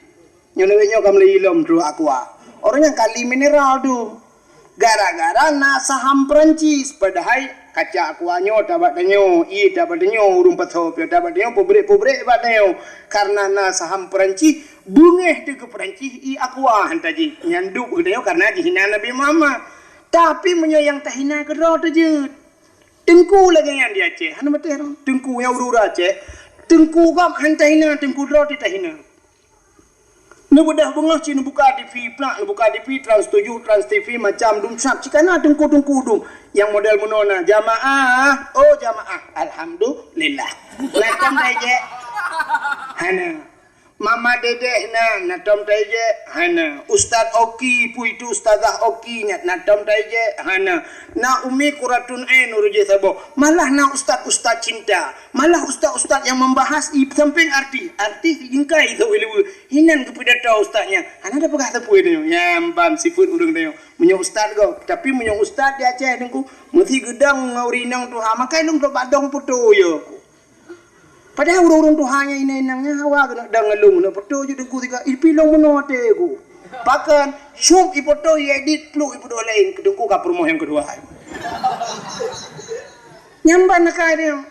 Nyoe lawét nyoe ka meulai ilom trok aqua. Uroe nyan kali mineral tu. Gara-gara na saham Perancis, padahai kaca aqua nyoe tabak tanyoe, ie tabak tanyoe, ureuëng pasoe piôh tabak tanyoe, pabrik-pabrik bak tanyoe. Karena na saham Perancis, beungéh teuh keu Perancis ie aqua han tajieb. Nyan duek keu tanyoe karena jihina Nabi Muhammad. Tapi meunyoe nyang tahina keudroe teuh jeuet. Teungku lagée nyan di Aceh, hana maté roh. Teungku nyang ureuëng Aceh, teungku gob han tahina, teungku droe teuh tahina. Neubeudoh beungoh cit neubuka T V, plak neubuka T V, Trans tujuh, Trans T V, macam dum sab, cit kana teungku-teungku dum. Nyang model meunoe na, jamaah, oh jamaah, alhamdulillah. Na tom taijek? Hana. Mama Dedeh na, na tom taijek? Hana. Ustaz Oki, peue itu Ustazah Oki nyan, na tom taijek? Hana. Na Umi Quratun Ain ureuëng jih saboh. Malah na ustaz-ustaz cinta. Malah ustaz-ustaz nyang membahas i sampéng artis. Artis jingkai tho ileue. Hinan geupidato ustaz nyan. Hana tapeugah sapeue nyoe. Nyan ban sifeuet ureuëng nyoe. Meunyoe ustaz gob. Tapi meunyoe ustaz di Aceh Teungku, meusti geudong ngon ureuëng inong tuha. Makai lôn trok bak dong poto yo. Padahai ureuëng-ureuëng tuha nyang inong-inong nyan hawa keuneuk dong ngon lôn, keuneuk poto jeuet Teungku sigoe, ipilong meunoe até ku. Pakon, syup ipoto, iedit, pluk ipeuduek laén, keu Teungku ka peurumoh nyang keudua. Nyan ban akai dia.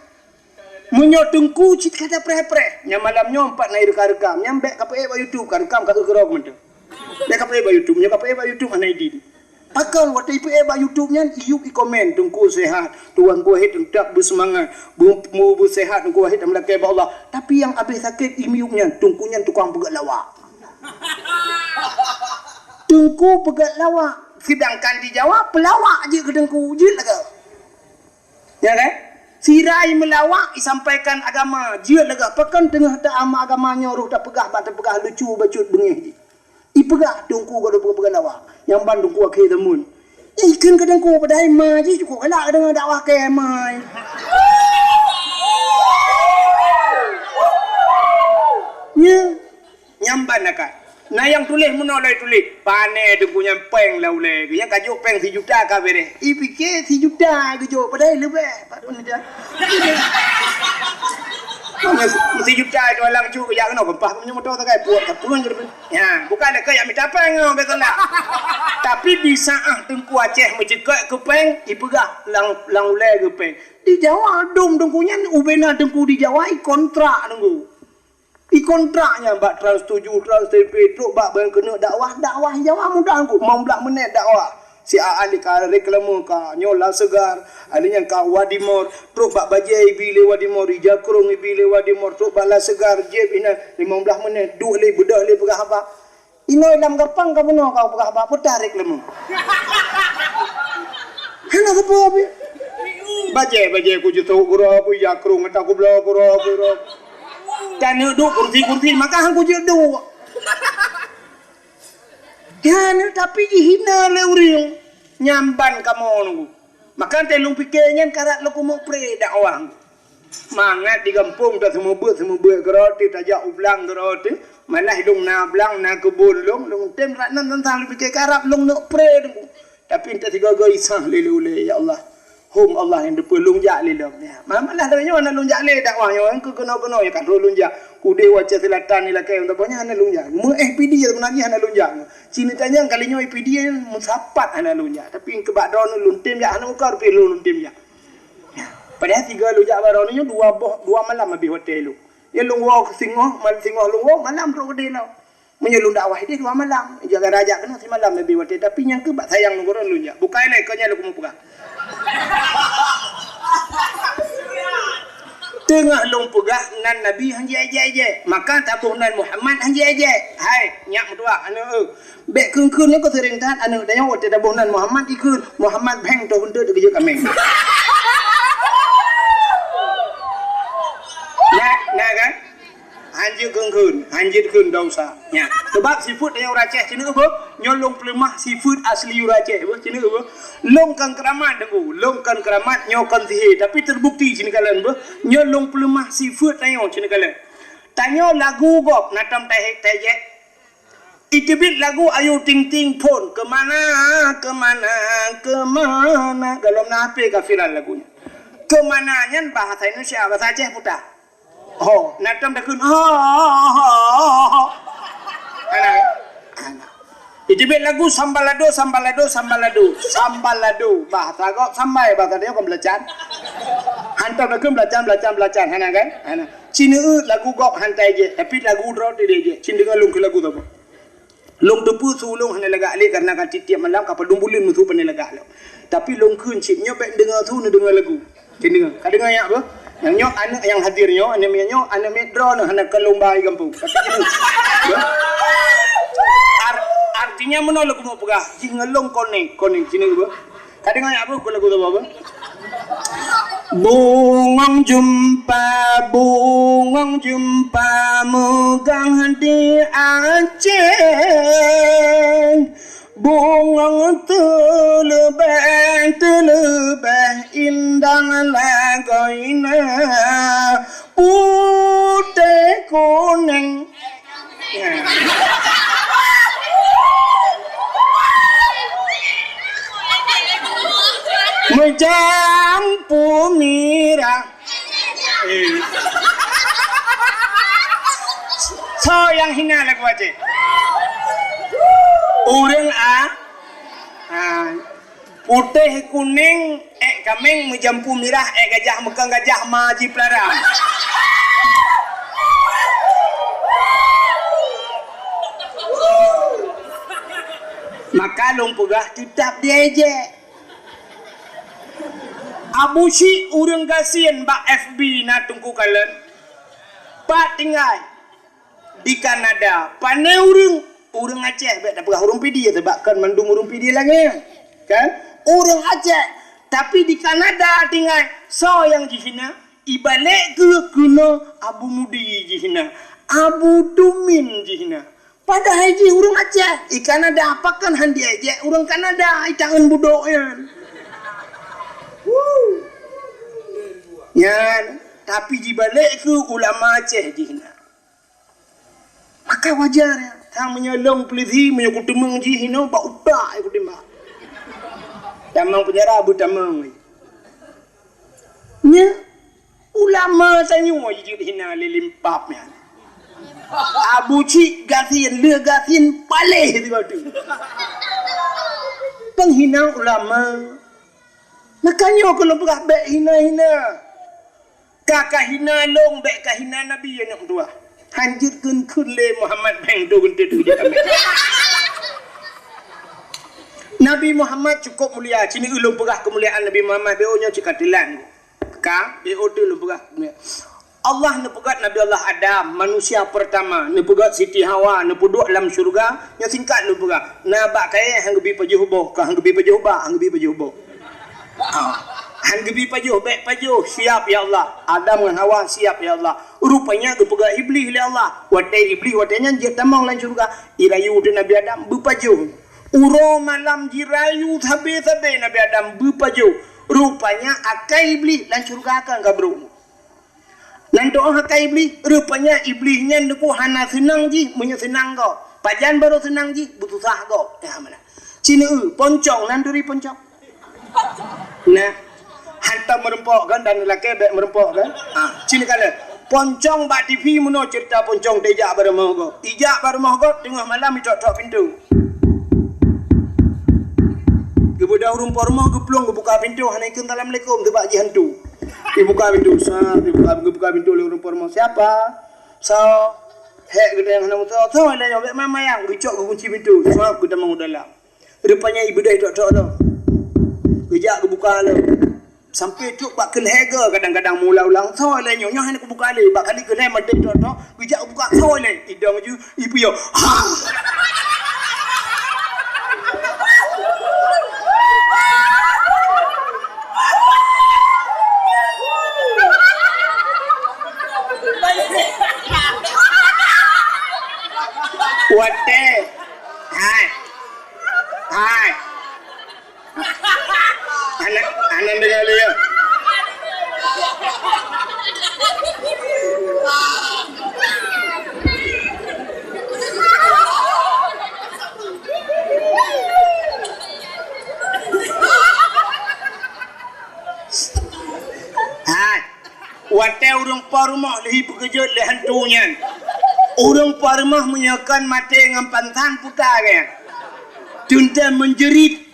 Meunyoe Teungku cit ka tapreh-preh, nyan malam nyoe pat na irekam-rekam, nyan bék kapeuék bak YouTube, ka rekam ka keukeurok mantong. Bék kapeuék bak YouTube, nyoe kapeuék bak YouTube hana idin. Pakon watée ipeuék bak YouTube nyan, iyup ikomen, "Teungku sehat, Teungku Wahid teutap beuseumangat, bu, bu, bu sehat, Teungku Wahid tameulakée bak Allah." Tapi nyang abéh sakét imiyup nyan, Teungku nyan tukang peugét lawak. Teungku peugét lawak, sedangkan di Jawa peulawak jeuet keu Teungku, jeuet lagée. Ya kan? Sira i meulawak, isampaikan agama, jeuet lagée. Pakon teungoh ta ama agama nyoe roh tapeugah bak tapeugah lucu bacut beungéh jih. Ipeugah Teungku ka lheueh peugah lawak. Nyang ban Teungku akhé zaman. Ikheun keu Teungku padahai ma jih cukôp galak deungon dakwah keu ma. Nya, nyang ban akai. Na nyang tuléh meunoe lagée tuléh, pané Teungku nyan péng lam ulée geuh. Nyang ka jok péng sijuta ka beureh. Ipike sijuta geujok padahai leubeh. Pat pun dah. Sijuta itu alang cuk jak keunoe keumpah keumeunyoe moto sagai puet ka pun jeuet. Ya, bukan dekat jak mita péng nyoe beutôi lah. Tapi di saat Teungku Aceh meuceukeuk keu péng, ipeugah lam, lam ulée geuh péng. Di Jawa dum Teungku nyan ubena Teungku di Jawa ikontrak Teungku. Ikontrak nyan bak Trans tujuh, Trans T V, trok bak ban keuneuk dakwah, dakwah Jawa mudah Teungku, limong blah menit dakwah. Si A Ali ka reklame ka nyoe La Segar, Ali nyan ka Wadi Mor, trok bak bajée ibi lé Wadi Mor, ija krong ibi lé Wadi Mor, trok bak La Segar, jép inan limong blah menit, duek lé beudôh lé peugah haba. Inoe lam gapang ka bunoe ka peugah haba, peutah reklame. Hana sapeue pih. Bajée, bajée ku jeuet gura, ku ija krong ata ku bloe gura, gura. Dan duek kursi-kursi maka han ku jeuet duek. Ya, ni tapi jihina lé ureuëng. Nyan ban kamoe Teungku. Maka teuh lôn pike nyan karat lôn keumeuk pré dakwah. Mangat di gampông ta seumeubeuet-seumeubeuet keuroti, tajak u blang keuroti. Malah lôn na blang, na keubon lôn, lôn tem rat nan teuntang lôn pike karab lôn neuk pre lôn. Tapi entah sigoe-goe isah lé lôn ulée, ya Allah. Hom Allah nyang teupeu lôn jak lé lom. Ya. Ma-, malah dari nyoe hana lôn jak lé dakwah nyoe, keu keunoe-keunoe ya kan lôn jak. Udeh Aceh Selatan ni lakée untuk banyak hana lôn jak. Meu eh pidi ya sebenarnya hana lôn jak. Sini tanyang kali nyoe pidi musapat hana lôn jak. Tapi keubak droeneuh lôn tem jak hana ukur pi lôn tem jak. Ya. Padahal tiga lôn jak baroe nyoe dua boh, dua malam habéh watée lôn. Ya lôn woe singoh, mal-, singoh lôn woe, malam trok keudeh lom. Meunyoe lôn dakwah ideh dua malam, jaga raja keunoe simalam leubeh watée, tapi nyang keuh bak sayang lôn goron lôn jak. Bukai lé, kon nyan lôn keumeung peugah. Teungoh lôn peugah nan Nabi han jiék-jék, maka taboh nan Muhammad han jiék-jék. Hai, nyak meutuah, aneuk eu. Bék kheun-kheun nyoe keu seuring that aneuk tanyoe watée taboh nan Muhammad ikheun, Muhammad bheng toh beunteut keujeuet kaméng. Nah, nah kan? Hanjeuet kheun-kheun, hanjeuet kheun dosa. Nya. Sebab sifeuet tanyoe ureueng Aceh sini apa? Nyoe lôn peuleumah sifeuet asli ureueng Aceh apa? Sini apa? Lôn kan keramat deungoe, lôn kan keramat nyoe kan sihé, tapi terbukti sini kalian apa? Nyoe lôn peuleumah sifeuet tanyoe sini kalian. Tanyoe lagu gob na tom tahe-, tajek. Iteubiet lagu Ayu Ting Ting phon, "Kemana, kemana, kemana." Golom na H P ka viral lagu nyan. Kemana nyan bahasa Indonesia, bahasa Aceh puta. Ho, na tom takheun, ho, ho, ho, ho, ho. Hana, hana. Iteubiet lagu Sambalado, Sambalado, Sambalado. Sambalado, bahasa gob sambai, bahasa dia kan belacan. Hantom takheun belacan, belacan, belacan. Hana kan? Hana. Cina lagu gob hantai jek, tapi lagu droe teuh jek. Cina deungoe lôn keu lagu tu apa? Lôn teupeu su lôn hana lagak lé, karena ka tiep-tiep malam ka padum buleuen meusu pane lagak lom. Tapi lôn kheun cit nyoe bék deungoe su neudeungoe lagu. Keu deungoe. Ka deungoe nyak beuh? Nyang nyoe aneuk nyang hadir nyoe, aneuk miet nyoe, aneuk miet droeneuh hana keu lôn ba i gampông. Tapi keuneuk. Beuh? Ar-, artinya meunoe lôn keuneuk peugah, jih ngon lôn konek, konek sini beuh. Ka deungoe nyak beuh, lagu tu beuh? Bungong jeumpa, bungong jeumpa meugang di Aceh. Bungong teuleubeh, teuleubeh indah lagoina, putéh kuneng. Meujampu mirah. Eh. Soe nyang hina lagu Aceh? Ureueng a-, a-, putéh kuneng, ék kaméng, meujampu mirah, ék gajah, meukang gajah ma jipeulara. Maka lôn peugah teutap diejek. Abu Syik ureueng gasien bak F B na Teungku kalon. Pat tinggai? Di Kanada. Pane ureueng? Ureueng Aceh, bék tapeugah ureueng Pidie, sabab kon mandum ureueng Pidie langée. Kan? Ureueng Aceh. Tapi di Kanada tinggai. Soe nyang jihina? Ibalek keuh keunoe Abu Mudi jihina. Abu Dumin jihina. Padahai jih ureueng Aceh, i Kanada, pakon han diejek ureueng Kanada, i tangeun budok nyan. Woo. Nyan, tapi jibalek keu ulama Aceh jih nyan. Maka wajar nyan. Sang meunyoe lôn peulisi, meunyoe kuteumeung jih inoe, bak utak kutimbak. Tamong penjara, beutamong. Nya, ulama tanyoe jijeuet hina lé limpab nyan. Abu Cik gasien, lheueh gasien paléh sigoe teuk. Peunghina ulama. Makajih keu lôn peugah bék hina-hina. Ka kahina lôn, bék kahina Nabi, aneuk dua. Hanjeuet kheun-kheun lé Muhammad Beng tu geunteut ujak kami. Nabi Muhammad cukup mulia. Sini ulôn peugah keumuliaan Nabi Muhammad, B O nyoe cit ka teulat. Ka, B O tu lôn peugah. Allah neupeugét Nabi Allah Adam, manusia pertama, neupeugét Siti Hawa, neupeuduek lam syeuruga, nyoe singkat lôn peugah. Na bak kayée han geubi pajoh boh, ka han geubi pajoh bak, han geubi pajoh boh. Ha. Han geubi pajoh, bék pajoh, siap ya Allah. Adam ngon Hawa siap ya Allah. Rupanya geupeugét Iblih lé Allah. Watée Iblih watée nyan jeuet tamong lam syeuruga, irayu teuh Nabi Adam beupajoh. Uroe malam jirayu sabe-sabe Nabi Adam beupajoh. Rupanya akai Iblih lam syeuruga kan ka brok. Nan doa akai Iblih, rupanya Iblih nyan Teungku hana seunang jih meunyoe seunang gob. Pajan barô seunang jih, beususah gob. Nyan meunan. Cina eu, poncong nan turi poncong. Nah, hantom meureumpok kan, dan lakée bék meureumpok kan? Ha, cina kalon. Poncong bak T V meunoe ceurita poncong teuh ijak bak rumoh gob. Ijak bak rumoh gob teungoh malam itok-tok pintoe. Geubeudôh ureuëng po rumoh geuplueng geubuka pintoe hana ikheun assalamualaikum, teuba jih hantu. Ibuka pintoe, sab, ibuka, geubuka pintoe lé ureuëng po rumoh. Siapa? Soe? Hék geutanyoe hana meusoe. Soe lé nyoe bék mayang-mayang geucok geukunci pintoe. Sab geutamong u dalam. Rupanya ibeudôh itok-tok lom. Geujak geubuka lom. Sampai trok bak keulhèe goe kadang-kadang meuulang-ulang, "Soe lé nyoe? Nyoe hana kubuka lé." Bak kali keulhèe maté tok-tok, geujak geubuka, "Soe lé?" Idong ju, ipiôh. Ha! Watèe. Hai. Hai. Aneuk, aneuk deungoe lé, ya. Hai, watèe ureuëng po rumoh lheuh peukeujot lé hantu nyan. Ureuëng po rumoh meunyoe kon maté ngon pansan puta geuh. Teuntèe menjerit.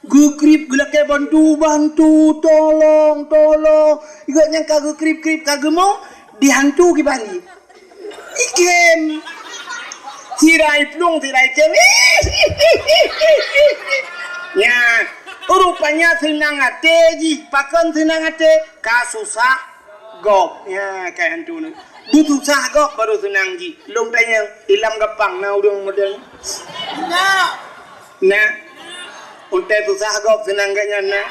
Geukrip geulakèe bantu, bantu, tolong, tolong. Gobnyan ka geukrip-krip ka geumong, dihantu kiban jih. Ikhém. Sira iplueng, sira ikhém. Nyan, rupanya seunang até jih. Pakon seunang até? Ka susah gob. Nyan, akai hantu nyoe. Beususah gob baru seunang jih. Lôn tanyong, ilam Gampang na ureuëng model nyoe? Na. Nah, untée susah gob seunang gobnyan, nah.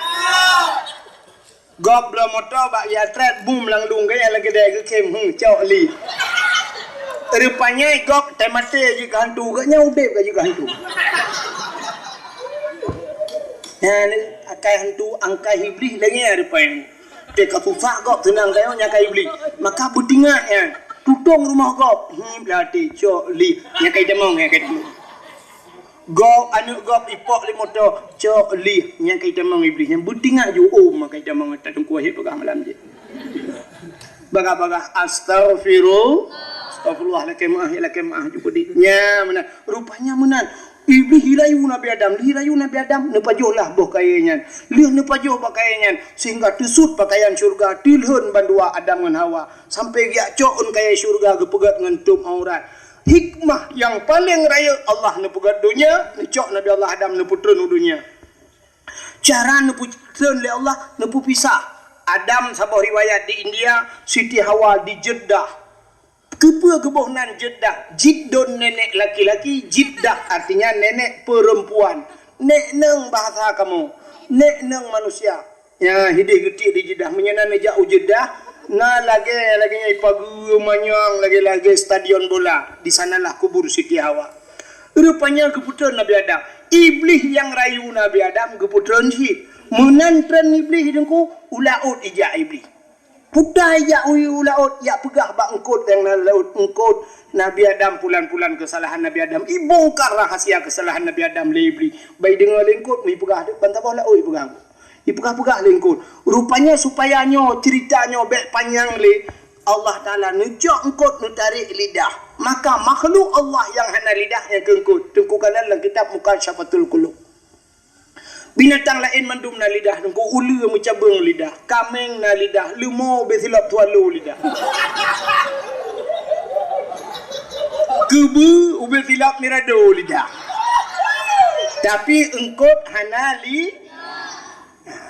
Gob bloe moto bak ya trét bum lam lueng gaya lagée dai geukhém, hmm, cok li. Rupanya gob teumaté jih keu hantu, gobnyan udeb ka jih keu hantu. Nyan, akai hantu, angkai Iblih lagée nyan rupanya. Teuka susah gob seunang gaya nyan akai Iblih. Maka beutingak nyan, tutong rumoh gob, hmm, blah até, cok li. Nyan akai tamong, nyan akai tamong. Gob, aneuk gob ipok lé moto, cok li, nyan ka itamong Iblih, nyan beutingak ju, oh, maka itamong ata teungku wahé peugah malam jih. Bagah-bagah, "Astaghfiru-, astaghfirullah, lakée meuáh, ya lakée meuáh," ju peudeh. Nyan meunan. Rupanya meunan. Iblih irayu Nabi Adam, lheuh irayu Nabi Adam, neupajoh lah boh kayée nyan. Lheuh neupajoh boh kayée nyan, sehingga teusut pakaian syeuruga, teulhon bandua Adam ngon Hawa. Sampai geujak cok ôn kayée syeuruga geupeugét ngon tôb aurat. Hikmah nyang paleng rayeuk Allah neupeugét donya, neucok Nabi Allah Adam neupeutreun u donya. Cara neupeutreun lé Allah, neupeupisah. Adam saboh riwayat di India, Siti Hawa di Jeddah. Keupeue geuboh nan Jeddah? Jiddon nenek laki-laki, Jiddah artinya nenek perempuan. Nek neng bahasa kamoe, nek neng manusia. Nyan hideh geutiek di Jeddah. Meunyoe na neujak u Jeddah, na lagée, lagée nyan ipageue manyang lagée-lagée stadion bola. Di sanalah kubur Siti Hawa. Rupanya geupeutreun Nabi Adam. Iblih nyang rayu Nabi Adam geupeutreun cit. Meunan treun Iblih teungku, u laôt ijak Iblih. Puta ijak u, u laôt, jak peugah bak eungkôt nyang na laôt, "Eungkôt, Nabi Adam pulan-pulan keusalahan Nabi Adam." Ibongkar rahasia keusalahan Nabi Adam lé Iblih. Bai deungoe lé eungkôt, ipeugah, ban saboh laôt ipeugah. Ipeugah-peugah lé eungkôt. Rupanya supaya nyoe, cerita nyoe bék panyang lé, Allah Taala neucok eungkôt neutarek lidah. Maka makhluk Allah nyang hana lidah nyan keu eungkôt. Teungku kalon lam kitab Mukasyafatul Qulub. Binatang laén mandum na lidah, teungku, uleue meucabeueng lidah, kaméng na lidah, leumo ubé silop swallow lidah. Keubeue ubé silop mirado lidah. Tapi eungkôt hana li-,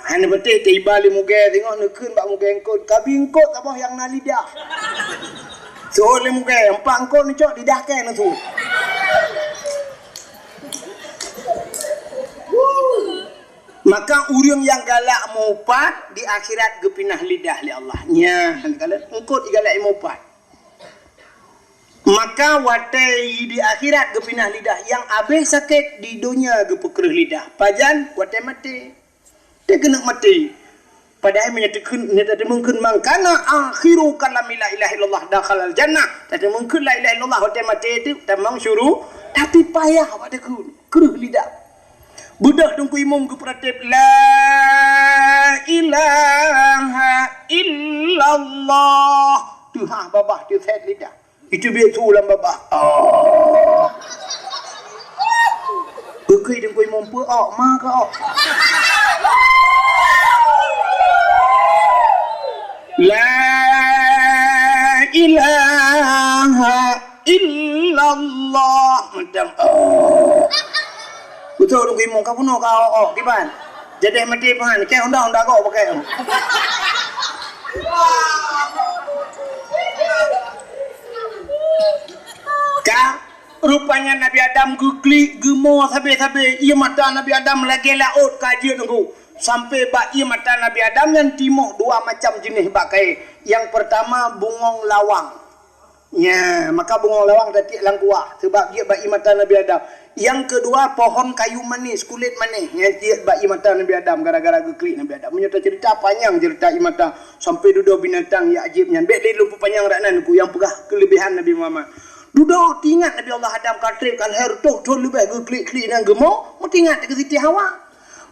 hana beuteh teuiba lé mugée singoh neukheun bak mugée eungkôt, "Kabi eungkôt saboh nyang na lidah." Seuôt lé mugée, "Empat eungkôt neucok, lidah kèe neusuet." Maka ureuëng nyang galak meuupat di akhirat geupinah lidah lé Allah. Nyan, kalon eungkôt igalak meuupat. Maka watée di akhirat geupinah lidah, nyang abéh sakét di donya geupeukreueh lidah. Pajan? Watée maté. Teuh keuneuk maté. Padahai meunyoe takheun, nyoe tateumongkeun, "Man kana akhiru kalami la ilaha illallah dakhalal jannah." Tateumongkeun la ilaha illallah watée maté teuh tamong syuru, tapi payah awak takheun, kreueh lidah. Beudôh Teungku Imum geupeuratéb, "La ilaha illallah." Teuhah babah teusét lidah. Itu biet su lam babah. Oh. Geukheun Teungku Imum, peu ok, ma ka ok. La ilaha illallah. Mantong. Oh. Beutôi Teungku Imum, ka bunoe ka ok, ok, kiban. Jadi maté pahan, keu honda-honda gok pakai. Ka, rupanya Nabi Adam geuklik, geumo sabe-sabe. Ié mata Nabi Adam lagée laôt ka jeuet Teungku. Sampai bak ié mata Nabi Adam nyan timoh dua macam jeuneh bak kayée. Nyang peurtama bungong lawang. Nya, maka bungong lawang tatiek lam kuah, sabab jeuet bak ié mata Nabi Adam. Nyang keudua, pohon kayu manis, kulét manis, nyan jeuet bak ié mata Nabi Adam gara-gara geuklik Nabi Adam. Meunyoe taceurita panyang ceurita ié mata, sampai dudoe binatang nyang ajéb nyan. Bék lé lôn peupanyang dak nan, ku nyang peugah keuleubehan Nabi Muhammad. Dudoe teuingat Nabi Allah Adam ka treb, ka lhée reutôh thon leubeh geuklik-klik nyan geumo, meuteuingat keu Siti Hawa.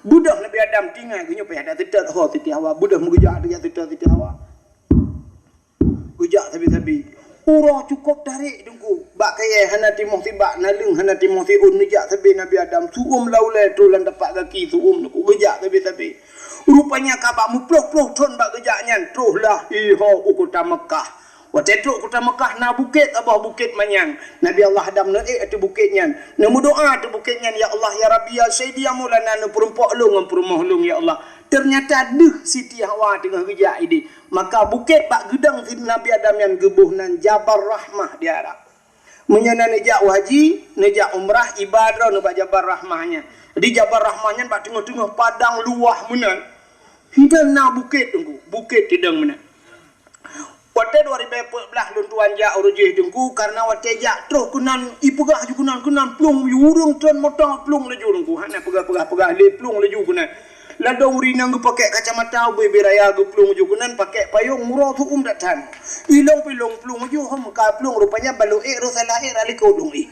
Beudôh Nabi Adam teuingat, geunyoe payah dak teutot ho Siti Hawa, beudôh meugeujak teuingat teutot Siti Hawa. Geujak sabe-sabe. Uroe cukôp tarek Teungku. Bak kayée hana timoh sibak, naleueng hana timoh siôn, neujak sabe Nabi Adam. Su'uem lam ulée troh lam tapak gaki su'uem Teungku. Geujak sabe-sabe. Rupanya ka bak meuploh-ploh thon bak geujak nyan, troh lah iho u kota Meukah. Watée trok kota Meukah na bukét, saboh bukét manyang. Nabi Allah Adam neuék ateueh bukét nyan. Neumeudoá ateueh bukét nyan, "Ya Allah, ya Rabbi, ya Sayyidi, ya Maulana, neupeurumpok lôn ngon peurumoh lôn, ya Allah." Teunyata deuh Siti Hawa teungoh geujak idéh. Maka bukét bak geudong Nabi Adam nyan geuboh nan Jabal Rahmah di Arab. Meunyoe na neujak u haji, neujak umrah, iba droeneuh bak Jabal Rahmah nyan. Di Jabal Rahmah nyan bak teungoh-teungoh padang luwah meunan. Hinan na bukét Teungku, bukét teudong meunan. Watée dua ribée peuet blaih lôn tuan jak u Rujih Teungku, kareuna watée jak troh keunan, ipeugah ju keunan, keunan plueng, ureuëng tron motong plueng laju Teungku, hana peugah-peugah-peugah lé plueng laju keunan. Ladôm ureuëng nyang geupakék kacamata ubé-ubé raya geuplueng ju keunan, pakék payong uroe su'uem that-that. Ilong pih lôn plueng ju, hom ka plueng rupanya balo ék roh salah ék rot likot lôn ék.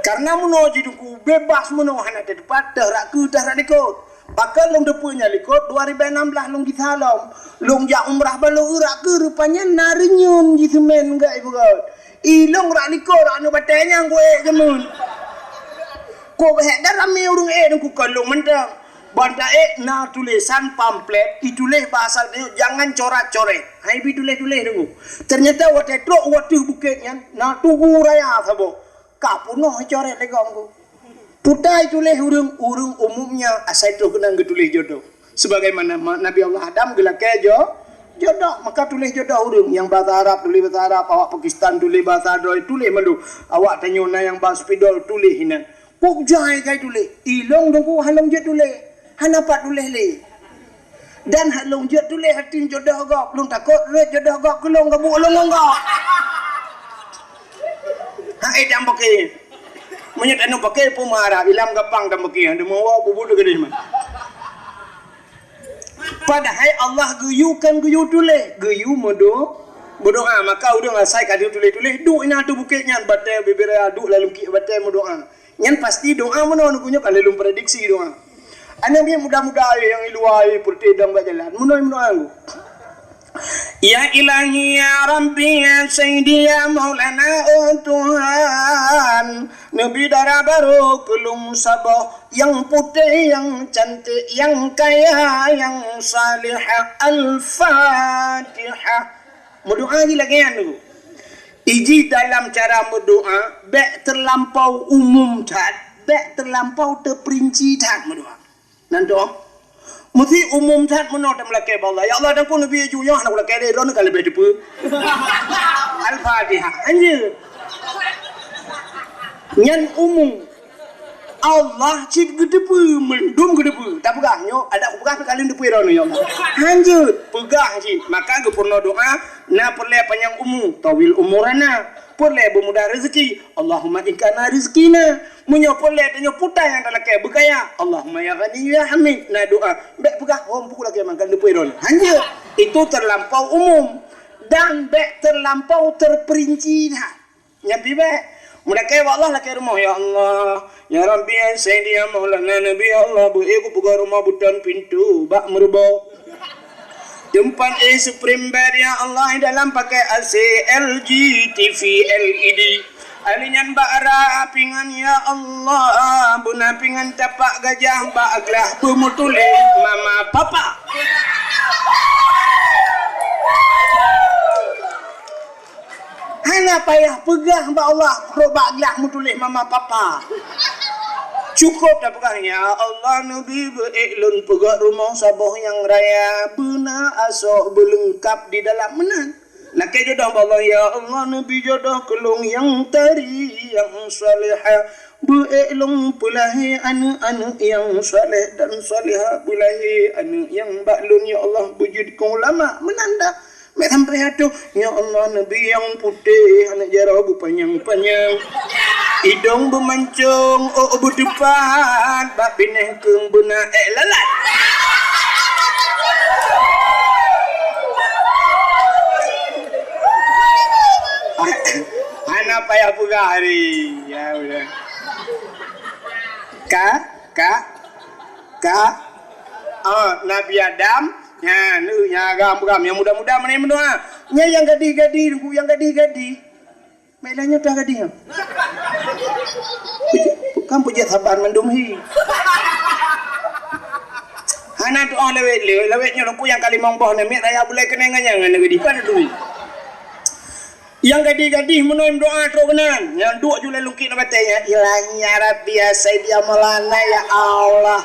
Kareuna meunoe ji Teungku beubaih meunoe hana teupat, teuh rot keue teuh rot likot. Pakon lôn teupeue nyan likot, dua ribée nam blaih lôn gisa lom. Lôn jak umrah balo rot keue rupanya na reunyeun ji seumén gak ibu got. Ilong rot likot rot aneuk batée nyang kuék jameun. Kok beuhék dah ramé ureuëng ék Teungku kon lôn mantong. Ban taék na tulésan pamflet ituléh bahasa Melayu jangan corat-coret. Hai bi tuléh-tuléh Teungku. Teunyata watée trok u ateueh bukét nyan na tugu raya saboh. Ka peunoh coret lé gob Teungku. Putai tuléh ureuëng, ureuëng umumnya asai troh keunan geutuléh jodoh. Sebagaimana ma-, Nabi Allah Adam geulakée jo-, jodoh, maka tuléh jodoh ureuëng. Nyang bahasa Arab tuléh bahasa Arab, awak Pakistan tuléh bahasa droe, tuléh mandum. Awak tanyoe na nyang ba spidol tuléh inan. Kok jai kai tuléh? Ilong Teungku hana lôn jeuet tuléh. Hana pat tuléh lé. Dan hana lôn jeuet tuléh hati jodoh gob. Lôn takot rot jodoh gob keu lôn gabuek lôn ngon gob. Hai dam beuke. Meunyoe tanyoe pakai peue meuharap, ilam gampang dam beuke, deungon woe bubu teuh keudeh mah. Padahai Allah geuyue kan geuyue tuléh, geuyue meudo-, meudoá. Maka ureuëng asai ka tuléh-tuléh, duek inan ateueh bukét nyan, batée bibiraya duek lam lungkiek batée meudoá. Nyan pasti doá meunoe Teungku nyoe ka lheueh lôn prediksi doá. Aneuk miet muda-muda nyang i luwa, i peureute dong bak jalan, meunoe meudoá Teungku. Ya Ilahi, ya Rabbi, ya Sayyidi, ya Maulana, oh Tuhan, neubi dara barô keu lôn saboh, nyang putéh, nyang cantik, nyang kaya, nyang salihah. Al-Fatihah. Meudoá jih lagée nyan Teungku. Iji dalam cara meudoá, bék teulampau umum that, bék teulampau teuperinci that meudoá. Nan doh. Meusti umum that meunoe tameulakée bak Allah. Ya Allah, dan ku neubi ju nyoe hana kulakée lé, droeneuh ka leubeh teupeue. Al-Fatihah. Hanjeuet. Nyan umum. Allah cit geuteupeue, mandum geuteupeue. Tapeugah nyoe, adak kupeugah pih ka lheueh teupeue droeneuh, ya Allah. Hanjeuet, peugah cit. Maka geupeurunoe doá, na peureulée panyang umu, tawil umurana. Peureulée beumudah rezeki, Allahumma in kana rizqina. Meunyoe peureulée tanyoe puta nyang talakée beukaya, Allahumma ya Ghani ya Hamid. Na doa, bék peugah hom peue lakée mangkan leupoi droeneuh. Hanjeuet. Itu terlampau umum dan bék terlampau terperinci that. Nyan pih bék. Meulakée bak Allah lakée rumoh, ya Allah, ya Rabbi, ya Sayyidi, ya Maulana Nabi, ya Allah, beu ék kupeugah rumoh beuton pintoe bak meurubo. Teumpat éh Supreme Bed, ya Allah, dalam pakai A C, L G, T V, L E D. Ahli nyan bak ra pingan, ya Allah, beuna pingan tapak gajah bak glah beumutuléh mama papa. Hana payah peugah bak Allah, rot bak glah meutuléh mama papa. Cukup tapeugah, "Ya Allah, neubi beu ék lôn peugöt rumoh saboh nyang raya, beuna asoe beuleungkap di dalam." Meunan. Lakée jodoh bak Allah, "Ya Allah, neubi jodoh keu lôn nyang tari, nyang salehah. Beu ék lôn peulahé aneuëk-aneuëk nyang saleh dan salehah, beulahé aneuëk nyang bak lôn, ya Allah, beujeuet keu ulama." Meunan dah. Mek sampai atoh, "Ya Allah, neubi nyang putéh, aneuk jaroe beupanyang-panyang, idong beumancong, ôk beuteupat, bak binéh keueng beuna ék lalat." Hana payah peugah hari. Ya, udah. Ka, ka, ka. Ah, Nabi Adam, nyan, nyan agam-agam, nyang muda-muda meunan meudoa. Nyan nyang gadih-gadih, nyang gadih-gadih. Mek lagée nyoe dah gadih nyoe. Kan peujeuet saban mandum hi. Hana doa lawét-lawét, lawét nyoe lungku nyang ka limong boh namiet raya bulai keunong ngon nyang hana gadih. Pan duit. Nyang gadih-gadih meunoe meudoa trok keunan. Nyang duek julai lungkit na batée nyan, "Ilahi ya Rabbi ya Sayyidi ya Maulana ya Allah."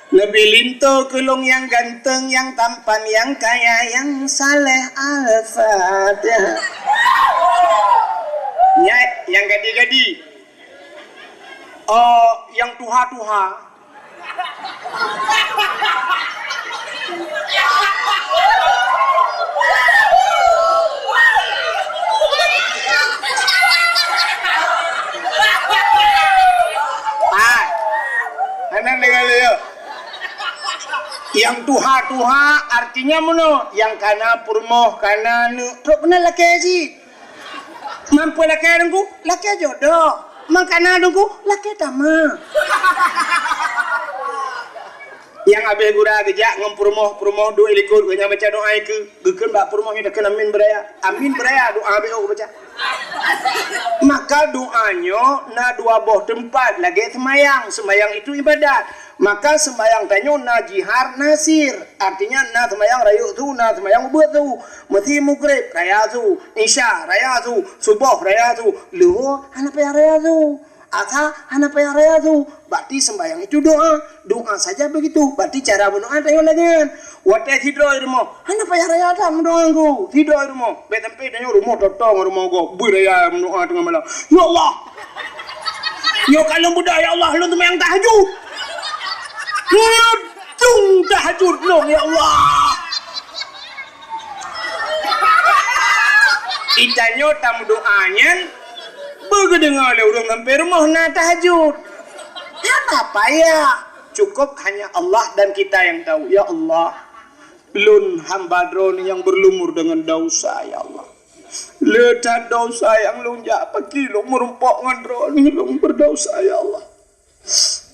Neubi linto keu lôn nyang ganteng, nyang tampan, nyang kaya, nyang saleh. Al-Fatihah. Nyan nyang gadih-gadih. Oh, nyang tuha-tuha. Ah, hana deungoe lé, yo. Nyang tuha-tuha artinya meunoe, nyang kana peurumoh, kana aneuk, trok keunan lakée cit. Mampu lakée deungku, lakée jodoh. Mangkana deungku, lakée tamah. Nyang abéh gura geujak ngon peurumoh, peurumoh duek likot, geuh nyang baca doa ikeue, geukheun bak peurumoh nyoe takheun amin beuraya. Amin beuraya doa abéh geubaca. Maka doa nyoe na dua boh teumpat lagée seumayang. Seumayang itu ibadat. Maka seumayang tanyoe na jihar na sir. Artinya na seumayang rayeuk su, na seumayang ubeut su. Meusi Maghrib raya su, Isya raya su, Suboh raya su. Luhô hana payah raya su. Asa hana payah raya su. Berarti sembahyang itu doa. Doa saja begitu. Berarti cara berdoa tanyoe lagée nyan. Watée sidroe rumoh, hana payah raya that meudoa ngon geuh. Sidroe rumoh. Bék sampai tanyoe rumoh totong rumoh gob. Beuraya meudoa teungoh malam. Ya Allah. Nyoe ka lôn beudôh, ya Allah, lôn seumayang tahajud. Ngadung tahajud lôn, ya Allah. Itanyoe tameudoa nyan beugeudeungoe lé ureuëng sampai rumoh na tahajud. Hana payah. Cukup hanya Allah dan kita yang tahu. Ya Allah, lôn hamba Droeneuh nyang beurlumur deungon desya, ya Allah. Le that desya nyang lôn jak paki lôn meurumpok ngon Droeneuh, lôn beudesya, ya Allah.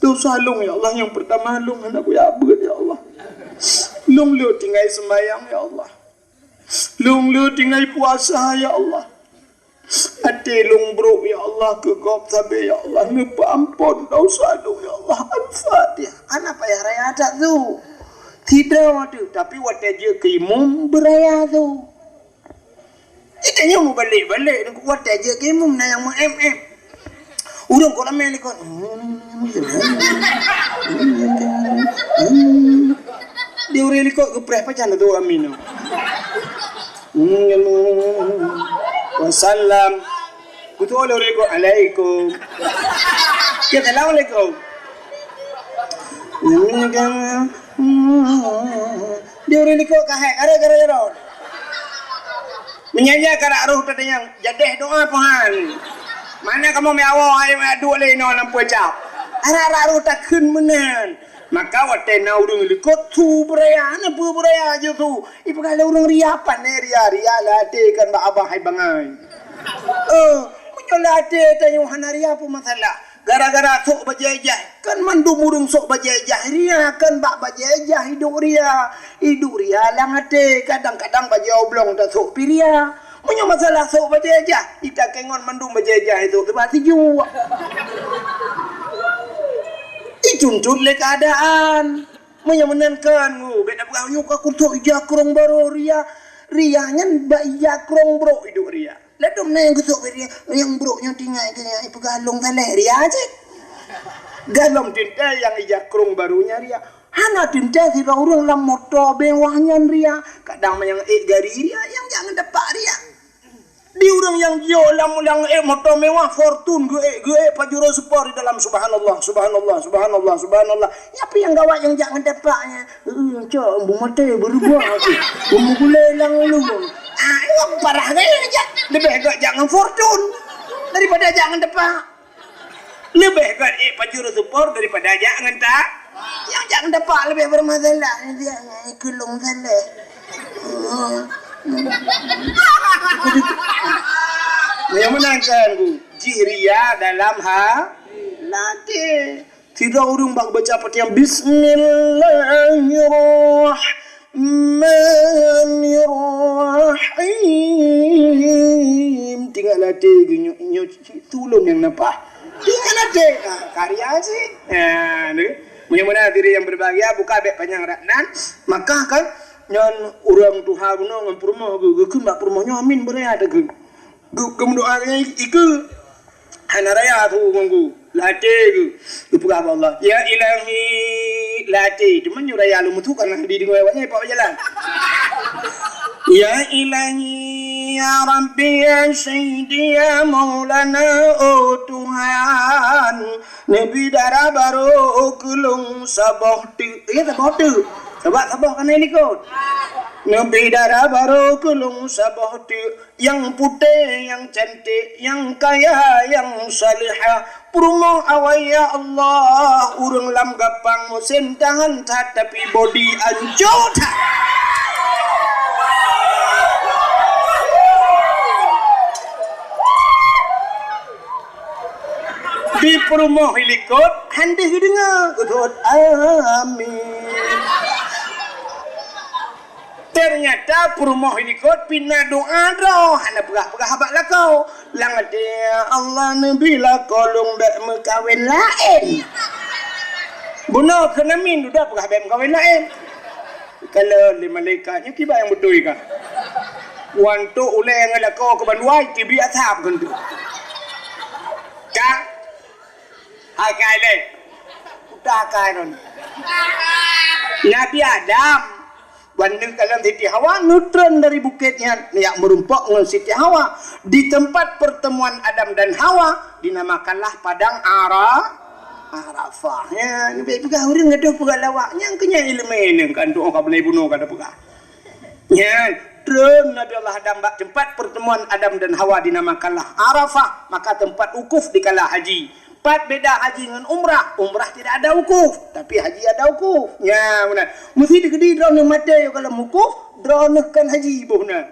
Desya lôn, ya Allah, nyang peurtama lôn hana kujak beuet, ya Allah. Lôn le tinggai seumayang, ya Allah. Lôn le tinggai puasa, ya Allah. Até lôn brok, ya Allah, keu gob sabe, ya Allah, neupeuampon desya lôn, ya Allah. Al-Fatihah. Hana payah raya that su. Sidroe teuh, tapi watée jeuet keu imum beuraya su. Itanyoe mubalek-balek, watée jeuet keu imum na nyang meu-em-em. Ureuëng kok ramé likot. Di ureuëng likot geupreh pajan tu amin. Wasallam. Kutu oleh ureuëng likot, "Alaikum." Dia, "Assalamualaikum." Di ureuëng likot kahek, ada gara-gara. Meunyan ka rak roh tatanyong, jadeh doa Tuhan. Mana kamoe meuawa hai duek lé inoe lam peucap. Arak-arak roh takheun meunan. Maka watée na ureuëng likot su beuraya, na peue beuraya ju su. Ipeugah lé ureuëng ria, pane ria, ria lam até kan bak abah hai bangai. Eh, meunyoe lam até tanyoe hana ria peue masalah. Gara-gara sôk bajée ijah, kan mandum ureuëng sôk bajée ijah ria, kan bak bajée ijah iduek ria. Iduek ria lam até, kadang-kadang bajée oblong tasôk pih ria. Meunyoe masalah sôk bajée ijah, ita kengon mandum bajée ijah itu teubah sijuek. Ituntot lé keuadaan. Meunyoe meunan kan, ngu, bék na peugah, "Nyoe ka kusôk ija krong barô ria." Ria nyan bak ija krong brok iduek ria. Ladom na nyang geusok bak ria, nyang brok nyoe tinggai keu nyan, ipeugah lôn saleh ria cit. Galom teuntée nyang ija krong barô nyan ria. Hana teuntée sidroe ureuëng lam moto mewah nyan ria. Kadang nyang ék gari ria, nyang jak ngon tapak ria. Di ureuëng nyang jiyôh lam, lam ék moto mewah, Fortuner geuék, geuék Pajero Sport di dalam, subhanallah, subhanallah, subhanallah, subhanallah. Nyan pih nyang gawat nyang jak ngon tapak nyan. Eh, cok, beumaté, beureubuah aku. Beumugulé lam lubang. Ah, nyoe parah gaya jak. Leubeh gét jak ngon Fortuner daripada jak ngon tapak. Leubeh gét ék Pajero Sport daripada jak ngon ta-, nyang jak ngon tapak leubeh beureumasalah. Dia nyan ikeu lôn saleh. Nyang meunan kan, Bu? Jih ria dalam ha-, até. Sidroe ureuëng bak baca Fatihah, "Bismillahirrahmanirrahim." Tinggai lam até geuh nyoe, nyoe cit tulông nyang napa. Tinggai lam até. Ah, karya cit. Ah, tu. Meunyoe meunan hadirin yang berbahagia, buka bék panyang rat nan. Maka kan, nyan ureuëng tuha bunoe ngon peurumoh geuh, geukheun bak peurumoh nyoe amin beuraya takheun. Geu-, geumeudoa ngon ikeu. Hana raya su ngon geuh. Lam até geuh. Geupeugah bak Allah, "Ya Ilahi," lam até. Teuma nyoe raya lôn meusu ka na dideungoe awaknyan ipak jalan. "Ya Ilahi, ya Rabbi, ya Sayyidi, ya Maulana, oh Tuhan, neubi dara barô keu lôn saboh teuk." Ya, saboh teuk. Sabab saboh ka na likot. "Neubi dara barô keu lôn saboh teuk." Nyang putéh, nyang cantik, nyang kaya, nyang salihah. Peurumoh awai, ya Allah, ureuëng lam gapang musém tahan that, tapi bodi ancô that. Di peurumoh likot, han deuh geudeungoe, geuteuôt, "Amin." Teunyata peurumoh likot pih na doa droe, hana peugah-peugah bak lakoe. Lam até, "Ya Allah, neubi lakoe lôn bék meukawen laén." Bunoe keuneuk min dudoe peugah bék meukawen laén. Kalon lé malaikat, nyoe kiban nyang beutôi kah? Wan tok ulée ngon lakoe keu bandua, teubiet asab keuneuk. Ka? Hai kai lé. Udah kai non. Nabi Adam, wan neukalon Siti Hawa, neutreun dari bukét nyan, neujak meurumpok ngon Siti Hawa. Di tempat pertemuan Adam dan Hawa, dinamakanlah Padang Ara-, Arafah. Ya, neubi peugah ureuëng gadoh peugah lawak, nyang keu nyan iéleumé nyan, kan doa ka beulai bunoe ka tapeugah. Nyan, treun Nabi Allah Adam bak tempat pertemuan Adam dan Hawa dinamakanlah Arafah, maka tempat wukuf dikala haji. Pat beda haji ngon umrah, umrah tidak ada wukuf, tapi haji ada wukuf. Nyan, meunan. Meusti teukeudi droeneuh maté yoh ka lam wukuf, droeneuh kan haji boh na.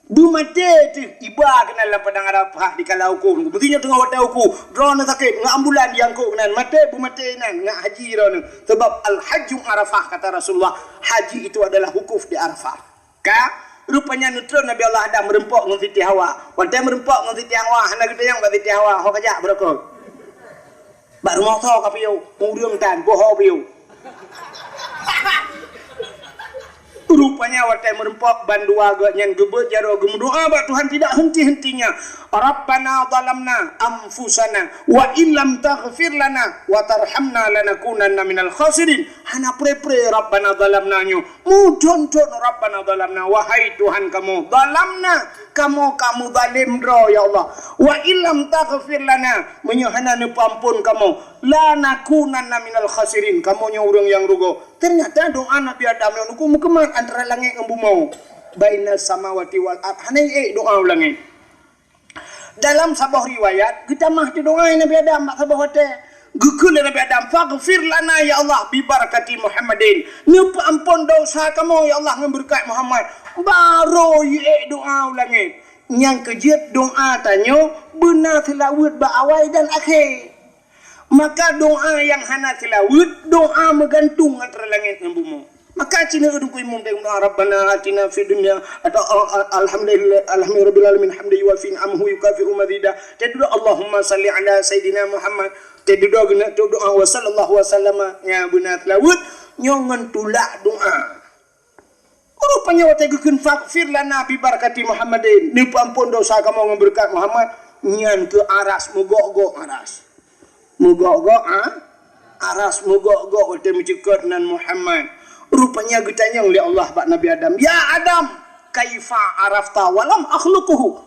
Beumaté teuh iba keunan lam Padang Arafah dikala wukuf. Meusti nyoe teungoh watée wukuf, droeneuh sakét, ngon ambulan jiangkot keunan, maté beumaté inan, ngon haji droeneuh. Sabab Al-Hajju Arafah, kata Rasulullah, haji itu adalah wukuf di Arafah. Ka, rupanya neutreun Nabi Allah Adam meurumpok ngon Siti Hawa. Watée meurumpok ngon Siti Hawa, hana geutanyong bak Siti Hawa, "Ho kajak beurokok?" "Bak rumoh soe kapiôh?" "Ureuëng tan, boh ho piôh." Rupanya watée meurumpok bandua geuh nyan geubeuet jaroe geumeudoa bak Tuhan tidak henti-hentinya, "Rabbana zalamna anfusana wa illam taghfir lana wa tarhamna lanakunanna minal khasirin." Hana pre-pre Rabbana zalamna nyoe. Mudon-don Rabbana zalamna, wahai Tuhan kamoe, zalamna, kamoe ka muzalém droe, ya Allah. Wa illam taghfir lana, meunyoe hana neupeuampon kamoe, lanakunanna minal khasirin, kamoe nyoe ureuëng nyang rugoe. Teunyata doa Nabi Adam nyoe nukeuh meukeumah antara langét ngon bumoe. baina samawati wal ard. Hana ék doa u langét. Dalam saboh riwayat, geutamah teudoa Nabi Adam bak saboh watée. Geukheun lé Nabi Adam, "Faghfir lana ya Allah bi barakati Muhammadin." Neupeuamphon desya kamoe ya Allah ngon beureukat Muhammad. Barô jiék doa u langét. Nyang keujeuet doa tanyoe beuna seulaweuet bak awai dan akhé. Maka doa nyang hana seulaweuet, doa meugantung antara langét ngon bumoe. Maka cina ureuëng imum dan doa, "Rabbana atina fid dunya," atau, uh, uh, "Alhamdulillah, alhamdulillahirabbil alamin, hamdan yuwafi ni'amahu yukafi'u mazida." Teudoa, "Allahumma salli ala sayyidina Muhammad." Teudoa geuneuk doa, "Wa sallallahu wa sallama," ya beuna seulaweuet, nyoe ngon tulak doa. Rupanya watée geukheun, "Faghfir lana bi barakati Muhammadin," neupeuamphon desya kamoe ngon beureukat Muhammad, nyan keu aras, meugok-gok aras. Meugok-gok, ha? Aras meugok-gok watée meucukot nan Muhammad. Rupanya geutanyong lé Allah bak Nabi Adam, "Ya Adam, kaifa arafta walam akhluquhu?"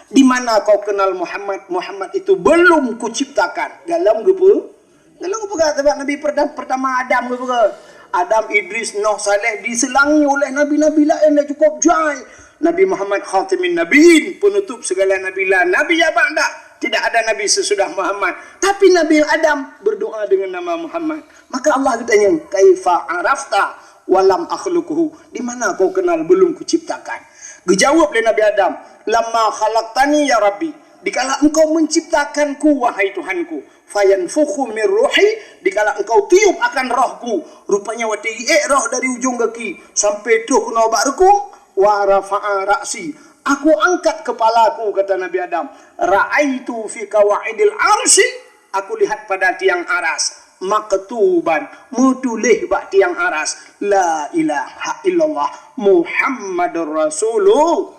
Di mana kau kenal Muhammad? Muhammad itu belum kuciptakan. Galom geupeu-, galom geupeugah, sabab Nabi perda-, pertama Adam geupeugah. Adam, Idris, Nuh, Saleh diseulangi oleh nabi-nabi laén dan cukup jai. Nabi Muhammad khatimin nabiyyin, penutup segala nabi, la nabiyya ba'da. Tidak ada nabi sesudah Muhammad. Tapi Nabi Adam berdoa dengan nama Muhammad. Maka Allah geutanyong, "Kaifa arafta walam akhluquhu?" Di mana kau kenal belum kuciptakan? Geujaweueb lé Nabi Adam, "Lamma khalaqtani ya Rabbi," dikala Engkau menciptakanku, wahai Tuhanku, "fayanfukhu min ruhi," dikala Engkau tiup akan rohku, rupanya watée jiék roh dari ujong gaki sampai troh keunoe bak reukung, "wa rafa'a ra'si," aku angkat kepalaku, kata Nabi Adam, "ra'aitu fi qawaidil arsy," aku lihat pada tiang aras, maktuban, meutuléh bak tiang aras, "La ilaha illallah Muhammadur Rasulullah."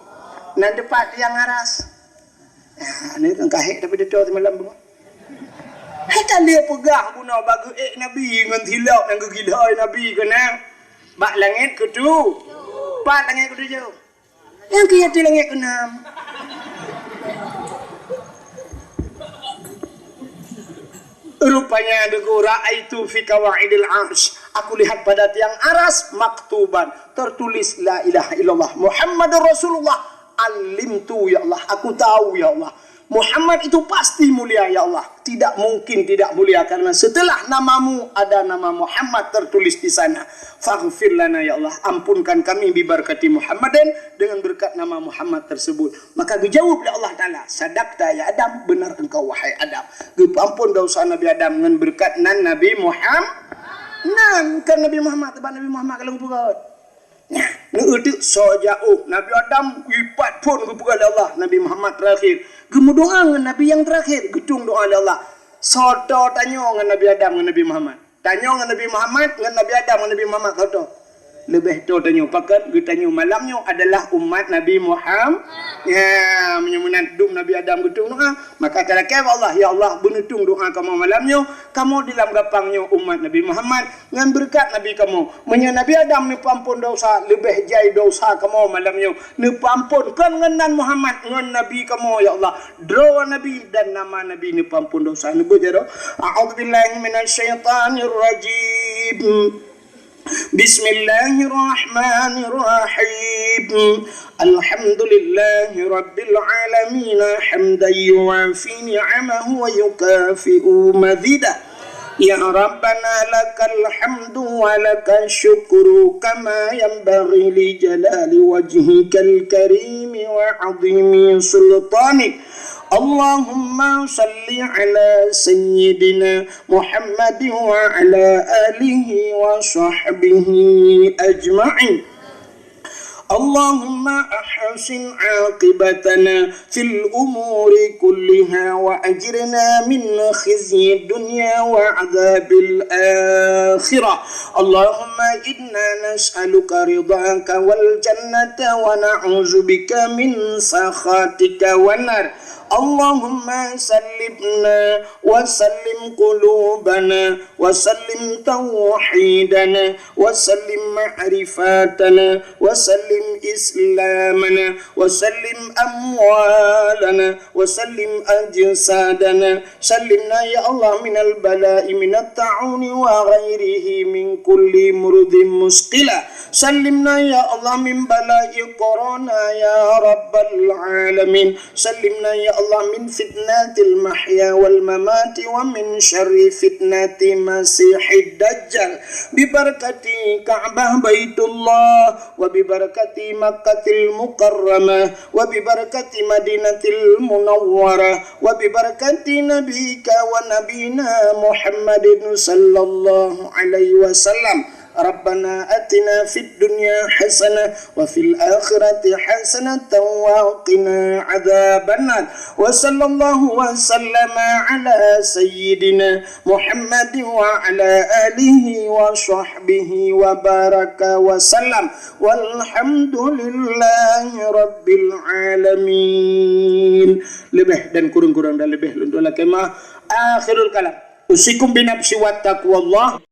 Nan teumpat tiang aras. Ah, ni kan kahek tapi dia tahu semalam tu. Hai tak dia peugah guna bagi ék Nabi ngon silap nyang geugila Nabi kena. Bak langét ketu-, bak langét ketujoh. Nyang keu ateueh langét keunam. Rupanya deungon, "Ra'aitu fi qawaidil arsy," aku lihat pada tiang aras, "maktuban," tertulis, "La ilaha illallah Muhammadur Rasulullah." Alimtu, ya Allah, aku tahu, ya Allah. Muhammad itu pasti mulia, ya Allah. Tidak mungkin tidak mulia, karena setelah namamu ada nama Muhammad tertulis di sana. Faghfir lana, ya Allah, ampunkan kami, bibarakati Muhammadin, dengan berkat nama Muhammad tersebut. Maka geujaweueb lé Allah Taala, "Sadaqta ya Adam, benar engkau wahai Adam." Geupeuamphon desya Nabi Adam ngon berkat nan Nabi Muhammad. Nan kan Nabi Muhammad, sebab Nabi Muhammad ka lheueh geupeugah. Nah, neueuteuk soe jaoh, Nabi Adam ipat phon geupeugah lé Allah, Nabi Muhammad terakhir. Geumeudoa ngon Nabi nyang terakhir, geutueng doa lé Allah. Soe toe tanyoe ngon Nabi Adam ngon Nabi Muhammad? Tanyoe ngon Nabi Muhammad, ngon Nabi Adam ngon Nabi Muhammad soe toe? Leubeh toe tanyoe. Pakon? Geutanyoe malam nyoe adalah umat Nabi Muhammad. Ya, meunyoe meunan dum Nabi Adam geutueng doa, maka talakée bak Allah, "Ya Allah, beuneutueng doa kamoe malam nyoe, kamoe di lam gapang nyoe umat Nabi Muhammad." Ngon beureukat Nabi kamoe. Meunyoe Nabi Adam neupeuamphon desya, leubeh jai desya kamoe malam nyoe. Neupeuamphon kon ngon nan Muhammad, ngon Nabi kamoe, ya Allah. Droe Nabi dan nama Nabi neupeuamphon desya. Neubeuet jaroe. A'udzubillahi minasyaitonirrajim. Bismillahirrahmanirrahim. Alhamdulillahi rabbil alamin, hamdan yuwafi ni'amahu wa yukafi'u mazidah. Ya Rabbana, lakal hamdu wa lakasy syukru kama yanbaghi li jalali wajhikal karimi wa 'azimi sultanik. Allahumma shalli ala sayyidina Muhammadin wa ala alihi wa sahbihi ajma'in. اللهم أحسن عاقبتنا في الأمور كلها وأجرنا من خزي الدنيا وعذاب الآخرة. اللهم إنا نسألك رضاك والجنة ونعوذ بك من سخطك والنار. اللهم سلمنا وسلم قلوبنا وسلم توحيدنا وسلم معرفتنا وسلم إسلامنا وسلم أموالنا وسلم أجسادنا. سلمنا يا الله من البلاء من الطاعون وغيره من كل مرض مثقلا. سلمنا يا الله من بلاء كورونا يا رب العالمين. سلمنا يا الله من فتنة المحيا والممات ومن شر فتنة المسيح الدجال. ببركة كعبة بيت الله وببركة مكة المكرمة وببركة مدينة المنورة وببركة نبيك ونبينا محمد صلى الله عليه وسلم. ربنا آتنا في الدنيا حسنة وفي الآخرة حسنة وقنا عذاب النار. وصلى الله وسلم على سيدنا محمد وعلى آله وصحبه وبارك وسلم. والحمد لله رب العالمين. Leubeh dan kureueng-kureueng dan leubeh lôn lakée meu'ah. Akhirul kalam. Usikum binafsi wa taqwallah.